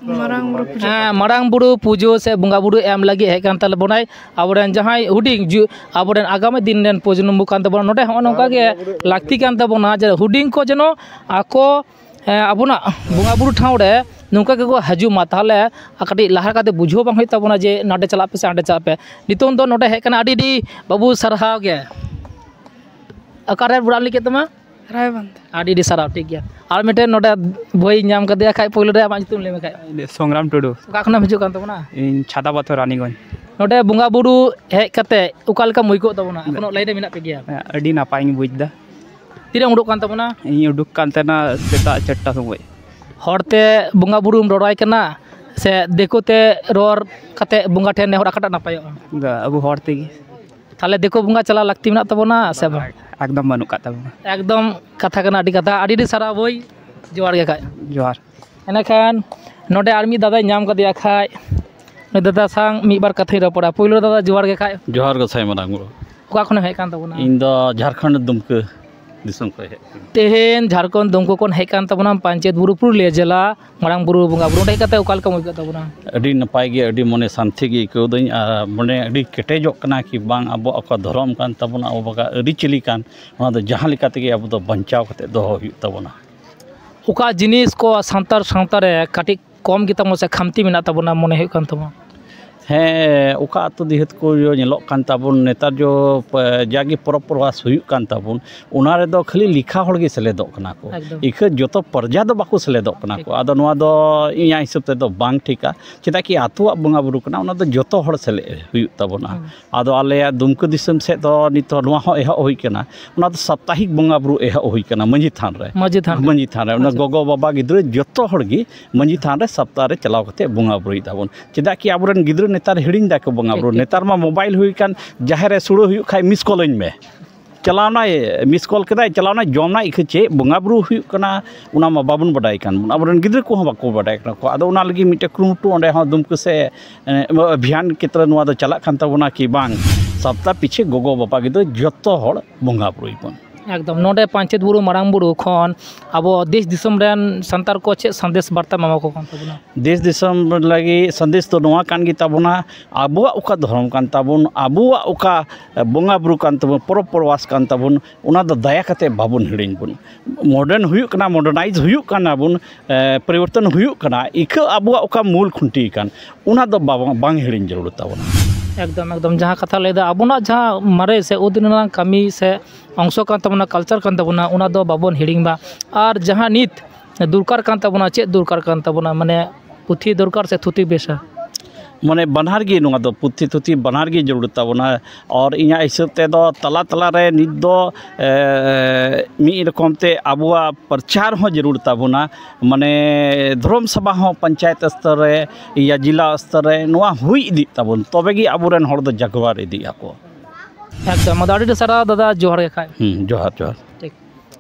ᱢᱟᱨᱟᱝ ᱵᱩᱨᱩ ᱯᱩᱡᱟᱹ᱾ ᱦᱮᱸ, ᱢᱟᱨᱟᱝ ᱵᱩᱨᱩ ᱯᱩᱡᱟᱹ ᱥᱮ ᱵᱚᱸᱜᱟ ᱵᱩᱨᱩ ᱮᱢ ᱞᱟᱹᱜᱤᱫ ᱦᱮᱡ ᱟᱠᱟᱱ ᱛᱟᱵᱚᱱᱟᱭ᱾ ᱟᱵᱚᱨᱮᱱ ᱡᱟᱦᱟᱸᱭ ᱦᱩᱰᱤᱧ ᱡᱩ-, ᱟᱵᱚᱨᱮᱱ ᱟᱜᱟᱢᱤ ᱫᱤᱱ ᱨᱮᱱ ᱯᱨᱚᱡᱚᱱᱢᱚ ᱠᱟᱱ ᱛᱟᱵᱚᱱᱟ᱾ ᱱᱚᱰᱮ ᱦᱚᱸᱜᱼᱚ ᱱᱚᱝᱠᱟ ᱜᱮ ᱞᱟᱹᱠᱛᱤ ᱠᱟᱱ ᱛᱟᱵᱚᱱᱟ ᱡᱮ ᱦᱩᱰᱤᱧ ᱠᱚ ᱡᱮᱱᱚ ᱟᱠᱚ ᱦᱮᱸ, ᱟᱵᱚᱱᱟᱜ ᱵᱚᱸᱜᱟ ᱵᱩᱨᱩ ᱴᱷᱟᱶ ᱨᱮ ᱱᱚᱝᱠᱟ ᱜᱮᱠᱚ ᱦᱤᱡᱩᱜ ᱢᱟ, ᱛᱟᱦᱚᱞᱮ ᱠᱟᱹᱴᱤᱡ ᱞᱟᱦᱟ ᱠᱟᱛᱮ ᱵᱩᱡᱷᱟᱹᱣ ᱵᱟᱝ ᱦᱩᱭᱩᱜ ᱛᱟᱵᱚᱱᱟ ᱡᱮ ᱱᱟᱰᱮ ᱪᱟᱞᱟᱜ ᱯᱮ ᱥᱮ ᱦᱟᱸᱰᱮ ᱪᱟᱞᱟᱜ ᱯᱮ᱾ ᱱᱤᱛᱚᱝ ᱫᱚ ᱱᱚᱰᱮ ᱦᱮᱡ ᱠᱟᱱᱟ, ᱟᱹᱰᱤ ᱟᱹᱰᱤ ᱵᱟᱹᱵᱩ ᱥᱟᱨᱦᱟᱣ ᱜᱮ᱾ ᱚᱠᱟᱨᱮ ᱚᱲᱟᱜ ᱮᱢ ᱞᱟᱹᱭ ᱠᱮᱫ ᱛᱟᱢᱟ? ᱨᱟᱭᱵᱟᱸᱫᱷ᱾ ᱟᱹᱰᱤ ᱟᱹᱰᱤ ᱥᱟᱨᱦᱟᱣ, ᱴᱷᱤᱠ ᱜᱮᱭᱟ᱾ ᱟᱨ ᱢᱤᱫᱴᱮᱱ ᱱᱚᱰᱮ ᱵᱷᱟᱹᱭ ᱧᱟᱢ ᱠᱟᱫᱮᱭᱟ ᱠᱷᱟᱡ, ᱯᱳᱭᱞᱳ ᱨᱮ ᱟᱢᱟᱜ ᱧᱩᱛᱩᱢ ᱞᱟᱹᱭ ᱢᱮ ᱠᱷᱟᱡ᱾ ᱥᱚᱝᱜᱨᱟᱢ ᱴᱩᱰᱩ᱾ ᱚᱠᱟ ᱠᱷᱚᱱᱮᱢ ᱦᱤᱡᱩᱜ ᱠᱟᱱ ᱛᱟᱵᱚᱱᱟ? ᱤᱧ ᱪᱷᱟᱫᱟ ᱯᱟᱛᱷᱚᱨ, ᱨᱟᱱᱤᱜᱚᱸᱡᱽ᱾ ᱱᱚᱰᱮ ᱵᱚᱸᱜᱟ ᱵᱩᱨᱩ ᱦᱮᱡ ᱠᱟᱛᱮ ᱚᱠᱟ ᱞᱮᱠᱟᱢ ᱟᱹᱭᱠᱟᱹᱣ ᱛᱟᱵᱚᱱᱟ? ᱮᱠᱷᱚᱱᱳ ᱞᱟᱭᱤᱱ ᱨᱮ ᱢᱮᱱᱟᱜ ᱯᱮ ᱜᱮᱭᱟ? ᱦᱮᱸ, ᱟᱹᱰᱤ ᱱᱟᱯᱟᱭ ᱤᱧ ᱵᱩᱡᱽ ᱮᱫᱟ᱾ ᱛᱤᱨᱮᱢ ᱩᱰᱩᱠ ᱠᱟᱱ ᱛᱟᱵᱚᱱᱟ? ᱤᱧ ᱩᱰᱩᱠ ᱠᱟᱱ ᱛᱟᱦᱮᱱᱟ ᱥᱮᱛᱟᱜ ᱪᱟᱨᱴᱟ ᱥᱚᱢᱚᱭ᱾ ᱦᱚᱲᱛᱮ ᱵᱚᱸᱜᱟ ᱵᱩᱨᱩᱢ ᱨᱚᱲᱟᱭ ᱠᱟᱱᱟ ᱥᱮ ᱫᱤᱠᱩ ᱛᱮ ᱨᱚᱲ ᱠᱟᱛᱮ ᱵᱚᱸᱜᱟ ᱴᱷᱮᱱ ᱱᱮᱦᱚᱨ ᱚᱠᱟᱴᱟᱜ ᱱᱟᱯᱟᱭᱚᱜᱼᱟ? ᱟᱵᱚ ᱦᱚᱲ ᱛᱮᱜᱮ᱾ ᱛᱟᱦᱚᱞᱮ ᱫᱤᱠᱩ ᱵᱚᱸᱜᱟ ᱪᱟᱞᱟᱣ ᱞᱟᱹᱠᱛᱤ ᱢᱮᱱᱟᱜ ᱛᱟᱵᱚᱱᱟ ᱥᱮ ᱵᱟᱝ? ᱮᱠᱫᱚᱢ ᱵᱟᱹᱱᱩᱜ ᱠᱟᱜ ᱛᱟᱵᱚᱱᱟ᱾ ᱮᱠᱫᱚᱢ ᱠᱟᱛᱷᱟ ᱠᱟᱱᱟ, ᱟᱹᱰᱤ ᱠᱟᱛᱷᱟ, ᱟᱹᱰᱤ ᱟᱹᱰᱤ ᱥᱟᱨᱦᱟᱣ ᱵᱷᱟᱹᱭ, ᱡᱚᱦᱟᱨ ᱜᱮ ᱠᱷᱟᱡ᱾ ᱡᱚᱦᱟᱨ᱾ ᱮᱱᱮᱠᱷᱟᱱ ᱱᱚᱰᱮ ᱟᱨ ᱢᱤᱫ ᱫᱟᱫᱟᱧ ᱧᱟᱢ ᱠᱟᱫᱮᱭᱟ ᱠᱷᱟᱡ, ᱱᱩᱭ ᱫᱟᱫᱟ ᱥᱟᱶ ᱢᱤᱫ ᱵᱟᱨ ᱠᱟᱛᱷᱟᱧ ᱨᱚᱯᱚᱲᱟ᱾ ᱯᱳᱭᱞᱳ ᱫᱟᱫᱟ ᱡᱚᱦᱟᱨ ᱜᱮ ᱠᱷᱟᱡ᱾ ᱡᱚᱦᱟᱨ ᱜᱮ ᱥᱟᱭ ᱢᱟᱨᱟᱝ ᱵᱩᱨᱩ᱾ ᱚᱠᱟ ᱠᱷᱚᱱᱮᱢ ᱦᱮᱡ ᱠᱟᱱ ᱛᱟᱵᱚᱱᱟ? ᱤᱧ ᱫᱚ ᱡᱷᱟᱲᱠᱷᱚᱸᱰ ᱫᱩᱢᱠᱟᱹ᱾ ᱫᱤᱥᱚᱢ ᱠᱷᱚᱱ ᱦᱮᱡ ᱟᱠᱟᱱᱟ᱾ ᱛᱮᱦᱮᱧ ᱡᱷᱟᱲᱠᱷᱚᱸᱰ ᱫᱩᱢᱠᱟ ᱠᱷᱚᱱ ᱦᱮᱡ ᱟᱠᱟᱱ ᱛᱟᱵᱚᱱᱟ ᱯᱟᱧᱪᱮᱛ ᱵᱩᱨᱩ ᱯᱩᱨᱩᱞᱤᱭᱟᱹ ᱡᱮᱞᱟ ᱢᱟᱨᱟᱝ ᱵᱩᱨᱩ ᱵᱚᱸᱜᱟ ᱵᱩᱨᱩ᱾ ᱚᱸᱰᱮ ᱦᱮᱡ ᱠᱟᱛᱮ ᱚᱠᱟ ᱞᱮᱠᱟᱢ ᱟᱹᱭᱠᱟᱹᱣ ᱛᱟᱵᱚᱱᱟ? ᱟᱹᱰᱤ ᱱᱟᱯᱟᱭ ᱜᱮ, ᱟᱹᱰᱤ ᱢᱚᱱᱮ ᱥᱟᱱᱛᱤ ᱜᱮ ᱟᱹᱭᱠᱟᱹᱣ ᱫᱟᱹᱧ ᱟᱨ ᱢᱚᱱᱮ ᱟᱹᱰᱤ ᱠᱮᱴᱮᱡᱚᱜ ᱠᱟᱱᱟ ᱠᱤ ᱵᱟᱝ, ᱟᱵᱚᱣᱟᱜ ᱚᱠᱟ ᱫᱷᱚᱨᱚᱢ ᱠᱟᱱ ᱛᱟᱵᱚᱱᱟ, ᱟᱵᱚᱣᱟᱜ ᱚᱠᱟ ᱟᱹᱨᱤᱪᱟᱹᱞᱤ ᱠᱟᱱ, ᱚᱱᱟ ᱫᱚ ᱡᱟᱦᱟᱸ ᱞᱮᱠᱟ ᱛᱮᱜᱮ ᱟᱵᱚ ᱫᱚ ᱵᱟᱧᱪᱟᱣ ᱠᱟᱛᱮ ᱫᱚᱦᱚ ᱦᱩᱭᱩᱜ ᱛᱟᱵᱚᱱᱟ᱾ ᱚᱠᱟ ᱡᱤᱱᱤᱥ ᱠᱚ ᱥᱟᱱᱛᱟᱲ ᱥᱟᱶᱛᱟ ᱨᱮ ᱠᱟᱹᱴᱤᱡ ᱠᱚᱢ ᱜᱮᱛᱟ ᱵᱚᱱᱟ ᱥᱮ ᱠᱷᱟᱢᱛᱤ ᱢᱮᱱᱟᱜ ᱛᱟᱵᱚᱱᱟ ᱢᱚᱱᱮ ᱦᱩᱭᱩᱜ ᱠᱟᱱ ᱛᱟᱢᱟ? ᱦᱮᱸ, ᱚᱠᱟ ᱟᱹᱛᱩ ᱫᱤᱦᱟᱹᱛ ᱠᱚ ᱧᱮᱞᱚᱜ ᱠᱟᱱ ᱛᱟᱵᱚᱱ ᱱᱮᱛᱟᱨ ᱡᱚ ᱯ-, ᱡᱟᱜᱮ ᱯᱚᱨᱚᱵᱽ ᱯᱚᱨᱵᱷᱟᱥ ᱦᱩᱭᱩᱜ ᱠᱟᱱ ᱛᱟᱵᱚᱱ, ᱚᱱᱟ ᱨᱮᱫᱚ ᱠᱷᱟᱹᱞᱤ ᱞᱮᱠᱷᱟ ᱦᱚᱲ ᱜᱮ ᱥᱮᱞᱮᱫᱚᱜ ᱠᱟᱱᱟ ᱠᱚ᱾ ᱮᱠᱫᱚᱢ᱾ ᱤᱠᱷᱟᱹ ᱡᱚᱛᱚ ᱯᱨᱚᱡᱟ ᱫᱚ ᱵᱟᱠᱚ ᱥᱮᱞᱮᱫᱚᱜ ᱠᱟᱱᱟ ᱠᱚ᱾ ᱴᱷᱤᱠ᱾ ᱟᱫᱚ ᱱᱚᱣᱟ ᱫᱚ ᱤᱧᱟᱹᱜ ᱦᱤᱥᱟᱹᱵ ᱛᱮᱫᱚ ᱵᱟᱝ ᱴᱷᱤᱠᱟ᱾ ᱪᱮᱫᱟᱜ ᱠᱤ ᱟᱹᱛᱩᱣᱟᱜ ᱵᱚᱸᱜᱟ ᱵᱩᱨᱩ ᱠᱟᱱᱟ, ᱚᱱᱟ ᱫᱚ ᱡᱚᱛᱚ ᱦᱚᱲ ᱥᱮᱞᱮᱫ ᱦᱩᱭᱩᱜ ᱛᱟᱵᱚᱱᱟ᱾ ᱦᱩᱸ᱾ ᱟᱫᱚ ᱟᱞᱮᱭᱟᱜ ᱫᱩᱢᱠᱟᱹ ᱫᱤᱥᱚᱢ ᱥᱮᱫ ᱫᱚ ᱱᱤᱛᱚᱜ ᱱᱚᱣᱟ ᱦᱚᱸ ᱮᱦᱚᱵ ᱦᱩᱭ ᱠᱟᱱᱟ, ᱚᱱᱟ ᱫᱚ ᱥᱟᱯᱛᱟᱦᱤᱠ ᱵᱚᱸᱜᱟ ᱵᱩᱨᱩ ᱮᱦᱚᱵ ᱦᱩᱭ ᱠᱟᱱᱟ ᱢᱟᱹᱡᱷᱤ ᱛᱷᱟᱱ ᱨᱮ᱾ ᱢᱟᱹᱡᱷᱤ ᱛᱷᱟᱱ ᱨᱮ᱾ ᱢᱟᱹᱡᱷᱤ ᱛᱷᱟᱱ ᱨᱮ, ᱚᱱᱟ ᱟᱪᱪᱷᱟ᱾ ᱜᱚᱜᱚ ᱵᱟᱵᱟ ᱜᱤᱫᱽᱨᱟᱹ ᱡᱚᱛᱚ ᱦᱚᱲ ᱜᱮ ᱢᱟᱹᱡᱷᱤ ᱛᱷᱟᱱ ᱨᱮ ᱥᱟᱯᱛᱟᱦ ᱨᱮ ᱪᱟᱞᱟᱣ ᱠᱟᱛᱮ ᱵᱚᱸᱜᱟ ᱵᱩᱨᱩᱭ ᱛᱟᱵᱚᱱ᱾ ᱪᱮᱫᱟᱜ ᱠᱤ ᱟᱵᱚᱨᱮᱱ ᱜᱤᱫᱽᱨᱟᱹ ᱱᱮᱛᱟᱨ ᱦᱤᱲᱤᱧ ᱫᱟᱠᱚ ᱵᱚᱸᱜᱟ ᱴᱷᱤᱠ, ᱵᱩᱨᱩ᱾ ᱴᱷᱤᱠ᱾ ᱱᱮᱛᱟᱨ ᱢᱟ ᱢᱳᱵᱟᱭᱤᱞ ᱦᱩᱭ ᱠᱟᱱ, ᱡᱟᱦᱮᱨ ᱨᱮ ᱥᱩᱲᱟᱹ ᱦᱩᱭᱩᱜ ᱠᱷᱟᱡ ᱢᱤᱥ ᱠᱚᱞᱟᱹᱧ ᱢᱮ᱾ ᱪᱟᱞᱟᱣᱱᱟᱭ, ᱢᱤᱥ ᱠᱚᱞ ᱠᱮᱫᱟᱭ, ᱪᱟᱞᱟᱣᱱᱟᱭ, ᱡᱚᱢᱱᱟᱭ, ᱤᱠᱷᱟᱹ ᱪᱮᱫ ᱵᱚᱸᱜᱟ ᱵᱩᱨᱩ ᱦᱩᱭᱩᱜ ᱠᱟᱱᱟ, ᱚᱱᱟ ᱢᱟ ᱵᱟᱵᱚᱱ ᱵᱟᱰᱟᱭ ᱠᱟᱱ ᱵᱚᱱ᱾ ᱟᱵᱚᱨᱮᱱ ᱜᱤᱫᱽᱨᱟᱹ ᱠᱚᱦᱚᱸ ᱵᱟᱠᱚ ᱵᱟᱰᱟᱭ ᱠᱟᱱᱟ ᱠᱚ᱾ ᱟᱫᱚ ᱚᱱᱟ ᱞᱟᱹᱜᱤᱫ ᱢᱤᱫᱴᱮᱱ ᱠᱩᱨᱩᱢᱩᱴᱩ ᱚᱸᱰᱮ ᱦᱚᱸ ᱫᱩᱢᱠᱟᱹ ᱥᱮ, ᱮ, ᱚᱵᱷᱤᱭᱟᱱ ᱠᱷᱮᱛᱨᱮ ᱱᱚᱣᱟ ᱫᱚ ᱪᱟᱞᱟᱜ ᱠᱟᱱ ᱛᱟᱵᱚᱱᱟ ᱠᱤ ᱵᱟᱝ, ᱥᱟᱯᱛᱟ ᱯᱤᱪᱷᱮ ᱜᱚᱜᱚ ᱵᱟᱵᱟ ᱜᱤᱫᱽᱨᱟᱹ ᱡᱚᱛᱚ ᱦᱚᱲ ᱵᱚᱸᱜᱟ ᱵᱩᱨᱩᱭ ᱵᱚᱱ᱾ ᱮᱠᱫᱚᱢ᱾ ᱱᱚᱰᱮ ᱯᱟᱧᱪᱮᱛ ᱵᱩᱨᱩ ᱢᱟᱨᱟᱝ ᱵᱩᱨᱩ ᱠᱷᱚᱱ ᱟᱵᱚ ᱫᱮᱥ ᱫᱤᱥᱚᱢ ᱨᱮᱱ ᱥᱟᱱᱛᱟᱲ ᱠᱚ ᱪᱮᱫ ᱥᱟᱸᱫᱮᱥ ᱵᱟᱨᱛᱟᱢ ᱮᱢᱟ ᱠᱚ ᱠᱟᱱ ᱛᱟᱵᱚᱱᱟ? ᱫᱮᱥ ᱫᱤᱥᱚᱢ ᱞᱟᱹᱜᱤᱫ ᱥᱟᱸᱫᱮᱥ ᱫᱚ ᱱᱚᱣᱟ ᱠᱟᱱ ᱜᱮ ᱛᱟᱵᱚᱱᱟ, ᱟᱵᱚᱣᱟᱜ ᱚᱠᱟ ᱫᱷᱚᱨᱚᱢ ᱠᱟᱱ ᱛᱟᱵᱚᱱ, ᱟᱵᱚᱣᱟᱜ ᱚᱠᱟ ᱵᱚᱸᱜᱟ ᱵᱩᱨᱩ ᱠᱟᱱ ᱛᱟᱵᱚᱱ, ᱯᱚᱨᱚᱵᱽ ᱯᱚᱨᱵᱟᱥ ᱠᱟᱱ ᱛᱟᱵᱚᱱ, ᱚᱱᱟ ᱫᱚ ᱫᱟᱭᱟ ᱠᱟᱛᱮ ᱵᱟᱵᱚᱱ ᱦᱤᱲᱤᱧ ᱵᱚᱱ᱾ ᱢᱚᱰᱟᱨᱱ ᱦᱩᱭᱩᱜ ᱠᱟᱱᱟ, ᱢᱚᱰᱟᱨᱱᱟᱭᱤᱡᱽ ᱦᱩᱭᱩᱜ ᱠᱟᱱᱟ ᱵᱚᱱ, ᱮ, ᱯᱚᱨᱤᱵᱚᱨᱛᱚᱱ ᱦᱩᱭᱩᱜ ᱠᱟᱱᱟ, ᱤᱠᱷᱟᱹ ᱟᱵᱚᱣᱟᱜ ᱚᱠᱟ ᱢᱩᱞ ᱠᱷᱩᱱᱴᱤ ᱠᱟᱱ, ᱚᱱᱟ ᱫᱚ ᱵᱟᱵᱚ-, ᱵᱟᱝ ᱦᱤᱲᱤᱧ ᱡᱟᱹᱨᱩᱲ ᱛᱟᱵᱚᱱᱟ᱾ ᱮᱠᱫᱚᱢ, ᱮᱠᱫᱚᱢ᱾ ᱡᱟᱦᱟᱸ ᱠᱟᱛᱷᱟ ᱞᱟᱹᱭᱫᱟ, ᱟᱵᱚᱱᱟᱜ ᱡᱟᱦᱟᱸ ᱢᱟᱨᱮ ᱥᱮ ᱩᱫᱤᱱ ᱨᱮᱱᱟᱜ ᱠᱟᱹᱢᱤ ᱥᱮ ᱚᱝᱥᱚ ᱠᱟᱱ ᱛᱟᱵᱚᱱᱟ, ᱠᱟᱞᱪᱟᱨ ᱠᱟᱱ ᱛᱟᱵᱚᱱᱟ, ᱚᱱᱟ ᱫᱚ ᱵᱟᱵᱚᱱ ᱦᱤᱲᱤᱧ ᱢᱟ᱾ ᱟᱨ ᱡᱟᱦᱟᱸ ᱱᱤᱛ ᱫᱚᱨᱠᱟᱨ ᱠᱟᱱ ᱛᱟᱵᱚᱱᱟ, ᱪᱮᱫ ᱫᱚᱨᱠᱟᱨ ᱠᱟᱱ ᱛᱟᱵᱚᱱᱟ? ᱢᱟᱱᱮ ᱯᱩᱛᱷᱤ ᱫᱚᱨᱠᱟᱨ ᱥᱮ ᱛᱷᱩᱛᱤ ᱵᱮᱥᱟ? ᱢᱟᱱᱮ ᱵᱟᱱᱟᱨ ᱜᱮ, ᱱᱚᱣᱟ ᱫᱚ ᱯᱩᱛᱷᱤ ᱛᱷᱩᱛᱤ ᱵᱟᱱᱟᱨ ᱜᱮ ᱡᱟᱹᱨᱩᱲ ᱛᱟᱵᱚᱱᱟ᱾ ᱟᱨ ᱤᱧᱟᱹᱜ ᱦᱤᱥᱟᱹᱵ ᱛᱮᱫᱚ ᱛᱟᱞᱟ ᱛᱟᱞᱟ ᱨᱮ ᱱᱤᱛ ᱫᱚ, ᱮ, ᱢᱤᱫ ᱨᱚᱠᱚᱢ ᱛᱮ ᱟᱵᱚᱣᱟᱜ ᱯᱨᱚᱪᱟᱨ ᱦᱚᱸ ᱡᱟᱹᱨᱩᱲ ᱛᱟᱵᱚᱱᱟ᱾ ᱢᱟᱱᱮ ᱫᱷᱚᱨᱚᱢ ᱥᱚᱵᱷᱟ ᱦᱚᱸ ᱯᱚᱧᱪᱟᱭᱮᱛ ᱥᱛᱚᱨ ᱨᱮ, ᱤᱭᱟ ᱡᱮᱞᱟ ᱥᱛᱚᱨ ᱨᱮ ᱱᱚᱣᱟ ᱦᱩᱭ ᱤᱫᱤᱜ ᱛᱟᱵᱚᱱ, ᱛᱚᱵᱮ ᱜᱮ ᱟᱵᱚᱨᱮᱱ ᱦᱚᱲ ᱫᱚ ᱡᱟᱜᱽᱣᱟᱨ ᱤᱫᱤᱜ ᱟᱠᱚ᱾ ᱮᱠᱫᱚᱢ᱾ ᱟᱫᱚ ᱟᱹᱰᱤ ᱟᱹᱰᱤ ᱥᱟᱨᱦᱟᱣ ᱫᱟᱫᱟ, ᱡᱚᱦᱟᱨ ᱜᱮ ᱠᱷᱟᱡ᱾ ᱦᱩᱸ, ᱡᱚᱦᱟᱨ, ᱡᱚᱦᱟᱨ᱾ ᱴᱷᱤᱠ᱾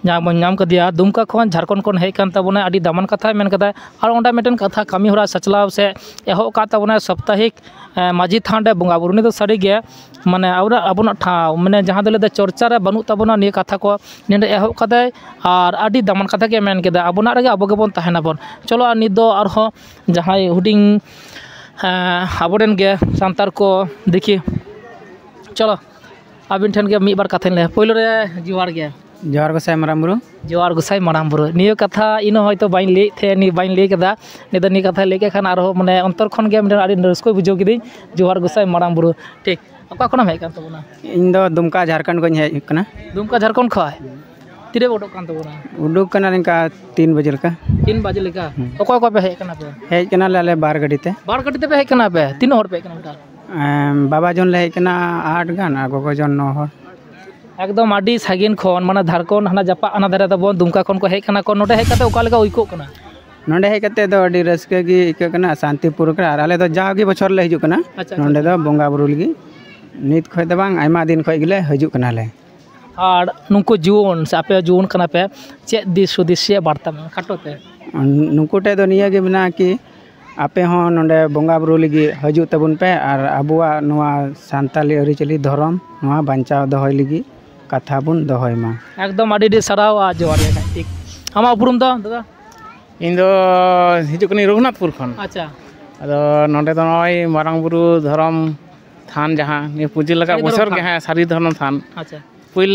ᱡᱟᱦᱟᱸ ᱵᱚᱱ ᱧᱟᱢ ᱠᱟᱫᱮᱭᱟ ᱫᱩᱢᱠᱟ ᱠᱷᱚᱱ, ᱡᱷᱟᱲᱠᱷᱚᱸᱰ ᱠᱷᱚᱱ ᱦᱮᱡ ᱠᱟᱱ ᱛᱟᱵᱚᱱᱟᱭ, ᱟᱹᱰᱤ ᱫᱟᱢᱟᱱ ᱠᱟᱛᱷᱟᱭ ᱢᱮᱱ ᱠᱟᱫᱟ᱾ ᱟᱨ ᱚᱸᱰᱮ ᱢᱤᱫᱴᱮᱱ ᱠᱟᱛᱷᱟ, ᱠᱟᱹᱢᱤ ᱦᱚᱨᱟ ᱥᱟᱪᱞᱟᱣ ᱥᱮ ᱮᱦᱚᱵ ᱟᱠᱟᱫ ᱛᱟᱵᱚᱱᱟᱭ ᱥᱟᱯᱛᱟᱦᱤᱠ, ᱮ, ᱢᱟᱹᱡᱷᱤ ᱛᱷᱟᱱ ᱨᱮ ᱵᱚᱸᱜᱟ ᱵᱩᱨᱩ᱾ ᱩᱱᱤ ᱫᱚ ᱥᱟᱹᱨᱤ ᱜᱮ, ᱢᱟᱱᱮ, ᱟᱵᱚᱱᱟᱜ, ᱟᱵᱚᱱᱟᱜ ᱴᱷᱟᱶ, ᱢᱟᱱᱮ, ᱡᱟᱦᱟᱸ ᱫᱚ ᱞᱟᱹᱭ ᱫᱟ ᱪᱚᱨᱪᱟ ᱨᱮ ᱵᱟᱹᱱᱩᱜ ᱛᱟᱵᱚᱱᱟ ᱱᱤᱭᱟᱹ ᱠᱟᱛᱷᱟ ᱠᱚ ᱱᱚᱰᱮ ᱮᱦᱚᱵ ᱠᱟᱫᱟᱭ᱾ ᱟᱨ ᱟᱹᱰᱤ ᱫᱟᱢᱟᱱ ᱠᱟᱛᱷᱟ ᱜᱮ ᱢᱮᱱ ᱠᱮᱫᱟ, ᱟᱵᱚᱱᱟᱜ ᱨᱮᱜᱮ ᱟᱵᱚ ᱜᱮᱵᱚᱱ ᱛᱟᱦᱮᱱᱟᱵᱚᱱ᱾ ᱪᱚᱞᱚ, ᱟᱨ ᱱᱤᱛ ᱫᱚ ᱟᱨᱦᱚᱸ ᱡᱟᱦᱟᱸᱭ ᱦᱩᱰᱤᱧ, ᱮ, ᱟᱵᱚᱨᱮᱱ ᱜᱮ ᱥᱟᱱᱛᱟᱲ ᱠᱚ ᱫᱮᱠᱷᱤ, ᱪᱚᱞᱚ, ᱟᱹᱵᱤᱱ ᱴᱷᱮᱱ ᱜᱮ ᱢᱤᱫ ᱵᱟᱨ ᱠᱟᱛᱷᱟᱧ ᱞᱟᱹᱭᱟ᱾ ᱯᱳᱭᱞᱳ ᱨᱮ ᱡᱚᱦᱟᱨ ᱜᱮ᱾ ᱡᱚᱦᱟᱨ ᱜᱚᱸᱥᱟᱭ ᱢᱟᱨᱟᱝ ᱵᱩᱨᱩ᱾ ᱡᱚᱦᱟᱨ ᱜᱚᱸᱥᱟᱭ ᱢᱟᱨᱟᱝ ᱵᱩᱨᱩ᱾ ᱱᱤᱭᱟᱹ ᱠᱟᱛᱷᱟ ᱤᱧ ᱦᱚᱸ ᱦᱚᱭᱛᱳ ᱵᱟᱹᱧ ᱞᱟᱹᱭᱮᱫ ᱛᱟᱦᱮᱸ, ᱱᱤᱭᱟᱹ ᱵᱟᱹᱧ ᱞᱟᱹᱭ ᱠᱮᱫᱟ᱾ ᱱᱤᱭᱟᱹ ᱫᱚ, ᱱᱤᱭᱟᱹ ᱠᱟᱛᱷᱟᱭ ᱞᱟᱹᱭ ᱠᱮᱫ ᱠᱷᱟᱱ ᱟᱨᱦᱚᱸ, ᱢᱟᱱᱮ, ᱚᱱᱛᱚᱨ ᱠᱷᱚᱱ ᱜᱮ ᱢᱤᱫᱴᱮᱱ ᱟᱹᱰᱤ ᱨᱟᱹᱥᱠᱟᱹ ᱵᱩᱡᱷᱟᱹᱣ ᱠᱤᱫᱟᱹᱧ᱾ ᱡᱚᱦᱟᱨ ᱜᱚᱸᱥᱟᱭ ᱢᱟᱨᱟᱝ ᱵᱩᱨᱩ᱾ ᱴᱷᱤᱠ᱾ ᱚᱠᱟ ᱠᱷᱚᱱᱮᱢ ᱦᱮᱡ ᱟᱠᱟᱱ ᱛᱟᱵᱚᱱᱟ? ᱤᱧ ᱫᱚ ᱫᱩᱢᱠᱟ, ᱡᱷᱟᱨᱠᱷᱚᱸᱰ ᱠᱷᱚᱱᱤᱧ ᱦᱮᱡ ᱟᱠᱟᱱᱟ᱾ ᱫᱩᱢᱠᱟ, ᱡᱷᱟᱨᱠᱷᱚᱸᱰ ᱠᱷᱚᱱ? ᱛᱤᱨᱮ ᱩᱰᱩᱠ ᱠᱟᱱ ᱛᱟᱵᱚᱱᱟ? ᱩᱰᱩᱠ ᱠᱟᱱᱟ ᱱᱤᱝᱠᱟ ᱛᱤᱱ ᱵᱟᱡᱮ ᱞᱮᱠᱟ᱾ ᱛᱤᱱ ᱵᱟᱡᱮ ᱞᱮᱠᱟ? ᱦᱩᱸ᱾ ᱚᱠᱚᱭ ᱚᱠᱚᱭ ᱯᱮ ᱦᱮᱡ ᱟᱠᱟᱱᱟ ᱯᱮ? ᱦᱮᱡ ᱠᱟᱱᱟᱞᱮ ᱟᱞᱮ ᱵᱟᱨ ᱜᱟᱹᱰᱤ ᱛᱮ᱾ ᱵᱟᱨ ᱜᱟᱹᱰᱤ ᱛᱮᱯᱮ ᱦᱮᱡ ᱠᱟᱱᱟ ᱯᱮ? ᱛᱤᱱᱟᱹᱜ ᱦᱚᱲ ᱯᱮ ᱦᱮᱡ ᱠᱟᱱᱟ ᱴᱳᱴᱟᱞ? ᱮᱢ, ᱵᱟᱵᱟ ᱡᱚᱱ ᱞᱮ ᱦᱮᱡ ᱠᱟᱱᱟ ᱟᱴ ᱜᱟᱱ ᱟᱨ ᱜᱚᱜᱚ ᱡᱚᱱ ᱱᱚ ᱦᱚᱲ᱾ ᱮᱠᱫᱚᱢ ᱟᱹᱰᱤ ᱥᱟᱺᱜᱤᱧ ᱠᱷᱚᱱ, ᱢᱟᱱᱮ, ᱡᱷᱟᱲᱠᱷᱚᱸᱰ ᱦᱟᱱᱟ ᱡᱟᱯᱟᱜ, ᱦᱟᱱᱟ ᱫᱷᱟᱨᱮ ᱛᱟᱵᱚᱱ, ᱫᱩᱢᱠᱟ ᱠᱷᱚᱱ ᱠᱚ ᱦᱮᱡ ᱠᱟᱱᱟ ᱠᱚ᱾ ᱱᱚᱰᱮ ᱦᱮᱡ ᱠᱟᱛᱮ ᱚᱠᱟ ᱞᱮᱠᱟ ᱟᱹᱭᱠᱟᱹᱜ ᱠᱟᱱᱟ? ᱱᱚᱰᱮ ᱦᱮᱡ ᱠᱟᱛᱮ ᱫᱚ ᱟᱹᱰᱤ ᱨᱟᱹᱥᱠᱟᱹ ᱜᱮ ᱟᱹᱭᱠᱟᱹᱜ ᱠᱟᱱᱟ, ᱥᱟᱱᱛᱤᱯᱩᱨ ᱠᱟᱱᱟ᱾ ᱟᱨ ᱟᱞᱮ ᱫᱚ ᱡᱟᱣᱜᱮ ᱵᱚᱪᱷᱚᱨ ᱞᱮ ᱦᱤᱡᱩᱜ ᱠᱟᱱᱟ᱾ ᱟᱪᱪᱷᱟ, ᱟᱪᱪᱷᱟ, ᱱᱚᱰᱮ ᱫᱚ ᱟᱪᱪᱷᱟ᱾ ᱵᱚᱸᱜᱟ ᱵᱩᱨᱩ ᱞᱟᱹᱜᱤᱫ᱾ ᱱᱤᱛ ᱠᱷᱚᱡ ᱫᱚ ᱵᱟᱝ, ᱟᱭᱢᱟ ᱫᱤᱱ ᱠᱷᱚᱡ ᱜᱮᱞᱮ ᱦᱤᱡᱩᱜ ᱠᱟᱱᱟᱞᱮ᱾ ᱟᱨ ᱱᱩᱠᱩ ᱡᱩᱣᱟᱹᱱ ᱥᱮ ᱟᱯᱮ ᱡᱩᱣᱟᱹᱱ ᱠᱟᱱᱟ ᱯᱮ, ᱪᱮᱫ ᱫᱤᱥ ᱦᱩᱫᱤᱥ, ᱪᱮᱫ ᱵᱟᱨᱛᱟ ᱢᱮᱱᱟᱜᱼᱟ, ᱠᱷᱟᱴᱚ ᱛᱮ? ᱱᱩᱠᱩ ᱴᱷᱮᱡ ᱫᱚ ᱱᱤᱭᱟᱹ ᱜᱮ ᱢᱮᱱᱟᱜᱼᱟ ᱠᱤ ᱟᱯᱮ ᱦᱚᱸ ᱱᱚᱰᱮ ᱵᱚᱸᱜᱟ ᱵᱩᱨᱩ ᱞᱟᱹᱜᱤᱫ ᱦᱤᱡᱩᱜ ᱛᱟᱵᱚᱱ ᱯᱮ ᱟᱨ ᱟᱵᱚᱣᱟᱜ ᱱᱚᱣᱟ ᱥᱟᱱᱛᱟᱞᱤ ᱟᱹᱨᱤᱪᱟᱹᱞᱤ ᱫᱷᱚᱨᱚᱢ ᱱᱚᱣᱟ ᱵᱟᱧᱪᱟᱣ ᱫᱚᱦᱚᱭ ᱞᱟᱹᱜᱤᱫ ᱠᱟᱛᱷᱟ ᱵᱚᱱ ᱫᱚᱦᱚᱭ ᱢᱟ᱾ ᱮᱠᱫᱚᱢ ᱟᱹᱰᱤ ᱟᱹᱰᱤ ᱥᱟᱨᱦᱟᱣ ᱟᱨ ᱡᱚᱦᱟᱨ ᱜᱮ᱾ ᱴᱷᱤᱠ, ᱟᱢᱟᱜ ᱩᱯᱨᱩᱢ ᱫᱚ, ᱫᱟᱫᱟ? ᱤᱧ ᱫᱚ ᱦᱤᱡᱩᱜ ᱠᱟᱹᱱᱟᱹᱧ ᱨᱚᱜᱷᱩᱱᱟᱛᱷᱯᱩᱨ ᱠᱷᱚᱱ᱾ ᱟᱪᱪᱷᱟ᱾ ᱟᱫᱚ ᱱᱚᱰᱮ ᱫᱚ ᱱᱚᱜᱼᱚᱭ ᱢᱟᱨᱟᱝ ᱵᱩᱨᱩ ᱫᱷᱚᱨᱚᱢ ᱛᱷᱟᱱ ᱡᱟᱦᱟᱸ ᱱᱤᱭᱟᱹ ᱯᱩᱡᱟᱹ ᱞᱟᱜᱟᱜ ᱥᱟᱹᱨᱤ ᱫᱷᱚᱨᱚᱢ ᱵᱚᱪᱷᱚᱨ ᱜᱮ, ᱛᱷᱟᱱ᱾ ᱦᱮᱸ, ᱥᱟᱹᱨᱤ ᱫᱷᱚᱨᱚᱢ ᱛᱷᱟᱱ᱾ ᱟᱪᱪᱷᱟ᱾ ᱯᱩᱭᱞ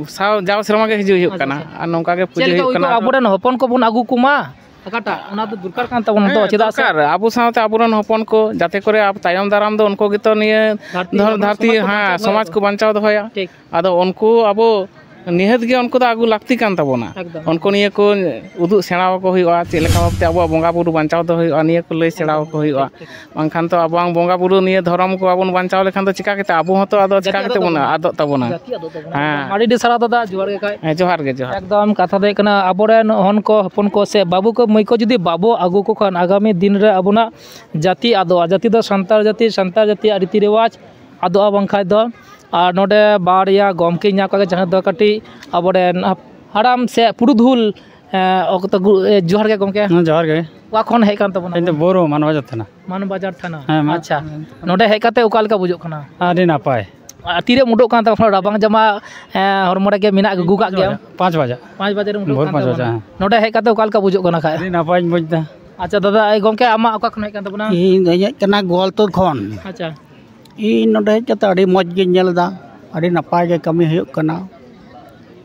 ᱥᱟᱶ ᱡᱟᱣ ᱥᱮᱨᱢᱟ ᱜᱮ ᱦᱤᱡᱩᱜ ᱦᱩᱭᱩᱜ ᱟᱪᱪᱷᱟ, ᱠᱟᱱᱟ᱾ ᱟᱪᱪᱷᱟ᱾ ᱟᱨ ᱱᱚᱝᱠᱟ ᱜᱮ ᱪᱮᱫ ᱯᱩᱡᱟᱹ ᱞᱮᱠᱟ ᱦᱩᱭᱩᱜ ᱠᱟᱱᱟ᱾ ᱟᱹᱭᱠᱟᱹᱜᱼᱟ? ᱟᱵᱚᱨᱮᱱ ᱦᱚᱯᱚᱱ ᱠᱚᱵᱚᱱ ᱟᱹᱜᱩ ᱠᱚᱢᱟ, ᱚᱠᱟᱴᱟᱜ? ᱚᱱᱟ ᱫᱚ ᱫᱚᱨᱠᱟᱨ ᱠᱟᱱ ᱛᱟᱵᱚᱱᱟ ᱛᱚ, ᱦᱮᱸ, ᱪᱮᱫᱟᱜ ᱥᱮ ᱫᱚᱨᱠᱟᱨ᱾ ᱟᱵᱚ ᱥᱟᱶᱛᱮ ᱟᱵᱚᱨᱮᱱ ᱦᱚᱯᱚᱱ ᱠᱚ, ᱡᱟᱛᱮ ᱠᱚᱨᱮ ᱟᱵᱚ ᱛᱟᱭᱚᱢ ᱫᱟᱨᱟᱢ ᱫᱚ ᱩᱱᱠᱩ ᱜᱮᱛᱚ ᱱᱤᱭᱟᱹ ᱫᱷᱟᱹᱨᱛᱤ, ᱫᱷᱚᱨ-, ᱟᱵᱚ ᱫᱷᱟᱹᱨᱛᱤ, ᱥᱚᱢᱟᱡᱽ ᱠᱚ ᱦᱮᱸ, ᱵᱟᱧᱪᱟᱣ ᱥᱚᱢᱟᱡᱽ ᱫᱚᱦᱚᱭᱟ᱾ ᱠᱚ ᱵᱟᱧᱪᱟᱣ ᱫᱚᱦᱚᱭᱟ᱾ ᱴᱷᱤᱠ᱾ ᱟᱫᱚ ᱩᱱᱠᱩ ᱟᱵᱚ ᱱᱤᱦᱟᱹᱛ ᱜᱮ ᱩᱱᱠᱩ ᱫᱚ ᱟᱹᱜᱩ ᱞᱟᱹᱠᱛᱤ ᱠᱟᱱ ᱛᱟᱵᱚᱱᱟ᱾ ᱮᱠᱫᱚᱢ᱾ ᱩᱱᱠᱩ ᱱᱤᱭᱟᱹ ᱠᱚ ᱩᱫᱩᱜ ᱥᱮᱬᱟ ᱟᱠᱚ ᱦᱩᱭᱩᱜᱼᱟ, ᱪᱮᱫ ᱞᱮᱠᱟ ᱵᱷᱟᱵᱛᱮ ᱟᱵᱚᱣᱟᱜ ᱵᱚᱸᱜᱟ ᱵᱩᱨᱩ ᱵᱟᱧᱪᱟᱣ ᱫᱚᱦᱚ ᱦᱩᱭᱩᱜᱼᱟ, ᱱᱤᱭᱟᱹ ᱠᱚ ᱞᱟᱹᱭ ᱥᱮᱬᱟ ᱮᱠᱫᱚᱢ, ᱟᱠᱚ ᱦᱩᱭᱩᱜᱼᱟ᱾ ᱴᱷᱤᱠ, ᱴᱷᱤᱠ᱾ ᱵᱟᱝᱠᱷᱟᱱ ᱛᱚ ᱟᱵᱚᱣᱟᱜ ᱵᱚᱸᱜᱟ ᱵᱩᱨᱩ ᱱᱤᱭᱟᱹ ᱫᱷᱚᱨᱚᱢ ᱠᱚ ᱵᱟᱵᱚᱱ ᱵᱟᱧᱪᱟᱣ ᱞᱮᱠᱷᱟᱱ ᱫᱚ ᱪᱤᱠᱟ ᱠᱟᱛᱮ ᱟᱵᱚ ᱦᱚᱸᱛᱚ ᱟᱫᱚ ᱪᱤᱠᱟ ᱡᱟᱹᱛᱤ ᱠᱟᱛᱮ ᱟᱫᱚᱜ ᱵᱚᱱ ᱛᱟᱵᱚᱱᱟ᱾ ᱟᱫᱚᱜ ᱛᱟᱵᱚᱱᱟ? ᱡᱟᱹᱛᱤ ᱟᱫᱚᱜ ᱛᱟᱵᱚᱱᱟ᱾ ᱦᱮᱸ᱾ ᱟᱹᱰᱤ ᱟᱹᱰᱤ ᱥᱟᱨᱦᱟᱣ ᱫᱟᱫᱟ, ᱡᱚᱦᱟᱨ ᱜᱮ ᱠᱷᱟᱡ᱾ ᱦᱮᱸ, ᱡᱚᱦᱟᱨ ᱜᱮ, ᱡᱚᱦᱟᱨ᱾ ᱮᱠᱫᱚᱢ ᱠᱟᱛᱷᱟ ᱫᱚ ᱦᱩᱭᱩᱜ ᱠᱟᱱᱟ, ᱟᱵᱚᱨᱮᱱ ᱦᱚᱱ ᱠᱚ, ᱦᱚᱯᱚᱱ ᱠᱚ ᱥᱮ ᱵᱟᱹᱵᱩ ᱠᱚ, ᱢᱟᱹᱭ ᱠᱚ ᱡᱩᱫᱤ ᱵᱟᱵᱚ ᱟᱹᱜᱩ ᱠᱚ ᱠᱷᱟᱱ, ᱟᱜᱟᱢᱤ ᱫᱤᱱ ᱨᱮ ᱟᱵᱚᱱᱟᱜ ᱡᱟᱹᱛᱤ ᱟᱫᱚᱜᱼᱟ᱾ ᱡᱟᱹᱛᱤ ᱫᱚ ᱥᱟᱱᱛᱟᱲ ᱡᱟᱹᱛᱤ, ᱥᱟᱱᱛᱟᱲ ᱡᱟᱹᱛᱤᱭᱟᱜ ᱨᱤᱛᱤ ᱨᱮᱣᱟᱡᱽ ᱟᱫᱚᱜᱼᱟ ᱵᱟᱝᱠᱷᱟᱡ ᱫᱚ᱾ ᱟᱨ ᱱᱚᱰᱮ ᱵᱟᱨᱭᱟ ᱜᱚᱢᱠᱮᱧ ᱧᱟᱢ ᱠᱟᱜ ᱠᱚᱣᱟ, ᱡᱟᱦᱟᱸ ᱫᱚ ᱠᱟᱹᱴᱤᱡ ᱟᱵᱚᱨᱮᱱ ᱦᱟᱯ-, ᱦᱟᱲᱟᱢ ᱥᱮ ᱯᱩᱨᱩᱫᱷᱩᱞ, ᱮ, ᱚᱠᱛᱚ ᱜᱩ-, ᱮ, ᱡᱚᱦᱟᱨ ᱜᱮ ᱜᱚᱢᱠᱮ᱾ ᱦᱮᱸ, ᱡᱚᱦᱟᱨ ᱜᱮ᱾ ᱚᱠᱟ ᱠᱷᱚᱱ ᱦᱮᱡ ᱠᱟᱱ ᱛᱟᱵᱚᱱᱟ? ᱤᱧ ᱫᱚ ᱵᱳᱨᱳ, ᱢᱟᱱᱣᱟᱡᱟᱨ ᱛᱷᱟᱱᱟ᱾ ᱢᱟᱱᱣᱟᱡᱟᱨ ᱛᱷᱟᱱᱟ᱾ ᱦᱮᱸ, ᱢᱟ᱾ ᱟᱪᱪᱷᱟ, ᱱᱚᱰᱮ ᱦᱮᱡ ᱠᱟᱛᱮ ᱚᱠᱟ ᱞᱮᱠᱟ ᱵᱩᱡᱷᱟᱹᱜ ᱠᱟᱱᱟ? ᱟᱹᱰᱤ ᱱᱟᱯᱟᱭ᱾ ᱟᱨ ᱛᱤᱨᱮᱢ ᱩᱰᱩᱠ ᱠᱟᱱ ᱛᱟᱵᱚᱱᱟ? ᱨᱟᱵᱟᱝ ᱡᱟᱢᱟ, ᱮ, ᱦᱚᱲᱢᱚ ᱨᱮᱜᱮ ᱢᱮᱱᱟᱜ, ᱟᱹᱜᱩ ᱠᱟᱜ ᱜᱮᱭᱟᱢ? ᱯᱟᱸᱪ ᱵᱟᱡᱟ᱾ ᱯᱟᱸᱪ ᱵᱟᱡᱮ ᱨᱮᱢ ᱩᱰᱩᱠ ᱵᱷᱳᱨ ᱠᱟᱱ ᱯᱟᱸᱪ ᱵᱟᱡᱟ, ᱛᱟᱵᱚᱱᱟ᱾ ᱦᱮᱸ᱾ ᱱᱚᱰᱮ ᱦᱮᱡ ᱠᱟᱛᱮ ᱚᱠᱟ ᱞᱮᱠᱟ ᱵᱩᱡᱷᱟᱹᱜ ᱠᱟᱱᱟ ᱠᱷᱟᱡ? ᱟᱹᱰᱤ ᱱᱟᱯᱟᱭᱤᱧ ᱵᱩᱡᱽ ᱮᱫᱟ᱾ ᱟᱪᱪᱷᱟ ᱫᱟᱫᱟ, ᱮ, ᱜᱚᱢᱠᱮ, ᱟᱢᱟᱜ ᱚᱠᱟ ᱠᱷᱚᱱ ᱦᱮᱡ ᱠᱟᱱ ᱛᱟᱵᱚᱱᱟ? ᱤᱧ ᱫᱚᱧ ᱦᱮᱡ ᱠᱟᱱᱟ ᱜᱳᱣᱟᱞᱛᱳᱲ ᱠᱷᱚᱱ᱾ ᱟᱪᱪᱷᱟ᱾ ᱤᱧ ᱱᱚᱰᱮ ᱦᱮᱡ ᱠᱟᱛᱮ ᱟᱹᱰᱤ ᱢᱚᱡᱽ ᱜᱤᱧ ᱧᱮᱞ ᱮᱫᱟ, ᱟᱹᱰᱤ ᱱᱟᱯᱟᱭ ᱜᱮ ᱠᱟᱹᱢᱤ ᱦᱩᱭᱩᱜ ᱠᱟᱱᱟ᱾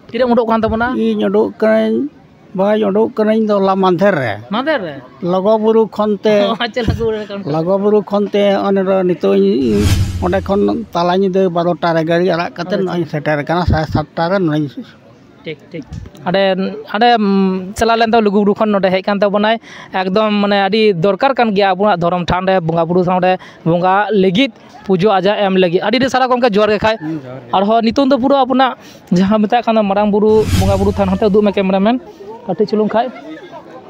ᱛᱤᱨᱮᱢ ᱩᱰᱩᱠ ᱠᱟᱱ ᱛᱟᱵᱚᱱᱟ? ᱤᱧ ᱩᱰᱩᱠ ᱠᱟᱹᱱᱟᱹᱧ, ᱵᱟᱹᱧ ᱩᱰᱩᱠ ᱠᱟᱹᱱᱟᱹᱧ ᱫᱚ ᱦᱚᱞᱟ ᱢᱟᱫᱷᱮᱨ ᱨᱮ᱾ ᱢᱟᱫᱷᱮᱨ ᱨᱮ? ᱞᱚᱜᱚ ᱵᱩᱨᱩ ᱠᱷᱚᱱ ᱛᱮ, ᱚ, ᱟᱪᱪᱷᱟ, ᱞᱚᱜᱚ ᱵᱩᱨᱩ ᱨᱮ ᱠᱟᱱ ᱠᱟᱱᱟ᱾ ᱞᱚᱜᱚ ᱵᱩᱨᱩ ᱠᱷᱚᱱ ᱛᱮ ᱚᱸᱰᱮ ᱫᱚ ᱱᱤᱛᱚᱜ ᱤᱧ, ᱚᱸᱰᱮ ᱠᱷᱚᱱ ᱛᱟᱞᱟ ᱧᱤᱫᱟᱹ ᱵᱟᱨᱚᱴᱟ ᱨᱮ ᱜᱟᱹᱰᱤ ᱟᱲᱟᱜ ᱠᱟᱛᱮ ᱟᱪᱪᱷᱟ᱾ ᱱᱚᱜᱼᱚᱭ ᱤᱧ ᱥᱮᱴᱮᱨ ᱟᱠᱟᱱᱟ, ᱥᱟᱲᱮ ᱥᱟᱛᱴᱟ ᱨᱮ ᱱᱚᱜᱼᱚᱭ᱾ ᱴᱷᱤᱠ, ᱴᱷᱤᱠ᱾ ᱦᱟᱸᱰᱮ, ᱦᱟᱸᱰᱮ, ᱩᱢ, ᱪᱟᱞᱟᱣ ᱞᱮᱱ ᱛᱟᱵᱚᱱ ᱞᱩᱜᱩᱵᱩᱨᱩ ᱠᱷᱚᱱ ᱱᱚᱰᱮ ᱦᱮᱡ ᱠᱟᱱ ᱛᱟᱵᱚᱱᱟᱭ᱾ ᱮᱠᱫᱚᱢ ᱢᱟᱱᱮ ᱟᱹᱰᱤ ᱫᱚᱨᱠᱟᱨ ᱠᱟᱱ ᱜᱮᱭᱟ ᱟᱵᱚᱱᱟᱜ ᱫᱷᱚᱨᱚᱢ ᱴᱷᱟᱶ ᱨᱮ ᱵᱚᱸᱜᱟ ᱵᱩᱨᱩ ᱥᱟᱶ ᱨᱮ ᱵᱚᱸᱜᱟ ᱞᱟᱹᱜᱤᱫ, ᱯᱩᱡᱟᱹ ᱟᱡᱟᱜ ᱮᱢ ᱞᱟᱹᱜᱤᱫ᱾ ᱟᱹᱰᱤ ᱟᱹᱰᱤ ᱥᱟᱨᱦᱟᱣ ᱜᱚᱢᱠᱮ, ᱡᱚᱦᱟᱨ ᱜᱮ ᱠᱷᱟᱡ᱾ ᱦᱩᱸ, ᱡᱚᱦᱟᱨ ᱜᱮ᱾ ᱟᱨᱦᱚᱸ ᱱᱤᱛᱚᱝ ᱫᱚ ᱯᱩᱨᱟᱹ ᱟᱵᱚᱱᱟᱜ ᱡᱟᱦᱟᱸ ᱢᱮᱛᱟᱜ ᱠᱟᱱᱟ ᱢᱟᱨᱟᱝ ᱵᱩᱨᱩ ᱵᱚᱸᱜᱟ ᱵᱩᱨᱩ ᱛᱷᱟᱱ ᱦᱟᱱᱛᱮ ᱩᱫᱩᱜ ᱢᱮ cameraman ᱠᱟᱹᱴᱤᱡ ᱪᱩᱞᱩᱝ ᱠᱷᱟᱡ᱾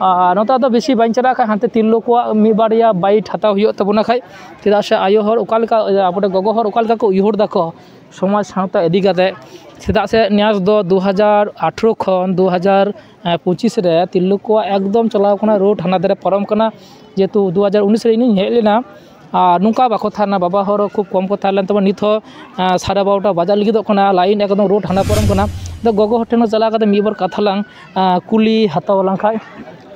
ᱟᱨ ᱱᱚᱛᱮ ᱫᱚ ᱵᱮᱥᱤ ᱵᱟᱹᱧ ᱪᱟᱞᱟᱜ ᱠᱷᱟᱡ ᱦᱟᱱᱛᱮ ᱛᱤᱨᱞᱟᱹ ᱠᱚᱣᱟᱜ ᱢᱤᱫ ᱵᱟᱨᱭᱟ bite ᱦᱟᱛᱟᱣ ᱦᱩᱭᱩᱜ ᱛᱟᱵᱚᱱᱟ ᱠᱷᱟᱡ, ᱪᱮᱫᱟᱜ ᱥᱮ ᱟᱭᱳ ᱦᱚᱲ ᱚᱠᱟ ᱞᱮᱠᱟ, ᱟᱵᱚ ᱜᱚᱜᱚ ᱦᱚᱲ ᱚᱠᱟ ᱞᱮᱠᱟ ᱠᱚ ᱩᱭᱦᱟᱹᱨ ᱫᱟᱠᱚ ᱥᱚᱢᱟᱡᱽ ᱥᱟᱶᱛᱟ ᱤᱫᱤ ᱠᱟᱛᱮ᱾ ᱪᱮᱫᱟᱜ ᱥᱮ ᱱᱮᱥ ᱫᱚ ᱫᱩ ᱦᱟᱡᱟᱨ ᱟᱴᱷᱨᱚ ᱠᱷᱚᱱ ᱫᱩ ᱦᱟᱡᱟᱨ ᱯᱚᱸᱪᱤᱥ ᱨᱮ ᱛᱤᱨᱞᱟᱹ ᱠᱚᱣᱟᱜ ᱮᱠᱫᱚᱢ ᱪᱟᱞᱟᱣ ᱠᱟᱱᱟ, road ᱦᱟᱱᱟ ᱫᱷᱟᱨᱮ ᱯᱟᱨᱚᱢ ᱠᱟᱱᱟ, ᱡᱮᱦᱮᱛᱩ ᱫᱩ ᱦᱟᱡᱟᱨ ᱩᱱᱤᱥ ᱨᱮ ᱤᱧᱤᱧ ᱦᱮᱡ ᱞᱮᱱᱟ᱾ ᱟᱨ ᱱᱚᱝᱠᱟ ᱵᱟᱠᱚ ᱛᱟᱦᱮᱱᱟ, ᱵᱟᱵᱟ ᱦᱚᱲ ᱦᱚᱸ ᱠᱷᱩᱵ ᱠᱚᱢ ᱠᱚ ᱛᱟᱦᱮᱸ ᱞᱮᱱ ᱛᱟᱵᱚᱱᱟ᱾ ᱱᱤᱛ ᱦᱚᱸ, ᱟᱸ, ᱥᱟᱲᱮ ᱵᱟᱨᱚᱴᱟ ᱵᱟᱡᱟᱜ ᱞᱟᱹᱜᱤᱫᱚᱜ ᱠᱟᱱᱟ, line ᱮᱠᱫᱚᱢ road ᱦᱟᱱᱟ ᱯᱟᱨᱚᱢ ᱠᱟᱱᱟ᱾ ᱟᱫᱚ ᱜᱚᱜᱚ ᱦᱚᱲ ᱴᱷᱮᱱ ᱦᱚᱸ ᱪᱟᱞᱟᱣ ᱠᱟᱛᱮ ᱢᱤᱫ ᱵᱟᱨ ᱠᱟᱛᱷᱟ ᱞᱟᱝ, ᱟᱸ, ᱠᱩᱞᱤ ᱦᱟᱛᱟᱣ ᱞᱟᱝ ᱠᱷᱟᱡ᱾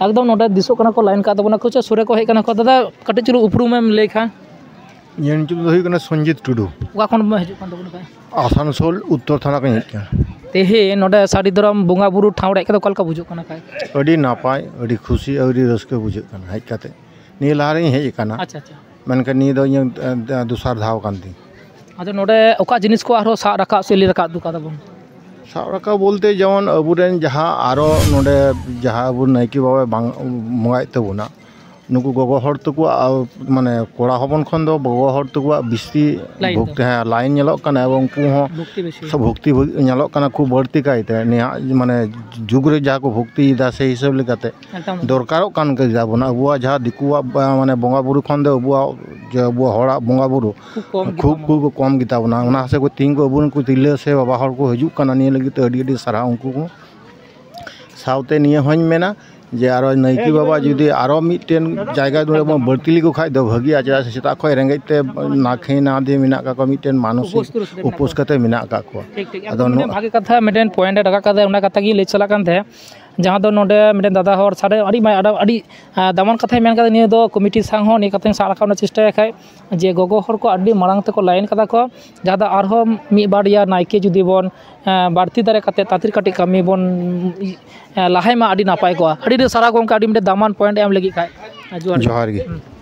ᱮᱠᱫᱚᱢ ᱱᱚᱰᱮ ᱫᱤᱥᱚᱜ ᱠᱟᱱᱟ ᱠᱚ, line ᱠᱟᱜ ᱛᱟᱵᱚᱱᱟ ᱠᱚ, ᱪᱚ ᱥᱩᱨ ᱨᱮᱠᱚ ᱦᱮᱡ ᱠᱟᱱᱟ ᱠᱚ᱾ ᱫᱟᱫᱟ, ᱠᱟᱹᱴᱤᱡ ᱪᱩᱞᱩᱝ ᱩᱯᱨᱩᱢᱮᱢ ᱞᱟᱹᱭ ᱠᱷᱟᱱ? ᱤᱧᱟᱹᱜ ᱧᱩᱛᱩᱢ ᱫᱚ ᱦᱩᱭᱩᱜ ᱠᱟᱱᱟ ᱥᱚᱧᱡᱤᱛ ᱴᱩᱰᱩ᱾ ᱚᱠᱟ ᱠᱷᱚᱱ ᱵᱚᱱ ᱦᱤᱡᱩᱜ ᱠᱟᱱ ᱛᱟᱵᱚᱱᱟ ᱠᱷᱟᱡ? ᱟᱥᱟᱱᱥᱳᱞ ᱩᱛᱛᱚᱨ ᱛᱷᱟᱱᱟ ᱠᱷᱚᱱ ᱦᱮᱡ ᱠᱟᱱᱟ᱾ ᱛᱮᱦᱮᱧ ᱱᱚᱰᱮ ᱥᱟᱹᱨᱤ ᱫᱷᱚᱨᱚᱢ ᱵᱚᱸᱜᱟ ᱵᱩᱨᱩ ᱴᱷᱟᱶ ᱨᱮ ᱦᱮᱡ ᱠᱟᱛᱮ ᱚᱠᱟ ᱞᱮᱠᱟ ᱵᱩᱡᱷᱟᱹᱜ ᱠᱟᱱᱟ ᱠᱷᱟᱡ? ᱟᱹᱰᱤ ᱱᱟᱯᱟᱭ, ᱟᱹᱰᱤ ᱠᱷᱩᱥᱤ, ᱟᱹᱰᱤ ᱨᱟᱹᱥᱠᱟᱹ ᱵᱩᱡᱷᱟᱹᱜ ᱠᱟᱱᱟ ᱦᱮᱡ ᱠᱟᱛᱮ᱾ ᱱᱤᱭᱟᱹ ᱞᱟᱦᱟ ᱨᱤᱧ ᱦᱮᱡ ᱟᱠᱟᱱᱟ᱾ ᱟᱪᱪᱷᱟ, ᱟᱪᱪᱷᱟ᱾ ᱢᱮᱱᱠᱷᱟᱱ ᱱᱤᱭᱟᱹ ᱫᱚ ᱤᱧᱟᱹᱜ, ᱮ, ᱫᱚᱥᱟᱨ ᱫᱷᱟᱣ ᱠᱟᱱ ᱛᱤᱧ᱾ ᱟᱫᱚ ᱱᱚᱰᱮ ᱚᱠᱟ ᱡᱤᱱᱤᱥ ᱠᱚ ᱟᱨᱦᱚᱸ ᱥᱟᱵ ᱨᱟᱠᱟᱵ ᱥᱮ ᱞᱟᱹᱭ ᱨᱟᱠᱟᱵ ᱫᱚᱨᱠᱟᱨ ᱛᱟᱵᱚᱱ? ᱥᱟᱵ ᱨᱟᱠᱟᱵ ᱵᱚᱞᱛᱮ ᱡᱮᱢᱚᱱ ᱟᱵᱚᱨᱮᱱ ᱡᱟᱦᱟᱸ ᱟᱨᱚ ᱱᱚᱰᱮ ᱡᱟᱦᱟᱸ ᱟᱵᱚ ᱱᱟᱭᱠᱮ ᱵᱟᱵᱟᱭ ᱵᱟᱝ ᱵᱚᱸᱜᱟᱭᱮᱫ ᱛᱟᱵᱚᱱᱟ, ᱱᱩᱠᱩ ᱜᱚᱜᱚ ᱦᱚᱲ ᱛᱟᱠᱚᱣᱟᱜ, ᱟ, ᱢᱟᱱᱮ ᱠᱚᱲᱟ ᱦᱚᱯᱚᱱ ᱠᱷᱚᱱ ᱫᱚ ᱜᱚᱜᱚ ᱦᱚᱲ ᱛᱟᱠᱚᱣᱟᱜ ᱵᱤᱥᱛᱤ line ᱫᱚ᱾ ᱵᱷᱚᱠᱛᱤ, ᱦᱮᱸ, line ᱧᱮᱞᱚᱜ ᱠᱟᱱᱟ ᱮᱵᱚᱝ ᱩᱱᱠᱩ ᱦᱚᱸ ᱵᱷᱚᱠᱛᱤ ᱵᱮᱥᱤ᱾ ᱥᱮ ᱵᱷᱚᱠᱛᱤ ᱵᱷᱚ-, ᱧᱮᱞᱚᱜ ᱠᱟᱱᱟ ᱠᱷᱩᱵ ᱵᱟᱹᱲᱛᱤ ᱠᱟᱭᱛᱮ ᱱᱤᱭᱟᱹ ᱢᱟᱱᱮ ᱡᱩᱜᱽ ᱨᱮ ᱡᱟᱦᱟᱸ ᱠᱚ ᱵᱷᱚᱠᱛᱤᱭᱮᱫᱟ ᱥᱮ ᱦᱤᱥᱟᱹᱵ ᱞᱮᱠᱟᱛᱮ ᱮᱠᱫᱚᱢ᱾ ᱫᱚᱨᱠᱟᱨᱚᱜ ᱠᱟᱱ ᱜᱮ ᱛᱟᱵᱚᱱᱟ᱾ ᱟᱵᱚᱣᱟᱜ ᱡᱟᱦᱟᱸ ᱫᱤᱠᱩᱣᱟᱜ ᱵᱟ-, ᱢᱟᱱᱮ ᱵᱚᱸᱜᱟ ᱵᱩᱨᱩ ᱠᱷᱚᱱ ᱫᱚ ᱟᱵᱚᱣᱟᱜ ᱡᱮ ᱟᱵᱚᱣᱟᱜ ᱦᱚᱲᱟᱜ ᱵᱚᱸᱜᱟ ᱵᱩᱨᱩ ᱠᱷᱩᱵ ᱠᱚᱢ ᱠᱷᱩᱵ, ᱜᱮᱛᱟᱵᱚᱱᱟ᱾ ᱠᱷᱩᱵ ᱠᱚ ᱠᱚᱢ ᱜᱮᱛᱟᱵᱚᱱᱟ᱾ ᱚᱱᱟ ᱦᱤᱥᱟᱹᱵ ᱛᱮ ᱛᱮᱦᱮᱧ ᱠᱚ ᱟᱵᱚ ᱱᱩᱠᱩ ᱛᱤᱨᱞᱟᱹ ᱥᱮ ᱵᱟᱵᱟ ᱦᱚᱲ ᱠᱚ ᱦᱤᱡᱩᱜ ᱠᱟᱱᱟ, ᱱᱤᱭᱟᱹ ᱞᱟᱹᱜᱤᱫ ᱛᱮ ᱟᱹᱰᱤ ᱟᱹᱰᱤ ᱥᱟᱨᱦᱟᱣ ᱩᱱᱠᱩ ᱠᱚ᱾ ᱥᱟᱶᱛᱮ ᱱᱤᱭᱟᱹ ᱦᱚᱸᱧ ᱢᱮᱱᱟ ᱡᱮ ᱟᱨᱚ ᱱᱟᱭᱠᱮ ᱵᱟᱵᱟ ᱡᱩᱫᱤ ᱟᱨᱚ ᱢᱤᱫᱴᱮᱱ ᱡᱟᱭᱜᱟ ᱨᱮᱵᱚᱱ ᱵᱟᱹᱲᱛᱤ ᱞᱮᱠᱚ ᱠᱷᱟᱡ ᱫᱚ ᱵᱷᱟᱹᱜᱤᱜᱼᱟ, ᱪᱮᱫᱟᱜ ᱥᱮ ᱥᱮᱛᱟᱜ ᱠᱷᱚᱱ ᱨᱮᱸᱜᱮᱡ ᱛᱮ ᱱᱟᱠᱷᱮ ᱱᱟᱫᱮ ᱢᱮᱱᱟᱜ ᱠᱟᱜ ᱠᱚᱣᱟ, ᱢᱤᱫᱴᱮᱱ ᱢᱟᱱᱚᱥᱤᱠ ᱩᱯᱟᱹᱥ ᱠᱟᱛᱮ ᱢᱮᱱᱟᱜ ᱠᱟᱜ ᱠᱚᱣᱟ᱾ ᱴᱷᱤᱠ, ᱴᱷᱤᱠ᱾ ᱟᱫᱚ ᱮᱠᱫᱚᱢ ᱢᱤᱫᱴᱮᱱ ᱱᱚ- ᱵᱷᱟᱜᱮ ᱠᱟᱛᱷᱟ, ᱢᱤᱫᱴᱮᱱ point ᱮ ᱨᱟᱠᱟᱵ ᱠᱟᱫᱟ, ᱚᱱᱟ ᱠᱟᱛᱷᱟ ᱜᱮ ᱞᱟᱹᱭ ᱪᱟᱞᱟᱜ ᱠᱟᱱ ᱛᱟᱦᱮᱸᱫ᱾ ᱡᱟᱦᱟᱸ ᱫᱚ ᱱᱚᱰᱮ ᱢᱤᱫᱴᱮᱱ ᱫᱟᱫᱟ ᱦᱚᱲ ᱥᱟᱰᱮ ᱟᱹᱰᱤ ᱢᱟ-, ᱟᱹᱰᱤ, ᱟᱹᱰᱤ, ᱟᱸ, ᱫᱟᱢᱟᱱ ᱠᱟᱛᱷᱟᱭ ᱢᱮᱱ ᱠᱟᱫᱟ᱾ ᱱᱤᱭᱟᱹ ᱫᱚ ᱠᱚᱢᱤᱴᱤ ᱥᱟᱶ ᱦᱚᱸ ᱱᱤᱭᱟᱹ ᱠᱟᱛᱷᱟᱧ ᱥᱟᱵ ᱨᱟᱠᱟᱵ ᱨᱮᱱᱟᱜ ᱪᱮᱥᱴᱟᱭᱟ ᱠᱷᱟᱡ, ᱡᱮ ᱜᱚᱜᱚ ᱦᱚᱲ ᱠᱚ ᱟᱹᱰᱤ ᱢᱟᱲᱟᱝ ᱛᱮᱠᱚ line ᱠᱟᱫᱟ ᱠᱚ, ᱡᱟᱦᱟᱸ ᱫᱚ ᱟᱨᱦᱚᱸ ᱢᱤᱫ ᱵᱟᱨᱭᱟ ᱱᱟᱭᱠᱮ ᱡᱩᱫᱤ ᱵᱚᱱ, ᱟᱸ, ᱵᱟᱹᱲᱛᱤ ᱫᱟᱲᱮ ᱠᱟᱛᱮ ᱛᱟᱹᱛᱤᱨ ᱠᱟᱹᱴᱤᱡ ᱠᱟᱹᱢᱤ ᱵᱚᱱ, ᱟᱸ, ᱞᱟᱦᱟᱭ ᱢᱟ, ᱟᱹᱰᱤ ᱱᱟᱯᱟᱭ ᱠᱚᱜᱼᱟ᱾ ᱟᱹᱰᱤ ᱟᱹᱰᱤ ᱥᱟᱨᱦᱟᱣ ᱜᱚᱢᱠᱮ, ᱟᱹᱰᱤ ᱢᱤᱫᱴᱮᱱ ᱫᱟᱢᱟᱱ point ᱮᱢ ᱞᱟᱹᱜᱤᱫ ᱠᱷᱟᱡ᱾ ᱡᱚᱦᱟᱨ ᱜᱮ᱾ ᱡᱚᱦᱟᱨ ᱜᱮ᱾ ᱦᱩᱸ᱾